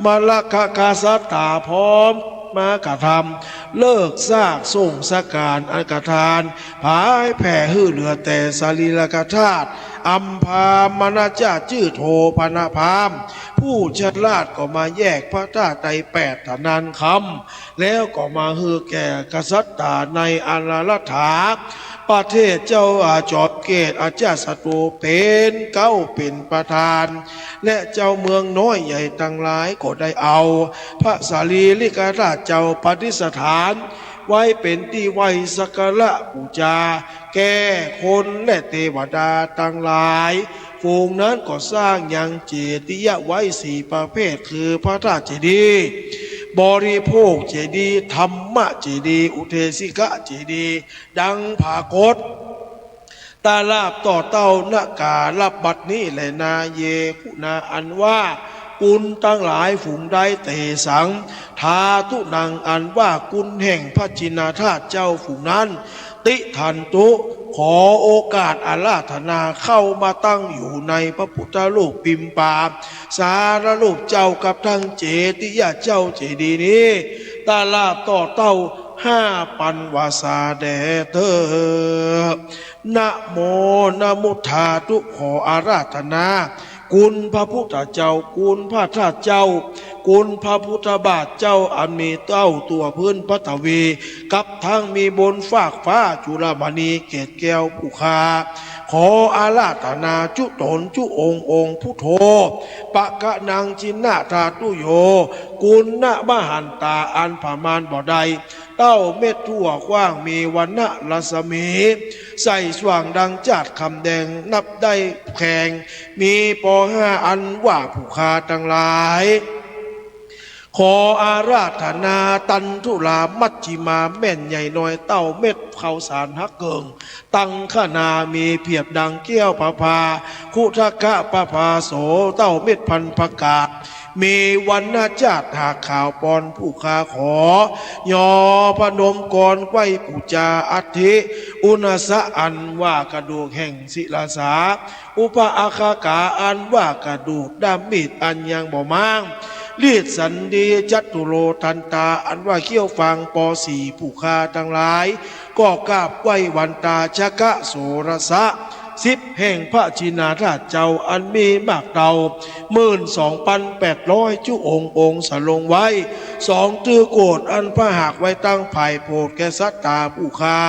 มรรคกษัตราพร้อมมากระทำ เลิกซากส่งสการอันกทาน ผายแผ่หื้อเหลือแต่สรีรกธาตุ อัมพามณจจื้อโทพนพาม ผู้ฉลาดก็มาแยกพระธาตุได้แปดเท่านั้นคำ แล้วก็มาหื้อแก่กษัตราในอนารัฐาประเทศ เจ้าอาจอมเกตอาจารย์ศัตรูเป็นเก๊าเป็นประธาน และเจ้าเมืองน้อยใหญ่ทั้งหลายก็ได้เอา พระสารีริกธาตุเจ้าประดิษฐาน ไว้เป็นที่ไหว้สักการะบูชา แก่คนและเทวดาทั้งหลาย ฝูงนั้นก็สร้างยังเจดีย์ไว้สี่ประเภท คือพระธาตุเจดีย์ บริโภคเจดีย์ ธรรมเจดีย์ อุเทสิกเจดีย์ ดังปรากฏ ตลาบต่อเต้า นกาลบัดนี้แลนา เย คุณา อันว่า คุณทั้งหลายฝูงใด เตสัง ธาตุนัง อันว่าคุณแห่งพระชินธาตุเจ้าฝูงนั้น ติฏฐันตุ ขอโอกาสอาราธนาเข้ามาตั้งอยู่ในพระพุทธรูปปิมปาสารีรูปเจ้ากับทั้งเจดีย์เจ้าเจดีย์นี้ ตลาบต่อเต้าห้าปันวาสาแด่เถิด นะโม นะโม สาธุ ขออาราธนา คุณพระพุทธเจ้า คุณพระธาตุเจ้า คุณพระพุทธบาทเจ้า อันมีเต้าตัวพื้นปฐวี กับทั้งมีบนฟากฟ้าจุลมณีเกศแก้วผู้ข้า ข ขออาราธนาจุตนจุองค์องค์ Buddho pakanaṃ jinadhātuyo, คุณมหันตาอันประมาณบ่ได้ เต้าเม็ดทั่วกว้าง มีวรรณรัศมี ใส่ส่วงดังจาดคำแดง นับได้แพง มีปอห้า อันว่าผู้ข้าทั้งหลาย ขออาราธนาตันทุลามัชฌิมา แม่นใหญ่น้อย เต้าเม็ดข้าวสารหักเกิ่ง ตังคณา มีเปรียบดังแก้วประภา คุทกะประภาโส เต้าเม็ดพันธุ์ผักกาด มีวรรณจาดหากขาวปอน ผู้ข้าขอ ยอพนมกรไหว้ปูจา อัฐิ อุณสะ อันว่ากระดูกแห่งศิลาสา อุปะอัคคกา อันว่ากระดูกด้ามมีดอันยังบ่ม้าง ลีสันดี จัตุโล ทันตา อันว่าเขี้ยวฟาง ปอสี่ ผู้ข้าทั้งหลาย ก็กราบไหว้วันตา ชกะโสรสะ สิบแห่งพระชินนาถราชเจ้า อันมีหมากเต้า หมื่นสองพันแปดร้อย จุองค์องค์ สรงไว้ สองตรีโกศ อันพระหัตถ์ไว้ตั้ง ไพร่โปรดแก่สัตตาผู้ข้า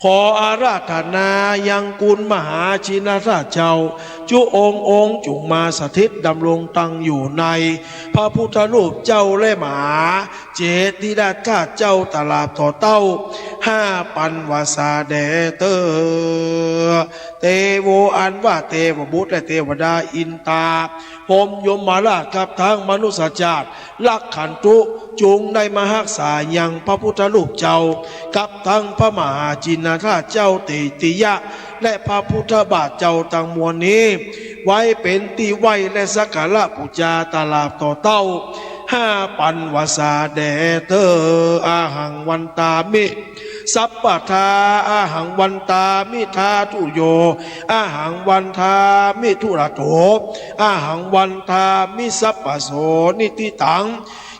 ขออาราธนายังคุณมหาชินนาถราชเจ้า จุองค์องค์ จุ่งมาสถิตดำรงตั้งอยู่ใน พระพุทธรูปเจ้าและมหาเจติราชเจ้า ตราบต่อเต้า ห้าปันวาสาแด่เตอ เตโว อันว่าเทวบุตรและเทวดา อินตา พรหมยมราช กับทั้งมนุษย์ชาติ รักขันตุ จุ่งได้มาฮักษายังพระพุทธรูปเจ้า กับทั้งพระมหาชินนาถราชเจ้า เตติยะ และพระพุทธบาทเจ้าทั้งมวลนี้ ไว้เป็นตี้ไหว้และสักการะปูจา ตราบต่อเต้า ห้าปันวาสาแด่เตอ อะหังวันตามิ สัพพทา อะหังวันตามิ ธาตุโย อะหังวันตามิ ธุระโต อะหังวันตามิ สัพพโส นิฏฐิตัง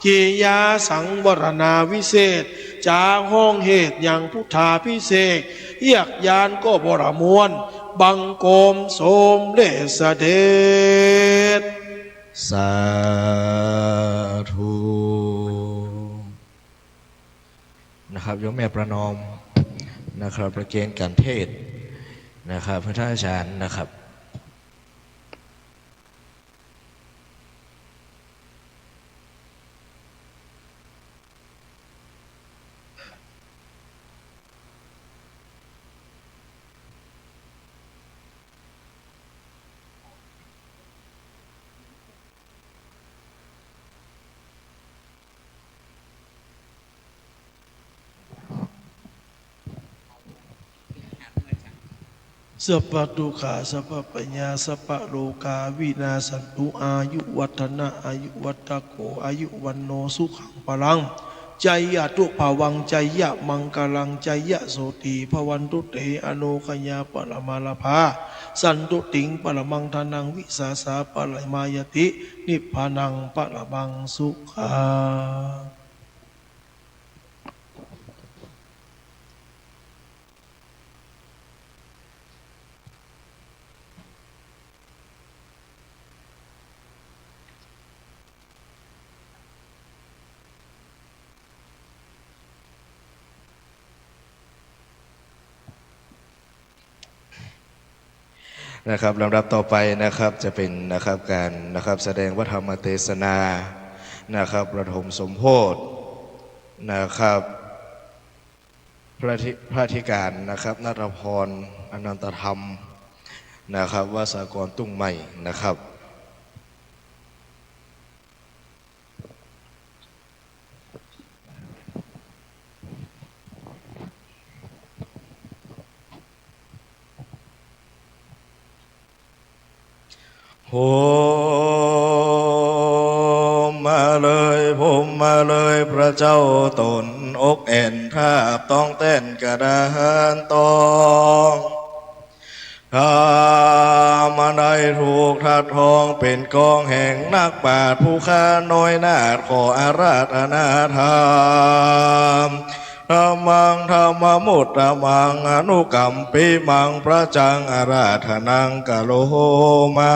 กิริยาสังวรณาวิเศษ จากห้องเหตุยังพุทธาภิเษก เยือกยานก็บ่ระมวล บังคมสมเด็จเสด็จ สาธุ นะครับ โยมแม่ประนอม นะครับ ประเคนการเทศน์ นะครับ พระอาจารย์ นะครับ Sabbadukkhā sabbabhayā sabbarogā vinassantu, āyuvaḍḍhanaṃ āyuvaḍḍhako āyuvaḍḍhano sukhaṃ balaṃ. Jayatu bhavaṃ jayamaṅgalaṃ jayasotthī bhavantu te. Anūgayā paramālabhā santuṭṭhiṃ paramaṃ dhanaṃ vissāsaparamā ñāti nibbānaṃ paramaṃ sukhaṃ. นะครับ ลำดับต่อไปนะครับ จะเป็นนะครับ การนะครับ แสดงพระธรรมเทศนานะครับ ประถมสมโภชน์นะครับ พระธิ- พระอธิการนะครับ ณัฐพร อนันตธรรมนะครับ วัสสากร ทุ่งใหม่นะครับ โฮมมาเลย โฮมมาเลย พระเจ้าตนอกแอ่น ทาบต้องแต้นกระดานตอง ธรรมอันใดถูกทัดทอง เป็นกองแห่งนักปราชญ์ผู้ข้าน้อยนาถ ขออาราธนาธรรม Dhammaṃ dhammamuttamamaṃ anukampimaṃ พระจัง ārādhanaṃ karoma.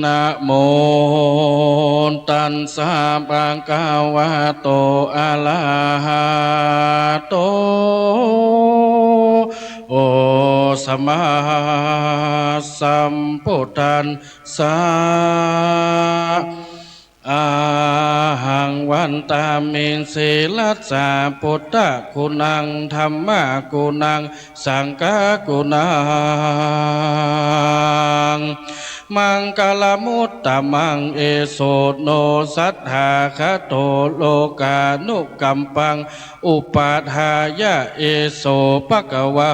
Namo tassa bhagavato arahato โอ sammāsambuddhassa. Ahaṃ vandāmi sīlassa buddhaguṇaṃ dhammaguṇaṃ saṅghaguṇaṃ. Maṅgalamuttamaṃ, eso no sattha gato lokānukampaṃ upādāya, eso bhagavā.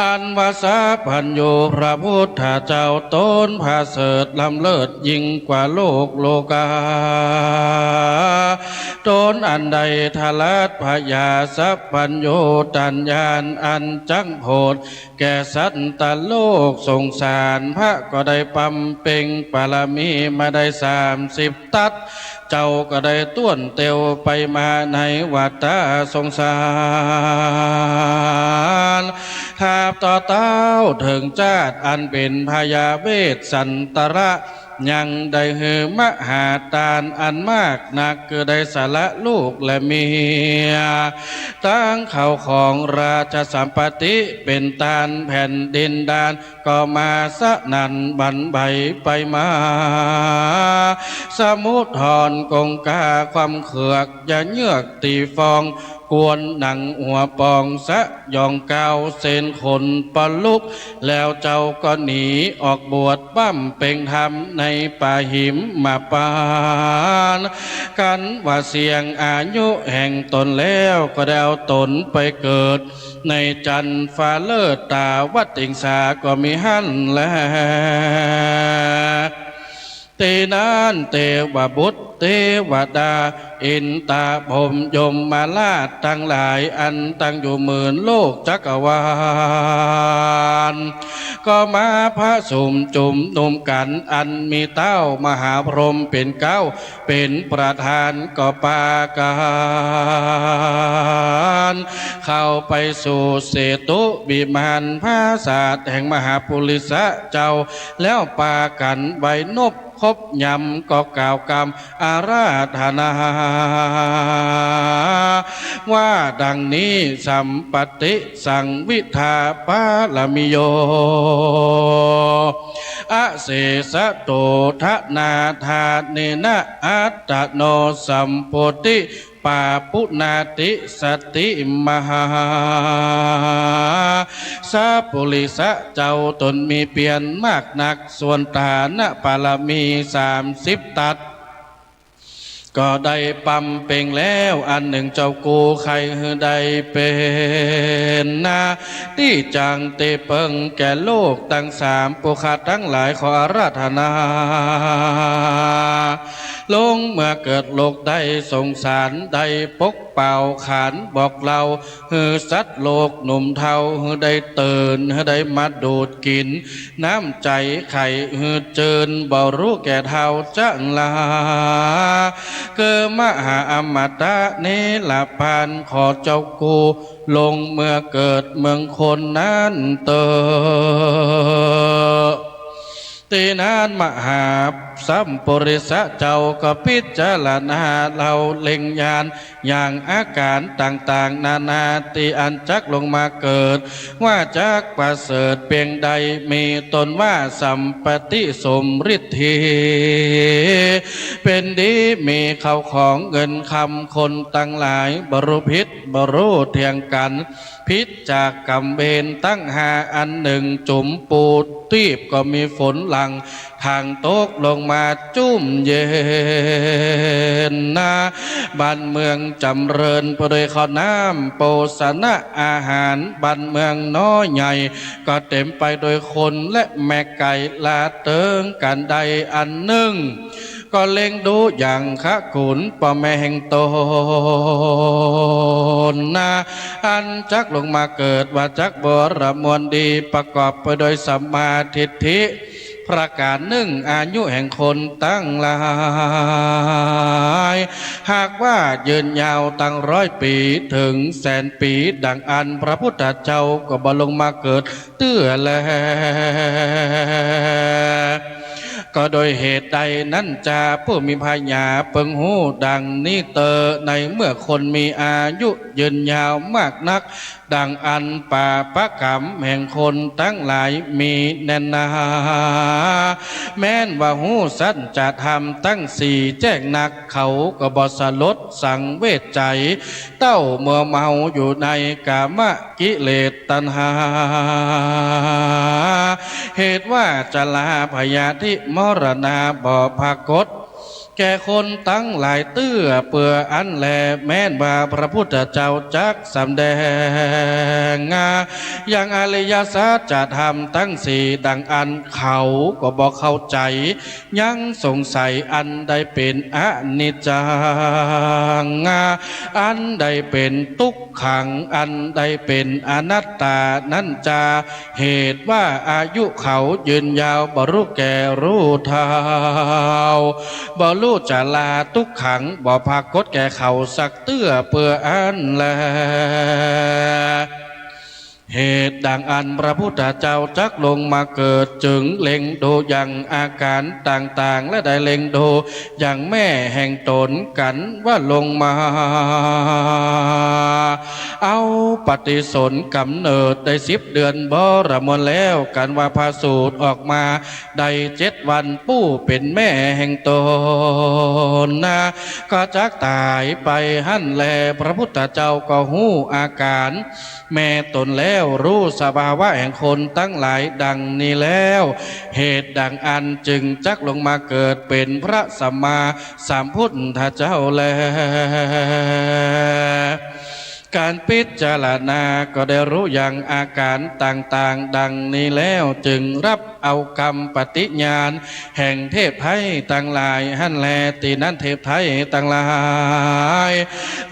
อันว่าสัพพัญญูพระพุทธเจ้าตนประเสริฐล้ำเลิศยิ่งกว่าโลกโลกา ตนอันได้ทรัพยาสัพพัญญูตัญญาณอันจักโผดแก่สัตว์โลกสงสาร พระก็ได้บำเพ็ญบารมีมาได้สามสิบ ตัด เจ้าก็ได้ต้วนเตียวไปมาในวัฏสงสาร ตราบต่อเต้าเถิงชาติอันเป็นพยาเวสสันตระ ยังได้หื้อมหาทานอันมากนัก คือได้สละลูกและเมีย ตังข้าวของราชสัมปติ เป็นต้านแผ่นดินดาน ก็มาสนั่นหวั่นไหวไปมา สมุทรคงคาความเคือง เยือกตีฟอง กวนหนังหัวปอง สยองก้าวเส้นขนปลุก แล้วเจ้าก็หนีออกบวชบำเพ็ญธรรมในป่าหิมพานต์ กันว่าเสี้ยงอายุแห่งตนแล้ว ก็ได้เอาตนไปเกิด ในจันทร์ฟ้าเลิศตาวติงสาก็มิหั้นแล ที่นั้นเทวบุตรเทวดา อินตาพรหมยมราชทั้งหลายอันตั้งอยู่หมื่นโลกจักรวาล ก็มาประชุมจุมนุมกัน อันมีท้าวมหาพรหมเป็นเก๊า เป็นประธานก็ปากัน เข้าไปสู่เสตุวิมานปราสาทแห่งมหาปุริสะเจ้า แล้วปากันไหว้นบครบยำก็กล่าวกำอาราธนา ว่าดังนี้ สัมปติสังวิทาปารมิโย อเสสะโต ทนาทาเนนะ อัตตโน สัมโพธิ ปาปุนาติ สติมหา สัพปุริสะเจ้าตนมีเปียรมากนัก ส่วนทานปารมีสามสิบตัด ก็ได้บำเพ็ญแล้ว อันหนึ่งเจ้ากูใคร่หื้อได้เป็นนา ที่จังเตเปิงแก่โลกตังสาม ปุคคาทั้งหลายขออาราธนา ลงเมื่อเกิดโลกได้สงสาร ได้ปกเป่าขานบอกเล่า หื้อสัตว์โลกหนุ่มเฒ่า หื้อได้ตื่น หื้อได้มาดูดกิน น้ำใจไข่หื้อเจิญ บ่รู้แก่เฒ่าจังลา คือมหาอมตะเนรพาน ขอเจ้ากูลงเมื่อเกิดเมืองคนนั้นเตอ ที่นั้นมหาสัพปุริสะเจ้าก็พิจารณาเล่าเล็งญาณ อย่างอาการต่างๆ นานาที่อันจักลงมาเกิด ว่าจักประเสริฐเพียงใด มีตนว่าสัมปติสมฤทธี เป็นดีมีเข้าของเงินคำ คนทั้งหลายบ่รู้ผิดบ่รู้เที่ยงกัน ผิดจากกรรมเวรตั้งห้าอันหนึ่ง จุมปูตีบก็มีฝนหลั่ง ทางตกลงมาจุ่มเย็นนา บ้านเมืองจำเริญไปด้วยข้าวน้ำโภชนะอาหาร บ้านเมืองน้อยใหญ่ ก็เต็มไปโดยคนและแม่ไก่ ลาเติงกันได้อันหนึ่ง ก็เล็งดูอย่างขะขุนพ่อแม่แห่งตนนา อันจักลงมาเกิด ว่าจักบรมวลดี ประกอบไปโดยสัมมาทิฏฐิ ประการหนึ่ง อายุแห่งคนทั้งหลาย หากว่ายืนยาวตั้งร้อยปี ถึงแสนปี ดังอันพระพุทธเจ้าก็บ่ลงมาเกิดเตื้อแล พ ก็โดยเหตุใดนั้นจา ผู้มีพญาเปิงฮู้ดังนี้เตอ ในเมื่อคนมีอายุยืนยาวมากนัก ดังอันปาปกรรมแห่งคนทั้งหลายมีแน่นหนา แม้นว่าฮู้สัจธรรมทั้งสี่แจ้งนัก เขาก็บ่สลดสังเวชใจ เต้ามัวเมาอยู่ในกามกิเลสตัณหา เหตุว่าชราพยาธิมรณาบ่ปรากฏ แก่คนทั้งหลายเตื้อ เปื้ออั้นแล แม้นว่าพระพุทธเจ้าจักสำแดง ยังอริยสัจธรรมทั้งสี่ดังอันเขาก็บ่เข้าใจ ยังสงสัยอันใดเป็นอนิจจัง อันใดเป็นทุกขัง อันใดเป็นอนัตตา นั้นจา เหตุว่าอายุเขายืนยาวบ่รู้แก่รู้เฒ่า บ่รู้ชราทุกขัง บ่ปรากฏแก่เขาสักเตื้อ เปื้ออั้นแล เหตุดังอันพระพุทธเจ้าจักลงมาเกิด จึงเล็งดูยังอาการต่างๆ และได้เล็งดูยังแม่แห่งตนกันว่าลงมา เอาปฏิสนธิกำเนิดได้สิบเดือนบริบูรณ์แล้ว กันว่าประสูติออกมาได้เจ็ดวัน ผู้เป็นแม่แห่งตนนะ ก็จักตายไปหั้นแล พระพุทธเจ้าก็ฮู้อาการ แม่ตนแล้วรู้สภาวะแห่งคนทั้งหลายดังนี้แล้ว เหตุดังอันจึงจักลงมาเกิดเป็นพระสัมมาสัมพุทธเจ้าแล การพิจารณาก็ได้รู้ยังอาการต่างๆ ดังนี้แล้ว จึงรับเอาคำปฏิญาณแห่งเทพไทยทั้งหลายหั้นแล ที่นั้นเทพไทยทั้งหลาย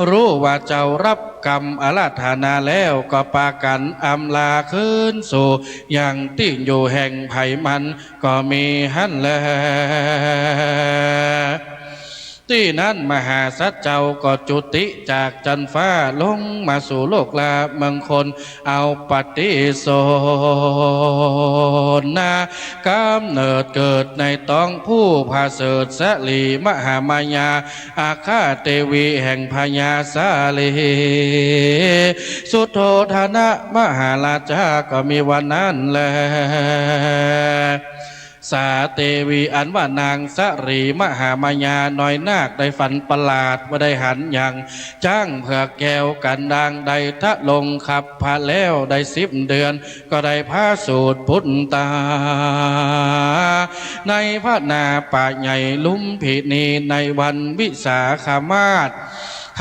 รู้ว่าเจ้ารับกำอาราธนาแล้ว ก็ปากันอำลาคืนสู่ยังที่อยู่แห่งไผมันก็มีหั้นแล ที่นั้นมหาสัจเจ้าก็จุติจากจันฟ้าลงมาสู่โลกละเมืองคน เอาปฏิสนธิกำเนิดเกิดในท้องผู้ประเสริฐสลีมหามายา อาคาเทวีแห่งพญาสลี สุโธทนะมหาราชาก็มีวันนั้นแล สาเทวีอันว่านางสลีมหามายาน้อยนาคได้ฝันประหลาดว่าได้หันยังช้างเผือกแก้วกันดางได้ทะลงขับพระแล้วได้สิบเดือน ก็ได้ประสูติปุตตา ในพระนาป่าใหญ่ลุมพินีในวันวิสาขมาส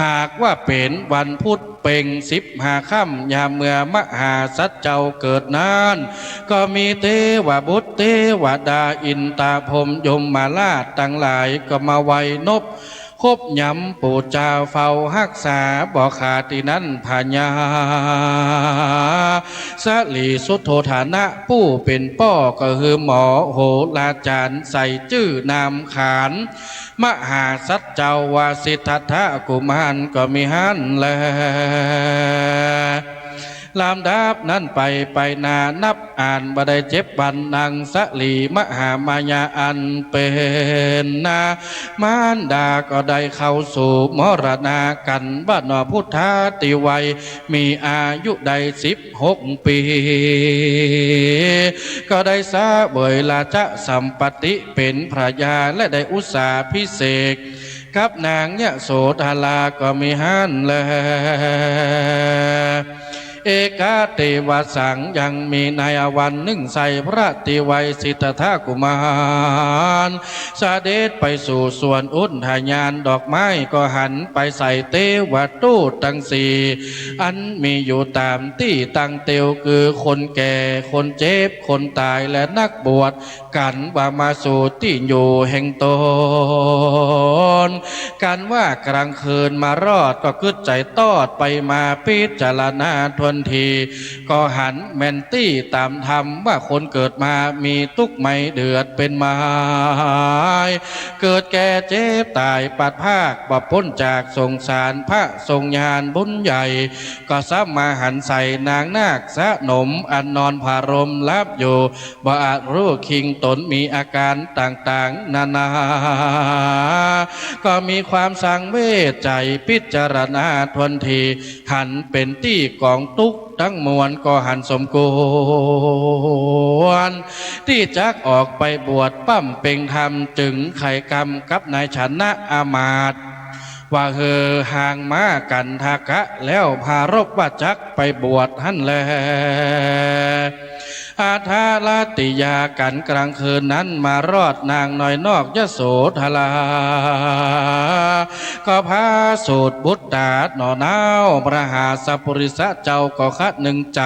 หากว่าเป็นวันพุธเพ็ญสิบห้าค่ำ ยามเมื่อมหาสัจเจ้าเกิดนั้น ก็มีเทวบุตรเทวดาอินทร์พรหมยมราชทั้งหลายก็มาไหว้นบ คบยำปูจาเฝ้ารักษาบ่ขาดที่นั้นพญาสลีสุโธทนะผู้เป็นป้อก็คือหมอโหราจารย์ใส่ชื่อนามขาน มหาสัจเจ้าวาสิทธัตถกุมารก็มีหั้นแล ลำดับนั้นไปไปนานับอ่านบ่ได้เจ็ดวันนางสลีมหามายาอันเป็นนามารดาก็ได้เข้าสู่มรณากันว่าหนอพุทธาติวัยมีอายุได้สิบหกปี ก็ได้เสวยราชสัมปัตติเป็นพระยาและได้อุสสาภิเษก กับนางยโสธราก็มีหั้นแล เอกเตวสังยังมีในวันหนึ่งไซพระติวัยสิทธัตถกุมาร เสด็จไปสู่สวนอุทยานดอกไม้ก็หันไปใส่เทวทูตทั้งสี่ อันมีอยู่ตามที่ตั้งเตียวคือคนแก่คนเจ็บคนตายและนักบวช กันว่ามาสู่ที่อยู่แห่งตน กันว่ากลางคืนมารอดก็กึ๊ดใจ๋ตอดไปมาพิจารณาทั่ว ทันที ก็หันแม่นตี้ตามธรรมว่าคนเกิดมามีทุกข์ไม่เดือดเป็นไม้ เกิดแก่เจ็บตายปัดภาคบ่พ้นจากสงสาร พระทรงญาณบุญใหญ่ ก็ซ้ำมาหันใส่นางนาคสนมอันนอนผารมหลับอยู่ บ่อาจรู้คิงตนมีอาการต่างๆ นานา ก็มีความสังเวชใจพิจารณาทวนที หันเป็นตี้ของทุกข์ทั้งมวล ก็หันสมควร ที่จักออกไปบวชบำเพ็งธรรม จึงไขกรรมกับนายชนะอามาตย์ ว่าเฮอห่างมากันทากะแล้ว ปรารภว่าจักไปบวชหั้นแล อาทาลติยากันกลางคืนนั้น มารอดนางน้อยนอกยโสธรา ก็พาสูตรบุตรตาหน่อหนาว พระหาสปุริสะเจ้าก็คะนึงใจ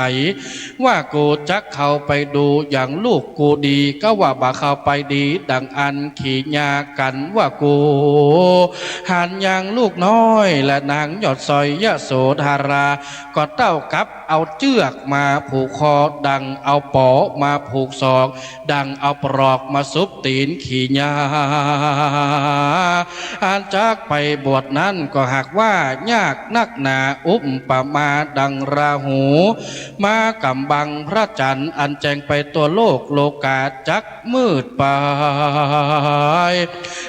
ว่ากูจักเข้าไปดูอย่างลูกกูดี ก็ว่าบ่เข้าไปดีดังอัน ขีญากันว่ากู หันอย่างลูกน้อยและนางยอดซอยยโสธรา ก็เต้ากับเอาเจือกมาผูกคอ ดังเอาปอมาผูกศอก ดังเอาปลอกมาสุบตีนขีญา อันจักไปบวชนั้นก็หากว่ายากนักหนา อุปมาดังราหู มากำบังพระจันทร์ อันแจ้งไปทั่วโลก โลกาจักมืดไป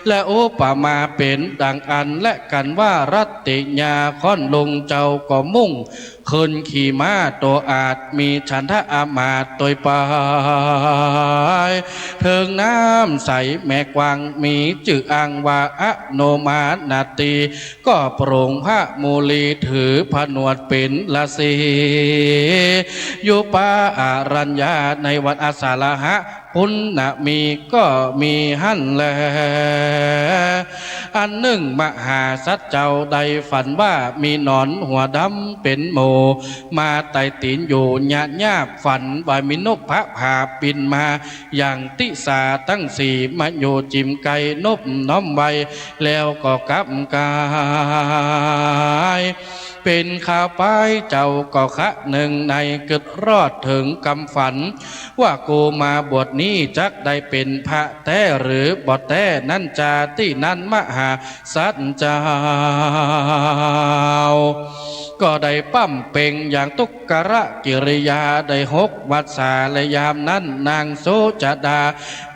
และอุปมาเป็นดังอันและกันว่า รัตติยาค้อนลุงเจ้าก็มุ่ง ขึ้นขี่ม้าตัวอาจ มีฉันทะอามาตย์โดยไป ถึงน้ำใสแม่กว้าง มีจื่ออ้างว่าอโนมานาตี ก็ปรงพระมูลี ถือผนวดเป็นราศี อยู่ป่าอารัญญา ในวันอาสาฬหะ ปุณณมีก็มีหั้นแล อันหนึ่งมหาสัตว์เจ้าได้ฝันว่ามีหนอนหัวดำเป็นหมู่ มาไต่ตีนอยู่หยาบหยาบ ฝันว่ามีนกพระผาบินมาอย่างทิศาทั้งสี่ มาอยู่จิมไกลนบน้อมไว้ แล้วก็กลับกาย เป็นข้าวป้ายเจ้าก็คะหนึ่งใน กึดรอดถึงกำฝัน ว่ากูมาบวชนี้จักได้เป็นพระแท้หรือบ่แท้ นั้นจาตี้นั้นมหาสัตว์เจ้า ก็ได้บำเพ็งอย่างทุกขกิริยาได้หกวัสสา และยามนั้นนางโสจดา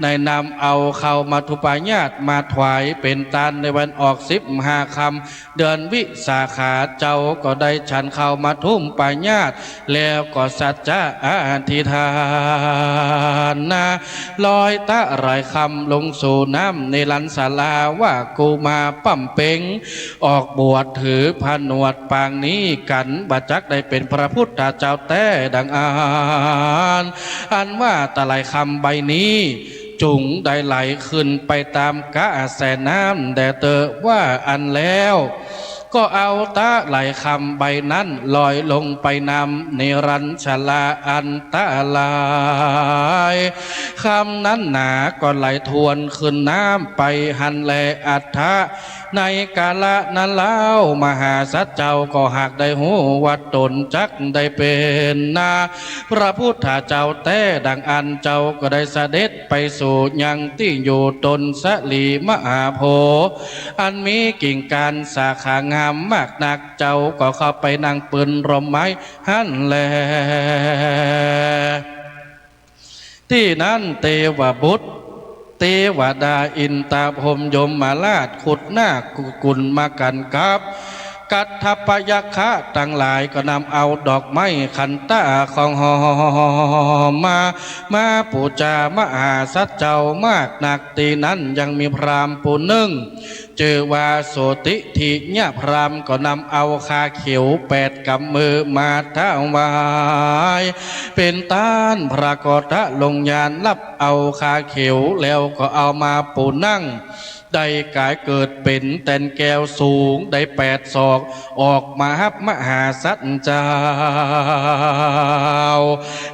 ได้นำเอาข้าวมัทุปายาตมาถวายเป็นทานในวันออกสิบห้าค่ำ เดือนวิสาขา เจ้าก็ได้ฉันข้าวมัทุปายาต แล้วก็สัจจะอธิษฐานนะ ลอยตะไหลคำลงสู่น้ำเนรัญชรา ว่ากูมาบำเพ็งออกบวชถือผนวดปางนี้ กันบ่จักได้เป็นพระพุทธเจ้าแท้ดังอัน อันว่าตะไหลคำใบนี้ จุ่งได้ไหลขึ้นไปตามกระแสน้ำแด่เตอะ ว่าอันแล้ว ก็เอาตะไหลคำใบนั้นลอยลงไปน้ำเนรัญชรา อันตะไหลคำนั้นหนาก็ไหลทวนขึ้นน้ำไปหั้นแล อัฏฐะ ในกาละนั้นเล่า มหาสัตว์เจ้าก็หากได้ฮู้ว่าตนจักได้เป็นนะ พระพุทธเจ้าแท้ดังอัน เจ้าก็ได้เสด็จไปสู่ยังตี้อยู่ต้นสาลีมหาโพธิ์ อันมีกิ่งการสาขางามมากนัก เจ้าก็เข้าไปนั่งปืนร่มไม้หั้นแล ตี้นั้นเตวบุตร เตวดา อินตาพรหมยมราช ครุฑนาคกุลมกันกับ กัสสปะยักขะตังหลาย ก็นำเอาดอกไม้ขันตะของหอมมา มาปูจามหาสัตว์เจ้ามากนัก ตี้นั้นยังมีพราหมณ์ผู้หนึ่ง จื่อว่าโสติฏฐิยพราหมณ์ ก็นำเอาคาเขียวแปดกำมือมาถวาย เป็นต้าน พระก็ทรงญาณรับเอาคาเขียว แล้วก็เอามาปูนั่ง ได้กายเกิดเป็นแตนแก้วสูงได้แปดศอก ออกมาฮับมหาสัตว์เจ้า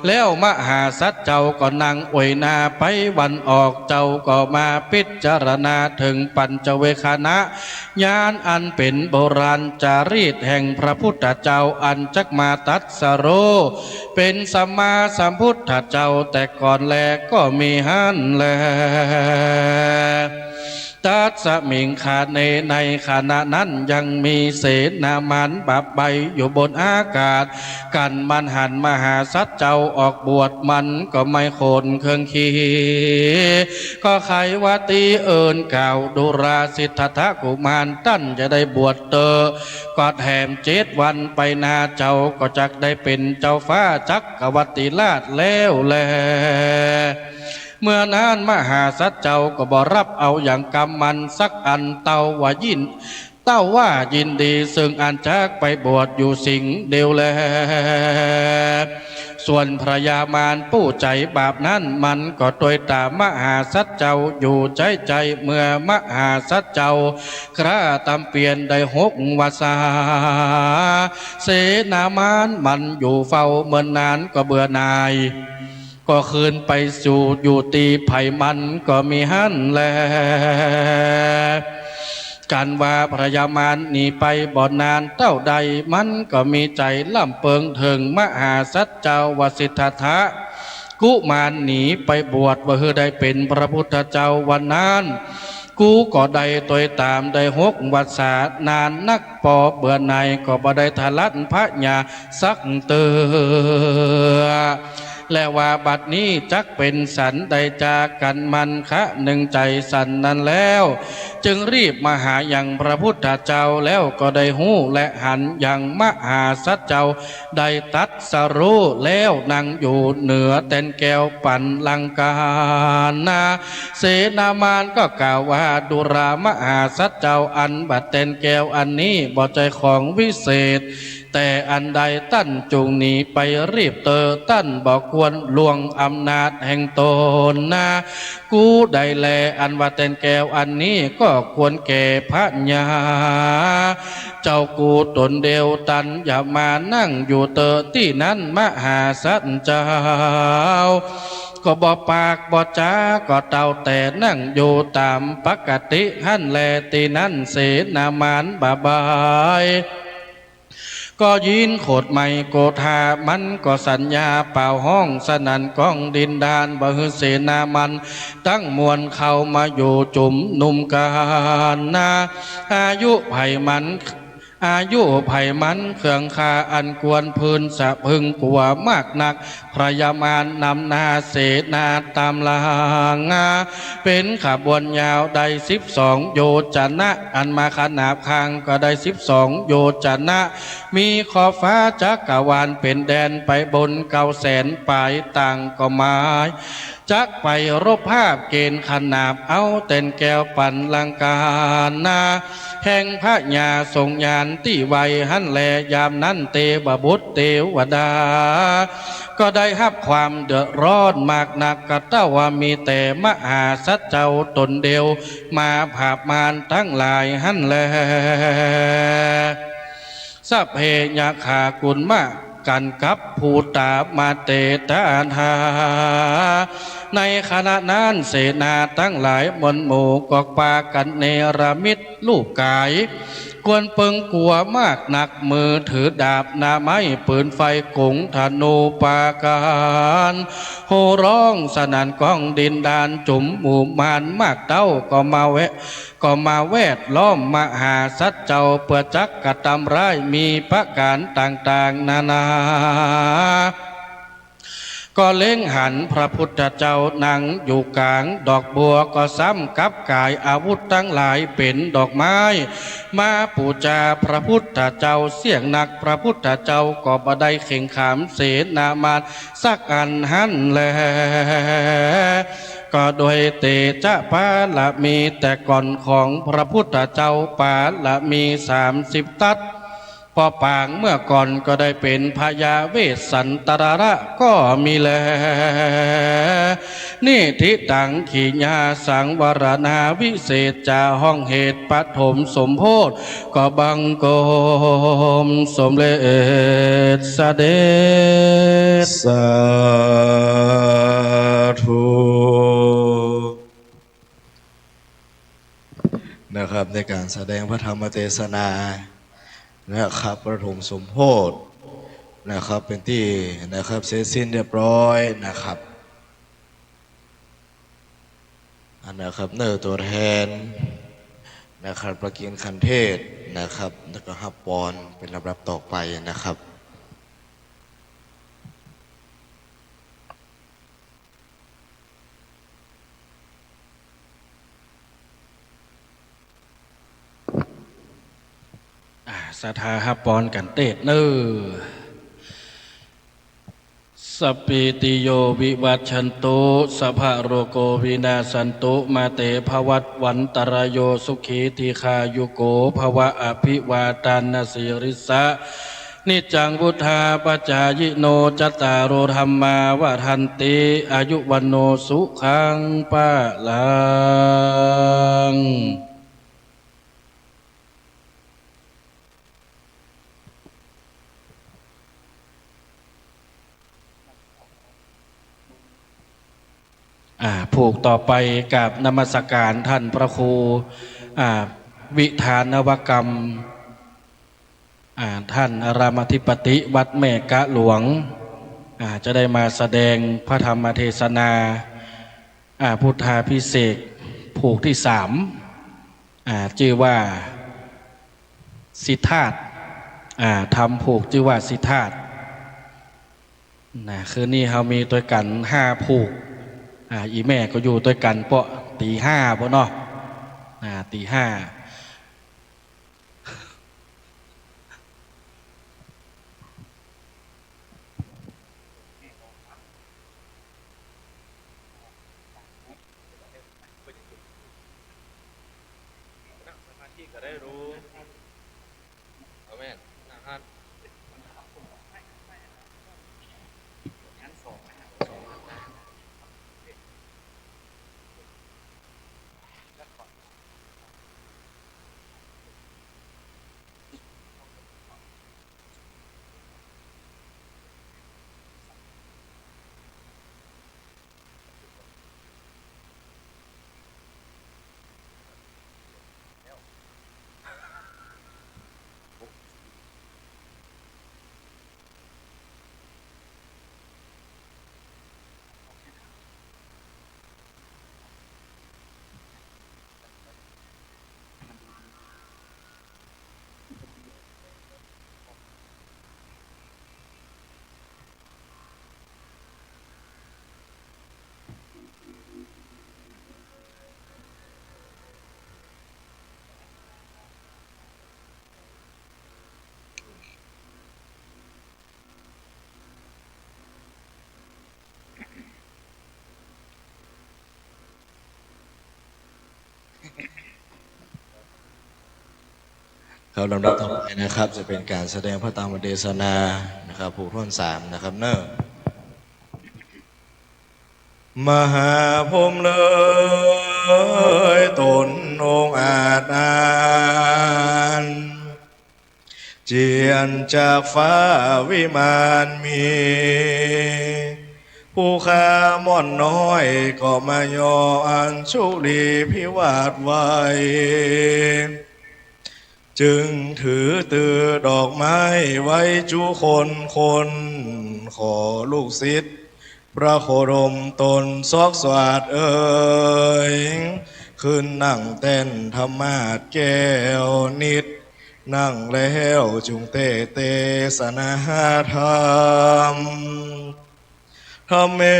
แล้วมหาสัตว์เจ้าก็นั่งอวยหน้าไปวันออก เจ้าก็มาพิจารณาถึงปัญจเวกขณะ ญาณอันเป็นโบราณจารีตแห่งพระพุทธเจ้าอันจักมาตรัสรู้เป็นสัมมาสัมพุทธเจ้าแต่ก่อนแลก็มีหั้นแล ตัสมิงคเน ในขณะนั้นยังมีเสนามารบาใบอยู่บนอากาศ กันมันหันมหาสัตว์เจ้าออกบวช มันก็ไม่โขนเครื่องขี ก็ไขวตีเอิญกล่าว ดูราสิทธัตถกุมาร ต้านจะได้บวชเตอ ก็แถมเจ็ดวันไปหน้าเจ้าก็จักได้เป็นเจ้าฟ้าจักรวรรดิราชแล้วแล เมื่อนั้นมหาสัตว์เจ้าก็บ่รับเอาอย่างกำมันสักอัน เต้าว่ายิน เต้าว่ายินดีซึ่งอันจักไปบวชอยู่สิงห์เดียวแล ส่วนพญามารผู้ใจบาปนั้นมันก็ตวยตามมหาสัตว์เจ้าอยู่ใจ๊ใจ เมื่อมหาสัตว์เจ้าคร่าตำเปียนได้หกวรรษา เสนามารมันอยู่เฝ้าเมินนานก็เบื่อหน่าย ก็คืนไปสู่อยู่ตีไผมันก็มีหั้นแล กันว่าพญามารหนีไปบ่นานเต้าใด มันก็มีใจล่ำเปิงถึงมหาสัตว์เจ้าว่าสิทธัตถะ กุมารหนีไปบวชว่าหื้อได้เป็นพระพุทธเจ้าวันนั้น กูก็ได้ตวยตามได้หกวรรษานานนัก ปอเบื่อหน่ายก็บ่ได้ทะลัดพญาสักเตื้อ และว่าบัดนี้จักเป็นสันใดจา กันมันคะหนึ่งใจสันนั้นแล้ว จึงรีบมาหายังพระพุทธเจ้า แล้วก็ได้ฮู้และหันยังมหาสัตว์เจ้าได้ตรัสรู้แล้วนั่งอยู่เหนือแตนแก้วปันลังกานา เสนามารก็กล่าวว่า ดูรามหาสัตว์เจ้า อันบัดแตนแก้วอันนี้บ่ใจ้ของวิเศษ แต่อันใดต้านจุ่งหนีไปรีบเตอ ต้านบ่ควรล่วงอำนาจแห่งตนนา กูใดแลอันว่าแตนแก้วอันนี้ก็ควรแก่พญา เจ้ากูตนเดียว ต้านอย่ามานั่งอยู่เตอตี้นั้น มหาสัตว์เจ้า ก็บ่ปากบ่จาก็เต้าแต่นั่งอยู่ตามปกติหั้นแล ตี้นั้นเสนามารบาบาย ก็ยินโขดไหม้โกธา มันก็สัญญาเป่าฮ้องสนั่นก้องดินดาน บ่หื้อเสนามารทั้งมวลเข้ามาอยู่จุมนุมกันนา อายุไผมัน อายุไผมันเครื่องฆ่าอันควรพึงสะพึงกลัวมากนัก พญามารนำหน้าเสนาตามหลัง เป็นขบวนยาวได้สิบสองโยจนะ อันมาขนาบข้างก็ได้สิบสองโยจนะ มีขอบฟ้าจักรวาลเป็นแดนไปบนเก้าแสนปลายต่างก็หมาย จักไปรบภาพเกณฑ์ขนาบเอาแตนแก้วปันลังกานา แห่งพญาทรงญาณตี้ไวหั้นแล ยามนั้นเตวบุตรเตวดา ก็ได้ฮับความเดือดร้อนมากนัก กะเต้าว่ามีแต่มหาสัตว์เจ้าตนเดียว มาผาบมารทั้งหลายหั้นแล สัพเพยักขากุลมะกันกับภูตามาเตตาทา ในขณะนั้นเสนาทั้งหลายมวลหมู่ก็ปากันเนรมิตรูปกาย ควรเปิงกลัวมากนัก มือถือดาบหน้าไม้ปืนไฟกงธนูปาการ โห่ร้องสนั่นก้องดินดาน จุมหมู่มารมากเต้าก็มาแวะ ก็มาแวดล้อมมหาสัตว์เจ้า เปื่อจักกระทำร้ายมีประการต่างๆ นานา ก็เล็งหันพระพุทธเจ้านั่งอยู่กลางดอกบัว ก็ซ้ำกับกายอาวุธทั้งหลายเป็นดอกไม้ มาปูจาพระพุทธเจ้าเสี้ยงนัก พระพุทธเจ้าก็บ่ได้เข่งขามเสนามารสักอันหั้นแล ก็โดยเตจะปารมีแต่ก่อนของพระพุทธเจ้า ปารมีสามสิบทัศน์ เพราะปางเมื่อก่อนก็ได้เป็นพญาเวสสันตรละก็มีแล นิทธิตัง ขีณาสังวรณา วิเศษจา ห้องเหตุปฐมสมโพธิ ก็บังคมสมเด็จเสด็จ สาธุ นะครับ ในการแสดงพระธรรมเทศนานะครับ ประถมสมโพธินะครับ เป็นที่นะครับ เสร็จสิ้นเรียบร้อยนะครับ อันนะครับ เนอตัวแทนนะครับ พระกินขันเทศนะครับ แล้วก็ฮับปอนเป็นลำดับต่อไปนะครับ อ่า ศรัทธาฮับปอนกันเตศเนอ Sabbītiyo vivajjantu, sabbarogo vinassatu, mā te bhavatvantarāyo, sukhī dīghāyuko bhava. Abhivādanasīlissa niccaṃ vuḍḍhāpacāyino, cattāro dhammā vaḍḍhanti, āyu vaṇṇo sukhaṃ balaṃ. อ่า ผูกต่อไปกราบนมัสการท่านพระครู อ่า วิธานวกรรม อ่า ท่านอารามอธิปติวัดแม่กะหลวง อ่า จะได้มาแสดงพระธรรมเทศนา อ่า พุทธาภิเษกผูกที่สาม อ่า ชื่อว่าสิทธาส อ่า ธรรมผูกชื่อว่าสิทธาส นะ คืนนี้เฮามีตวยกั๋นห้าผูก อ่า อี่แม่ก็อยู่ตวยกั๋นเปาะ ตี๋ห้าเปาะเนาะ อ่า ตี๋ห้า นั่งสมาธิก็ได้ลูก อาเมน นั่งหัน ครับ ลำดับต่อไปนะครับ จะเป็นการแสดงพระธรรมเทศนานะครับ ผูกท่อนสามนะครับเนอะ มหาพรหมเอ๋ย ตนองอาจอาน เจียรจากฟ้าวิมานมี ผู้ข้าม่อนน้อยก็มาย่ออัญชุลีพิวาทไว้ จึงถือตือดอกไม้ไว้จุคนคน ขอลูกศิษย์พระโคดมตนซอกสวาดเอ๋ย ขึ้นนั่งแต้นธรรมาสน์แก้วนิด นั่งแล้วจุ่งเตเตสนาธรรม Dhamme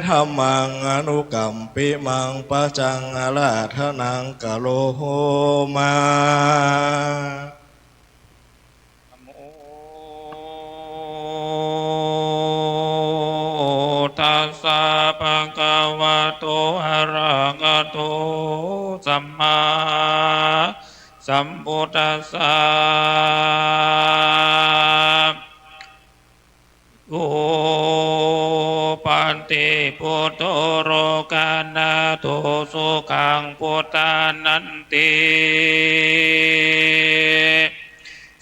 dhammaṃ anukampimaṃ paccaṃ ārādhanaṃ karoma. Namo tassa bhagavato arahato sammā sambuddhassa. Upāti buddho lokānato sukhaṃ buddhānanti.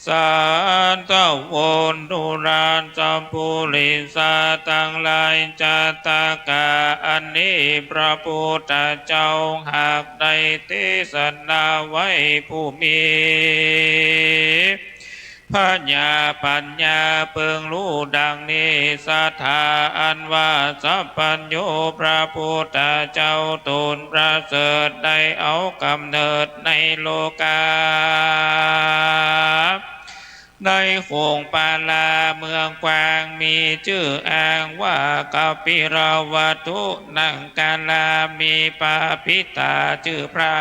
Sattavo nurajja purisatanglai chattaka ອັນນີ້ພຣະພຸດທະເຈົ້າຫາກໄດ້ເທສະນາໄວ້ຜູ້ມີ ພະຍາປັນຍາເພິ່ງຮູ້ດັ່ງນີ້ ສັດທາອັນວ່າສັບພັນໂຍ ພຣະພຸດທະເຈົ້າຕົນປະເສີດໄດ້ເອົາກຳເນີດໃນໂລກາ ໃນຂົງປາລາເມືອງກວາງ ມີຊື່ອ້າງວ່າກະປິລະວັດຖຸ ນັງກາລາມີພະບິດາຊື່ພຣະ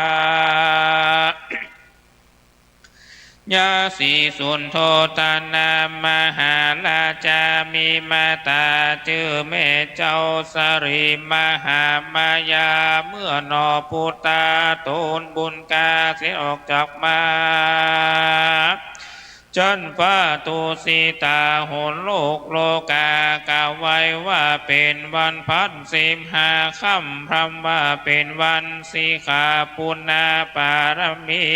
ຍາສີສຸນໂທທະນາມະຫາລາຈາ ມີມາຕາຊື່ແມ່ເຈົ້າສະລີມະຫາມາຍາ ເມື່ອໜໍພຸດທະຕົນບຸນກະເສັນອອກຈາກມາ ຊັ້ນຟ້າຕຸສິຕາຫົນໂລກໂລກາ ກ່າວໄວ້ວ່າເປັນວັນພັນສິບຫ້າຄ່ຳ ພຣຳວ່າເປັນວັນສິຂາປຸນນະປາລະມີ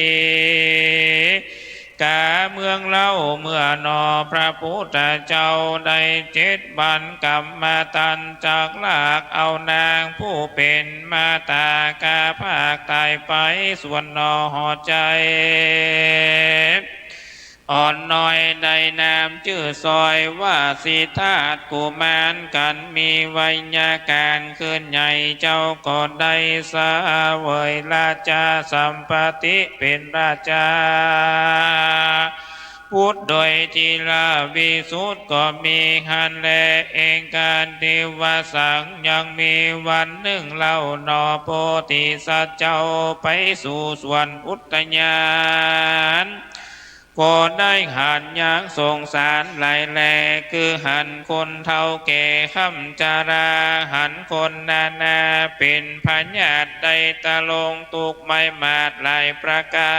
ກາເມືອງເລົ່າ ເມື່ອໜໍພຣະພຸດທະເຈົ້າໄດ້ເຈັດວັນກຳມະຕັນ ຈັກລາກເອົານາງຜູ້ເປັນມາຕາກາພາກຕາຍໄປ ສ່ວນໜໍຫົວໃຈອ່ອນນ້ອຍໄດ້ນາມຊື່ຊອຍວ່າສິດທາດກຸມານ ຄັນມີໄວຍາການຂຶ້ນໃຫຍ່ ເຈົ້າກໍໄດ້ສະເຫວີຍລາຊາສຳປະຕິເປັນລາຊາ ບຸດໂດຍທີລະວິສຸດກໍມີຫັ້ນແລ ເອກາທິວະສັງ ຍັງມີວັນໜຶ່ງເລົ່າໜໍໂພທິສັດເຈົ້າ ໄປສູ່ສວນອຸດທະຍານ ກໍໄດ້ຫັນຍັງສົງສານຫຼາຍແລ ຄືຫັນຄົນເຖົ້າແກ່ຄ້ຳຊະລາ ຫັນຄົນນານາເປັນພະຍາດ ໄດ້ຕະຫຼົງທຸກໄມມາດຫຼາຍປະກາ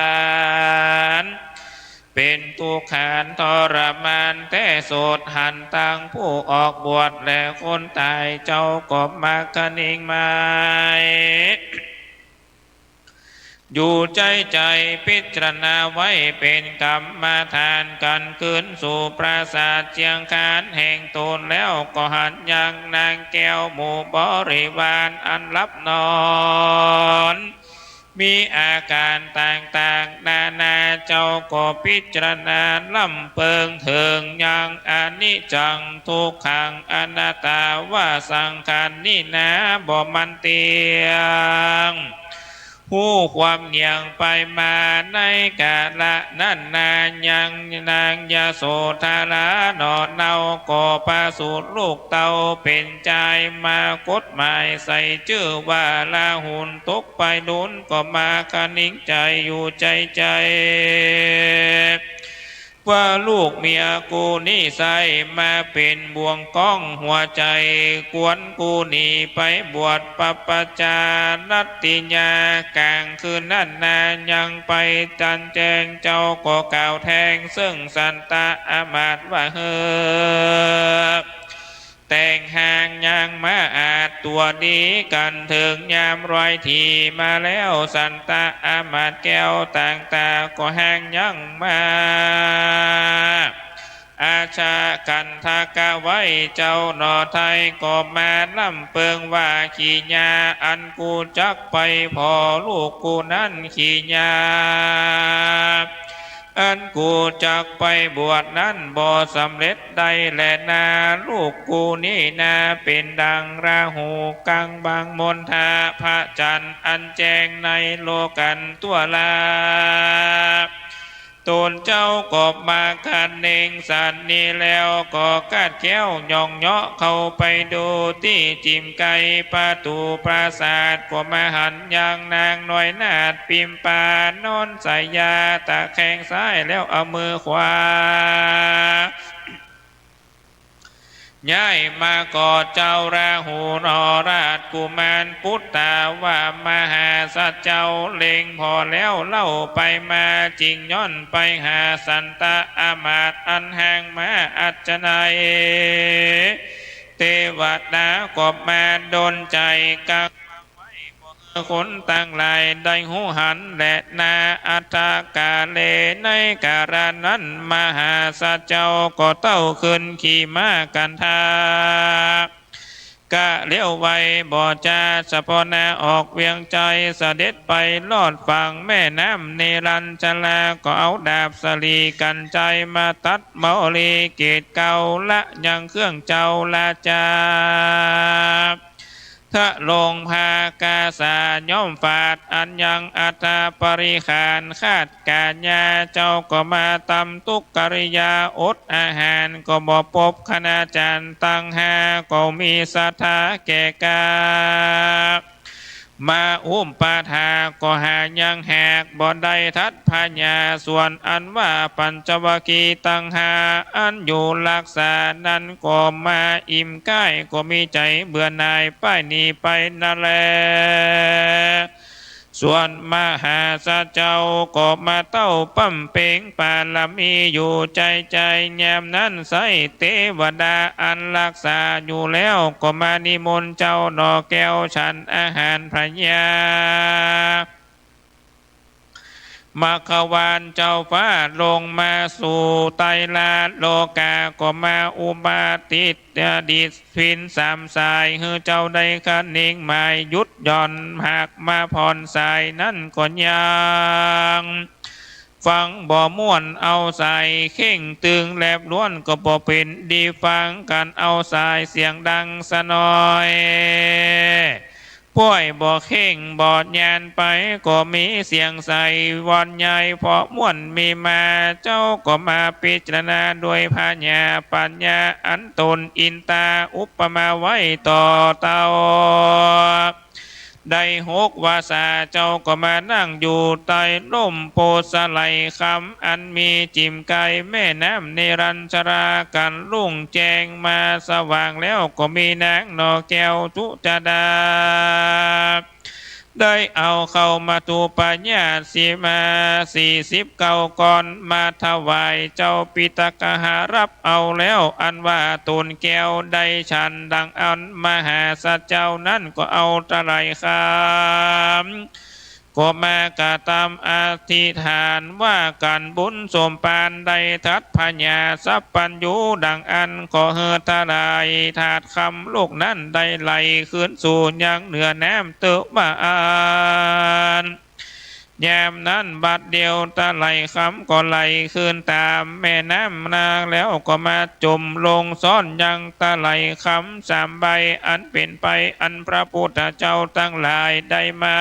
ນ ເປັນທຸກຂານທໍລະມານແທ້ສົດ ຫັນທັງຜູ້ອອກບວດ ແລະ ຄົນຕາຍ ເຈົ້າກໍມັກຄະນິງໝາຍ ຢູ່ໃຈໃຈ ພິຈາລະນາໄວ້ເປັນກຳມະຖານ ກັນຄືນສູ່ປາສາດຊຽງຄານແຫ່ງຕົນແລ້ວ ກໍຫັນຍັງນາງແກ້ວໝູ່ບໍລິວານອັນຫຼັບນອນ ມີອາການຕ່າງໆນານາ ເຈົ້າກໍພິຈາລະນາລຳເພິງເຖິງຍັງອະນິດຈັງ ທຸກຂັງ ອະນັດຕາ ວ່າສັງຂານນີ້ນາບໍ່ໝັ້ນທ່ຽງ ຮູ້ຄວາມຫງຽງໄປມາໃນກາລະນັ້ນນາ ຍັງນາງຍະໂສທະລາໜໍ່ເນົ່າ ກໍປະສູດລູກເຕົ້າເປັນຊາຍ ມາກົດໝາຍໃສ່ຊື່ວ່າລາຫຸນ ຕົກໄປລຸນກໍມາຄະນິງໃຈຢູ່ໃຈໃຈ ວ່າລູກເມຍກູນີ້ໃຊ້ມາເປັນບ່ວງກ້ອງຫົວໃຈ ຄວນກູນີ້ໄປບວດປັບປະຈາລັດຕິຍາ ກາງຄືນນັ້ນນາຍັງໄປຈັນແຈ້ງ ເຈົ້າກໍກ່າວແທ້ງເຊິ່ງສັນຕະອາມາດວ່າເຮີ ແຕ່ງຮ່າງຍ່າງມາອາດຕົວດີກັນ ເຖິງຍາມຮ້ອຍທີມາແລ້ວ ສັນຕະອາມາດແກ້ວຕ່າງຕາກໍຮ່າງຍັງມາ ອາຊາກັນທະກະໄວ້ ເຈົ້າໜໍ່ໄທກໍມາລຳເປິງວ່າຂີ້ຫຍ້າ ອັນກູຈັກໄປພໍ້ລູກກູນັ້ນຂີ້ຫຍ້າ ອັນກູຈັກໄປບວດນັ້ນບໍ່ສຳເລັດໄດ້ແລນາ ລູກກູນີ້ນາເປັນດັ່ງລາຫູ ກັງບັງມົນທາພະຈັນ ອັນແຈ້ງໃນໂລກັນຕົວລາ ຕົນເຈົ້າກໍມາຄະເນັງສັນນີ້ແລ້ວ ກໍກາດແກ້ວຍ່ອງເຍາະເຂົ້າໄປດູທີ່ຈິມໄກປະຕູປາສາດ ກໍມາຫັນຍາງນາງນ້ອຍນາດປິມປາ ນອນສາຍຢາຕາແຄງຊ້າຍ ແລ້ວເອົາມືຂວາ ກ ย้ายมาก่อเจ้าราหูหน่อ ราชกุมารปุตตา ว่ามหาสัจเจ้าเล็งผ่อแล้วเล่าไปมา จึงย่อนไปหาสันตะอามาตย์อันห่างมาอัจฉนัย เทวดาก็มาดลใจกังวาไว้ คนทั้งหลายได้ฮู้หันแลนา อัตถกาเล ในกาลนั้น มหาสัจเจ้าก็เต้าขึ้นขี่ม้ากันทา กะเลี้ยวไวบ่จา เฉพาะหน้าออกเวียงชัย เสด็จไปลอดฝั่งแม่น้ำเนรัญชรา ก็เอาดาบสลีกัญชัยมาตัดบริเกตเกลา ละยังเครื่องเจ้าราชา ทะลงพากาสาย่อมฝาด อันยังอัฐปริขาร คาดกาญาเจ้าก็มาตำทุกกิริยา อดอาหารก็บ่ปบ คณาจารย์ตังห้าก็มีศรัทธาแก่กล้า มาอุ้มปาทาก็หายังหากบ่ได้ทัดพญา ส่วนอันว่าปัญจวัคคีย์ตังห้า อันอยู่รักษานั้นก็มาอิ่มก้าย ก็มีใจเบื่อหน่ายป้ายหนีไปนั่นแล ส่วนมหาสัจเจ้าก็มาเต้าบำเพ็งปารมีอยู่ใจ้ใจ้ ยามนั้นไส้เทวดาอันรักษาอยู่แล้ว ก็มานิมนต์เจ้าหน่อแก้วฉันอาหารพญา มัคควานเจ้าฟ้าลงมาสู่ไตรโลกา ก็มาอุปาทิตย์ ดิษฐินสามสาย หื้อเจ้าได้คะเนงหมาย หยุดหย่อนหากมาผ่อนสายนั้นก็ยัง ฟังบ่ม่วนเอาสายเข่งตึงแลบล้วน ก็บ่เป็นดีฟังกันเอาสายเสียงดังสะน้อย ป้อยบ่เข่งบ่ยานไป ก็มีเสียงใสวอนใหญ่ เพราะม่วนมีมา เจ้าก็มาพิจารณาโดยพญาปัญญา อันตนอินตาอุปมาไว้ต่อเต้า ได้หกวาสา เจ้าก็มานั่งอยู่ใต้ร่มโพธิ์ไสลคำ อันมีจิ่มไกลแม่น้ำเนรัญชรา กันรุ่งแจ้งมาสว่างแล้ว ก็มีนางหน่อแก้วจุจดา ได้เอาเข้ามาตุปายาตสีมาสี่สิบเก้าก้อน มาถวายเจ้าปิตกหารับเอาแล้ว อันว่าตนแก้วได้ฉันดังอัน มหาสัจเจ้านั้นก็เอาไตรคำ ก็มากระทำอธิษฐานว่า กันบุญสมภารได้ทัดพญาสัพพัญญูดังอัน ขอหื้อไตรธาตุคำลูกนั้นได้ไหลคืนสู่ยังเหนือน้ำเตอะว่าอัน ยามนั้นบัดเดียวไตรคำก็ไหลคืนตามแม่น้ำนาง แล้วก็มาจมลงซ่อนยังไตรคำสามใบ อันเป็นไปอันพระพุทธเจ้าทั้งหลายได้มา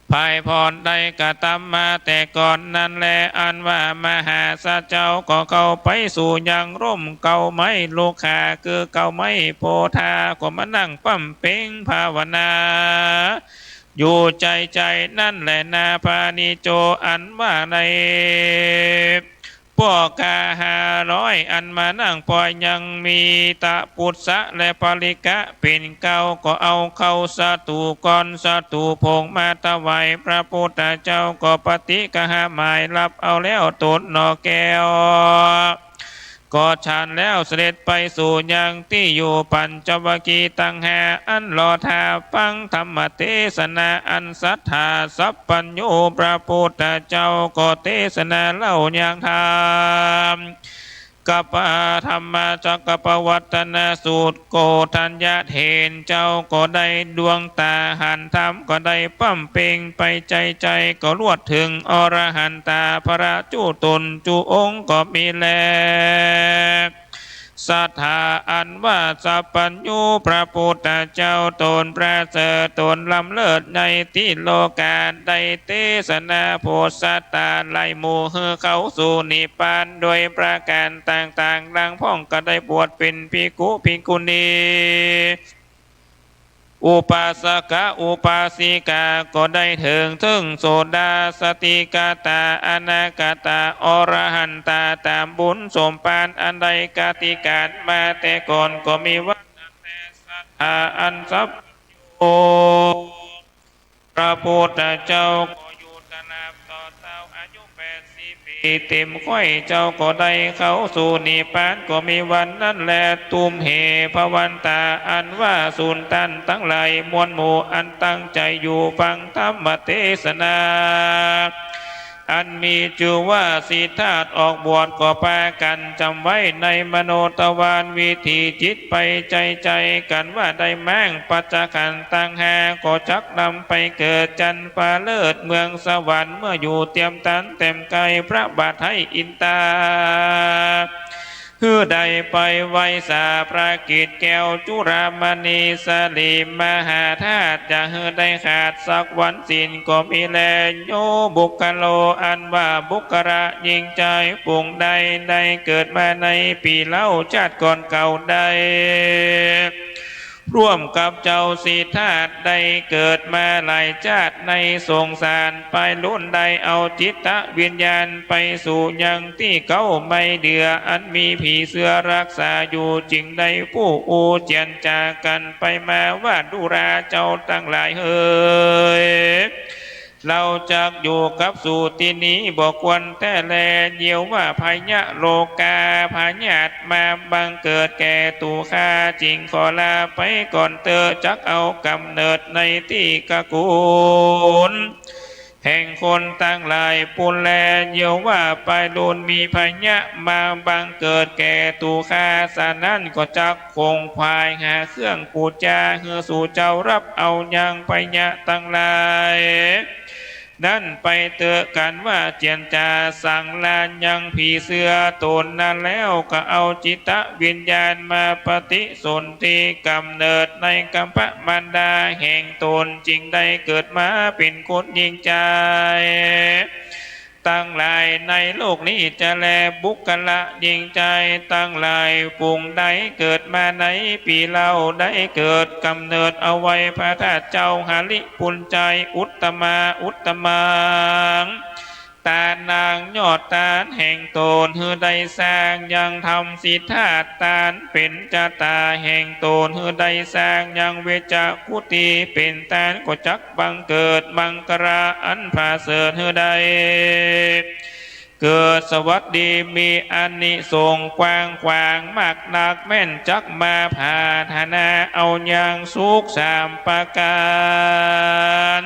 ไพร่พรได้กระทำมาแต่ก่อนนั้นแล อันว่ามหาสัจเจ้าก็เข้าไปสู่ยังร่มเกล้าไม้ลุกขา คือเกล้าไม้โพธา ก็มานั่งบำเพ็งภาวนา อยู่ใจ้ใจ้นั่นแลนา พาณิโจ อันว่าใน พวกข้าห้าร้อย อันมานั่งปอยยังมีตปุสสะและปริกะเป็นเกล้า ก็เอาเข้าสาถูก้อนสาถูผงมาถวายพระพุทธเจ้า ก็ปฏิกหาหมายรับเอาแล้วตนหน่อแก้ว ก็ฉันแล้วเสด็จไปสู่ยังที่อยู่ปัญจวัคคีย์ตังห้า อันรอท่าฟังธรรมเทศนา อันสัตถาสัพพัญญูพระพุทธเจ้าก็เทศนาเล่ายังธรรม กัปปะธรรมจักรปวัตนสูตร โกฏัญญะเถรเจ้าก็ได้ดวงตาหันธรรม ก็ได้บำเพ็งไปใจ้ใจ้ ก็รวดถึงอรหันตาพระจุตนจุองค์ก็มีแล สัตถาอันว่าสัพพัญญูพระพุทธเจ้าตนประเสริฐตนล้ำเลิศในที่โลกา ได้เทศนาโพชฌัตตาไล่หมู่หื้อเข้าสู่นิพพานโดยประการต่างๆ ดังพ่องก็ได้บวชเป็นภิกขุภิกขุณี อุปาสกะอุปาสิกาก็ได้เถิงเถิงโสดา สกิทาคา อนาคา อรหันตา ตามบุญสมภารอันได้กาติการมาแต่ก่อนก็มีว่า อันสัพพัญญู พระพุทธเจ้าก็อยู่ตราบต่อเต้าอายุแปดสิบปีเต็มค่อย เจ้าก็ได้เข้าสู่นิพพานก็มีวันนั้นแล tumhe bhavantaṃ อันว่าสูนต้านทั้งหลายมวลหมู่อันตั้งใจอยู่ฟังธรรมเทศนา อันมีชื่อว่าสิทธัตถ์ออกบวชก็พากันจำไว้ในมโนทวารวิถีจิตไปใจใจกันว่าได้แม้งปัจจขันธ์ตังห้าก็จักนำไปเกิดจันฟ้าเลิศเมืองสวรรค์เมื่ออยู่เตรียมตันเต็มกายพระบาทให้อินตา หื้อได้ไปไหว้สาพระกิจแก้วจุฬามณีสลีมหาธาตุ จะหื้อได้ขาดสักวันสิ้นก็มีแล โย บุคคโล อันว่าบุคคละหญิงชายผู้ใดได้เกิดมาในปีเล่าชาติก่อนเก่าได้ ร่วมกับเจ้าสิทธัตถ์ได้เกิดมาหลายชาติในสงสาร ปลายล้นได้เอาจิตวิญญาณไปสู่ยังตี้เก่าไม่เหลือ อันมีผีเสื้อรักษาอยู่ จึงได้ผู้อู้เจียนจากันไปมาว่า ดูราเจ้าทั้งหลายเหย เราจักอยู่กับสูตินี้บ่ควรแท้แล เยียวว่าพยะโรคาพยาธิมาบังเกิดแก่ตั๋วข้า จึงขอลาไปก่อนเตอ จักเอากำเนิดในตี้กะกูล แห่งคนทั้งหลายปู้นแล เยียวว่าปลายล้นมีพยะมาบังเกิดแก่ตั๋วข้า ฉะนั้นก็จัก ขวนขวายหาเครื่องปู๋จาหื้อสูเจ้ารับเอายังพยะตังหลาย นั้นไปเต๊อะ กันว่าเจียนจ๋าสังลานยังผีเสื้อต๋นนั้นแล้ว ก็เอาจิตวิญญาณมาปฏิสนธิก๋ำเนิดในคัมภมารดาแห่งต๋น จึงได้เกิดมาเป๋นคนญิงจาย ตังหลายในโลกนี้จะแล บุคคละญิงจายตังหลาย ผู้ใดเกิดมาในปี๋เล่า ได้เกิดก๋ำเนิดเอาไว้พระธาตุเจ้าหริภุญชัย อุตตมา อุตตมัง ตานัง ยอดตานแห่งต๋น หื้อได้สร้างยังธรรมสิทธาตานเป๋นจาตาแห่งต๋น หื้อได้สร้างยังเวชชะกุฏิเป๋นตาน ก็จัก บังเกิดมังคละอันผาเสริฐหื้อได้ เกิดสวัสดีมีอานิสงส์กว้างขวางมากนัก แม่นจักมาผาถนาเอายังสุขสามประก๋าน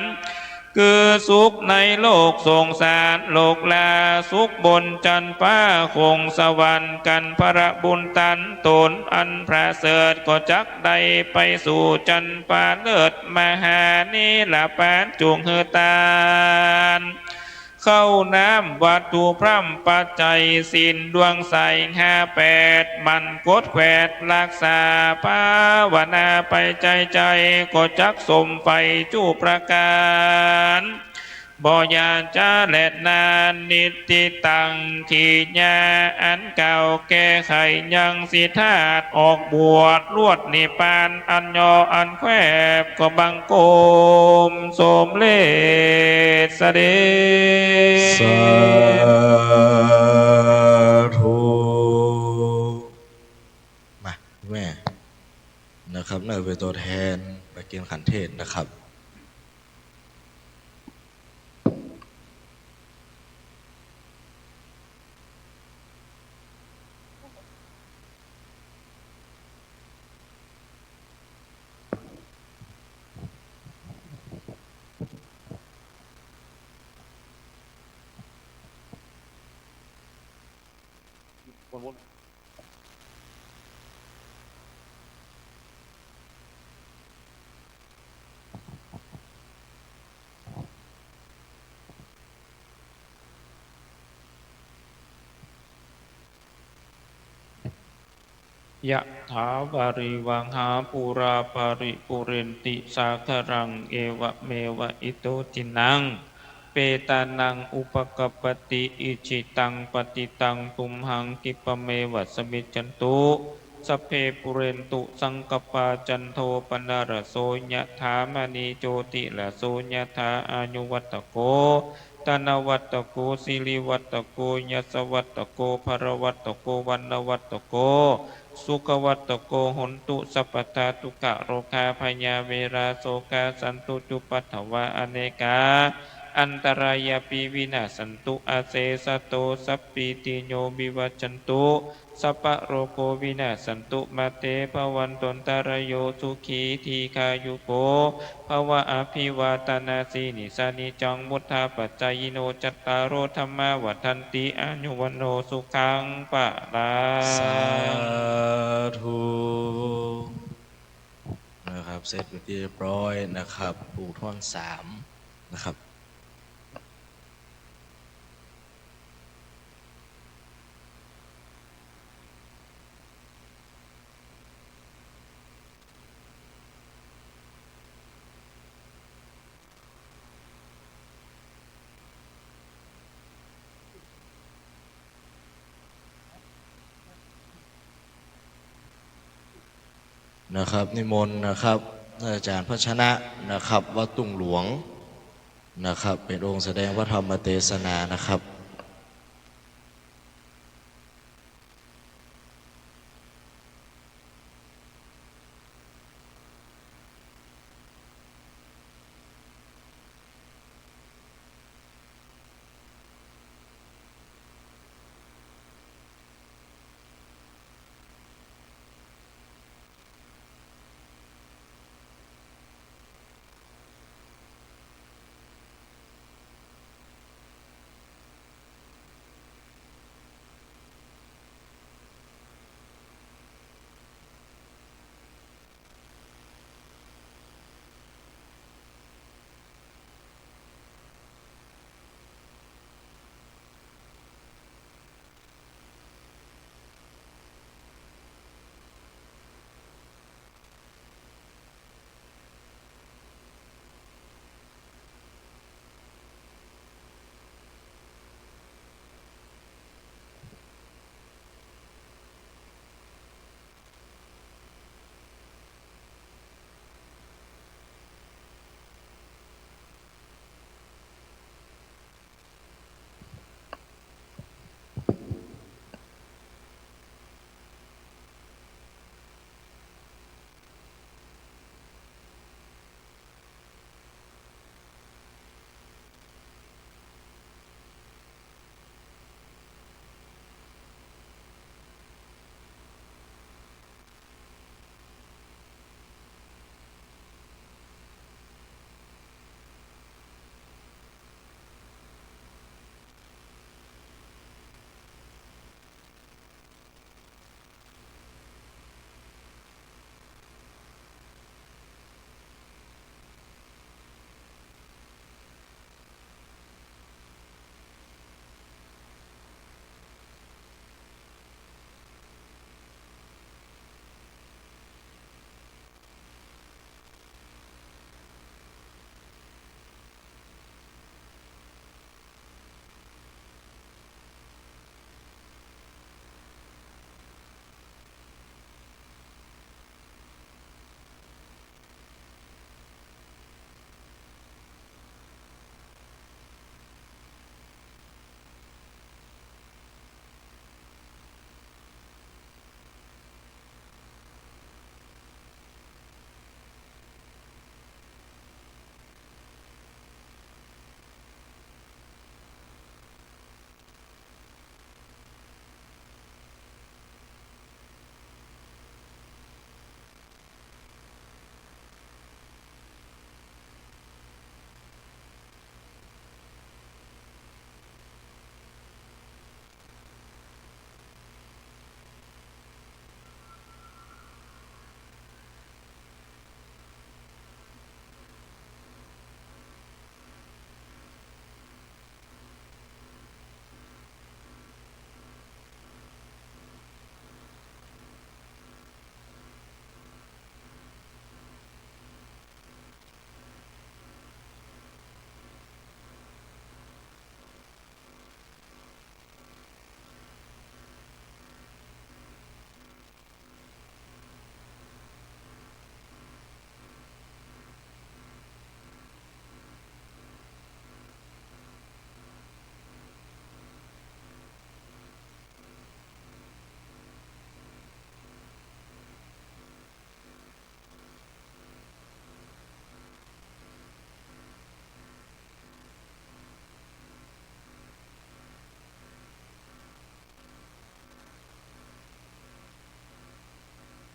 คือสุขในโลกสงสารโลกลา สุขบนจันฟ้าคงสวรรค์ กันพละบุญตันต๋นอันผาเสริฐ ก็จัก ได้ไปสู่จันฟ้าเลิศมหานิรพาน จุ่งหื้อตานข้าวน้ำวัตถุพร่ำปัจจัยศีลดวงใสห้าแปด หมั่นกวดแขวดรักษาภาวนาไปใจ๋ๆ ก็จักสมใฝ่จุประก๋าน บ่อย่าช้าแลนาน นิตติตัง กิริยาอันกล่าวแก้ไขยังสิทธาตออกบวชรวดนิพพานอันย่ออันแคบ ก็บังคมสมเร็จเสด็จ สาธุ มา แม่ นะครับ น่าจะเป็นตัวแทนประเคนขันเทศนะครับ Yathā vārivahā pūrā paripūrenti sāgaraṃ, evameva ito dinnaṃ petānaṃ upakappati. Icchitaṃ patthitaṃ tumhaṃ khippameva samijjhatu, Sabbe pūrentu saṅkappā, cando paṇṇaraso yathā, maṇi jotiraso yathā. Āyuvaḍḍhako dhanavaḍḍhako sirivaḍḍhako yasavaḍḍhako balavaḍḍhako vaṇṇavaḍḍhako sukhavaḍḍhako hontu sabbadā. Dukkharogabhayā verā sokā sattu cupaddavā, anekā antarāyāpi vinassantu asesato. Sabbītiyo vivajjantu, sabbarogo vinassantu, mā te bhavatvantarāyo, sukhī dīghāyuko bhava. Abhivādanasīlissa niccaṃ vuḍḍhāpacāyino, cattāro dhammā vaḍḍhanti, āyu vaṇṇo sukhaṃ balaṃ. สาธุ นะครับ เสร็จเป็นที่เรียบร้อยนะครับ ปู่ท่อนสามนะครับ นะครับ นิมนต์นะครับ ท่านอาจารย์พัชนะนะครับ วัดทุ่งหลวงนะครับ เป็นองค์แสดงพระธรรมเทศนานะครับ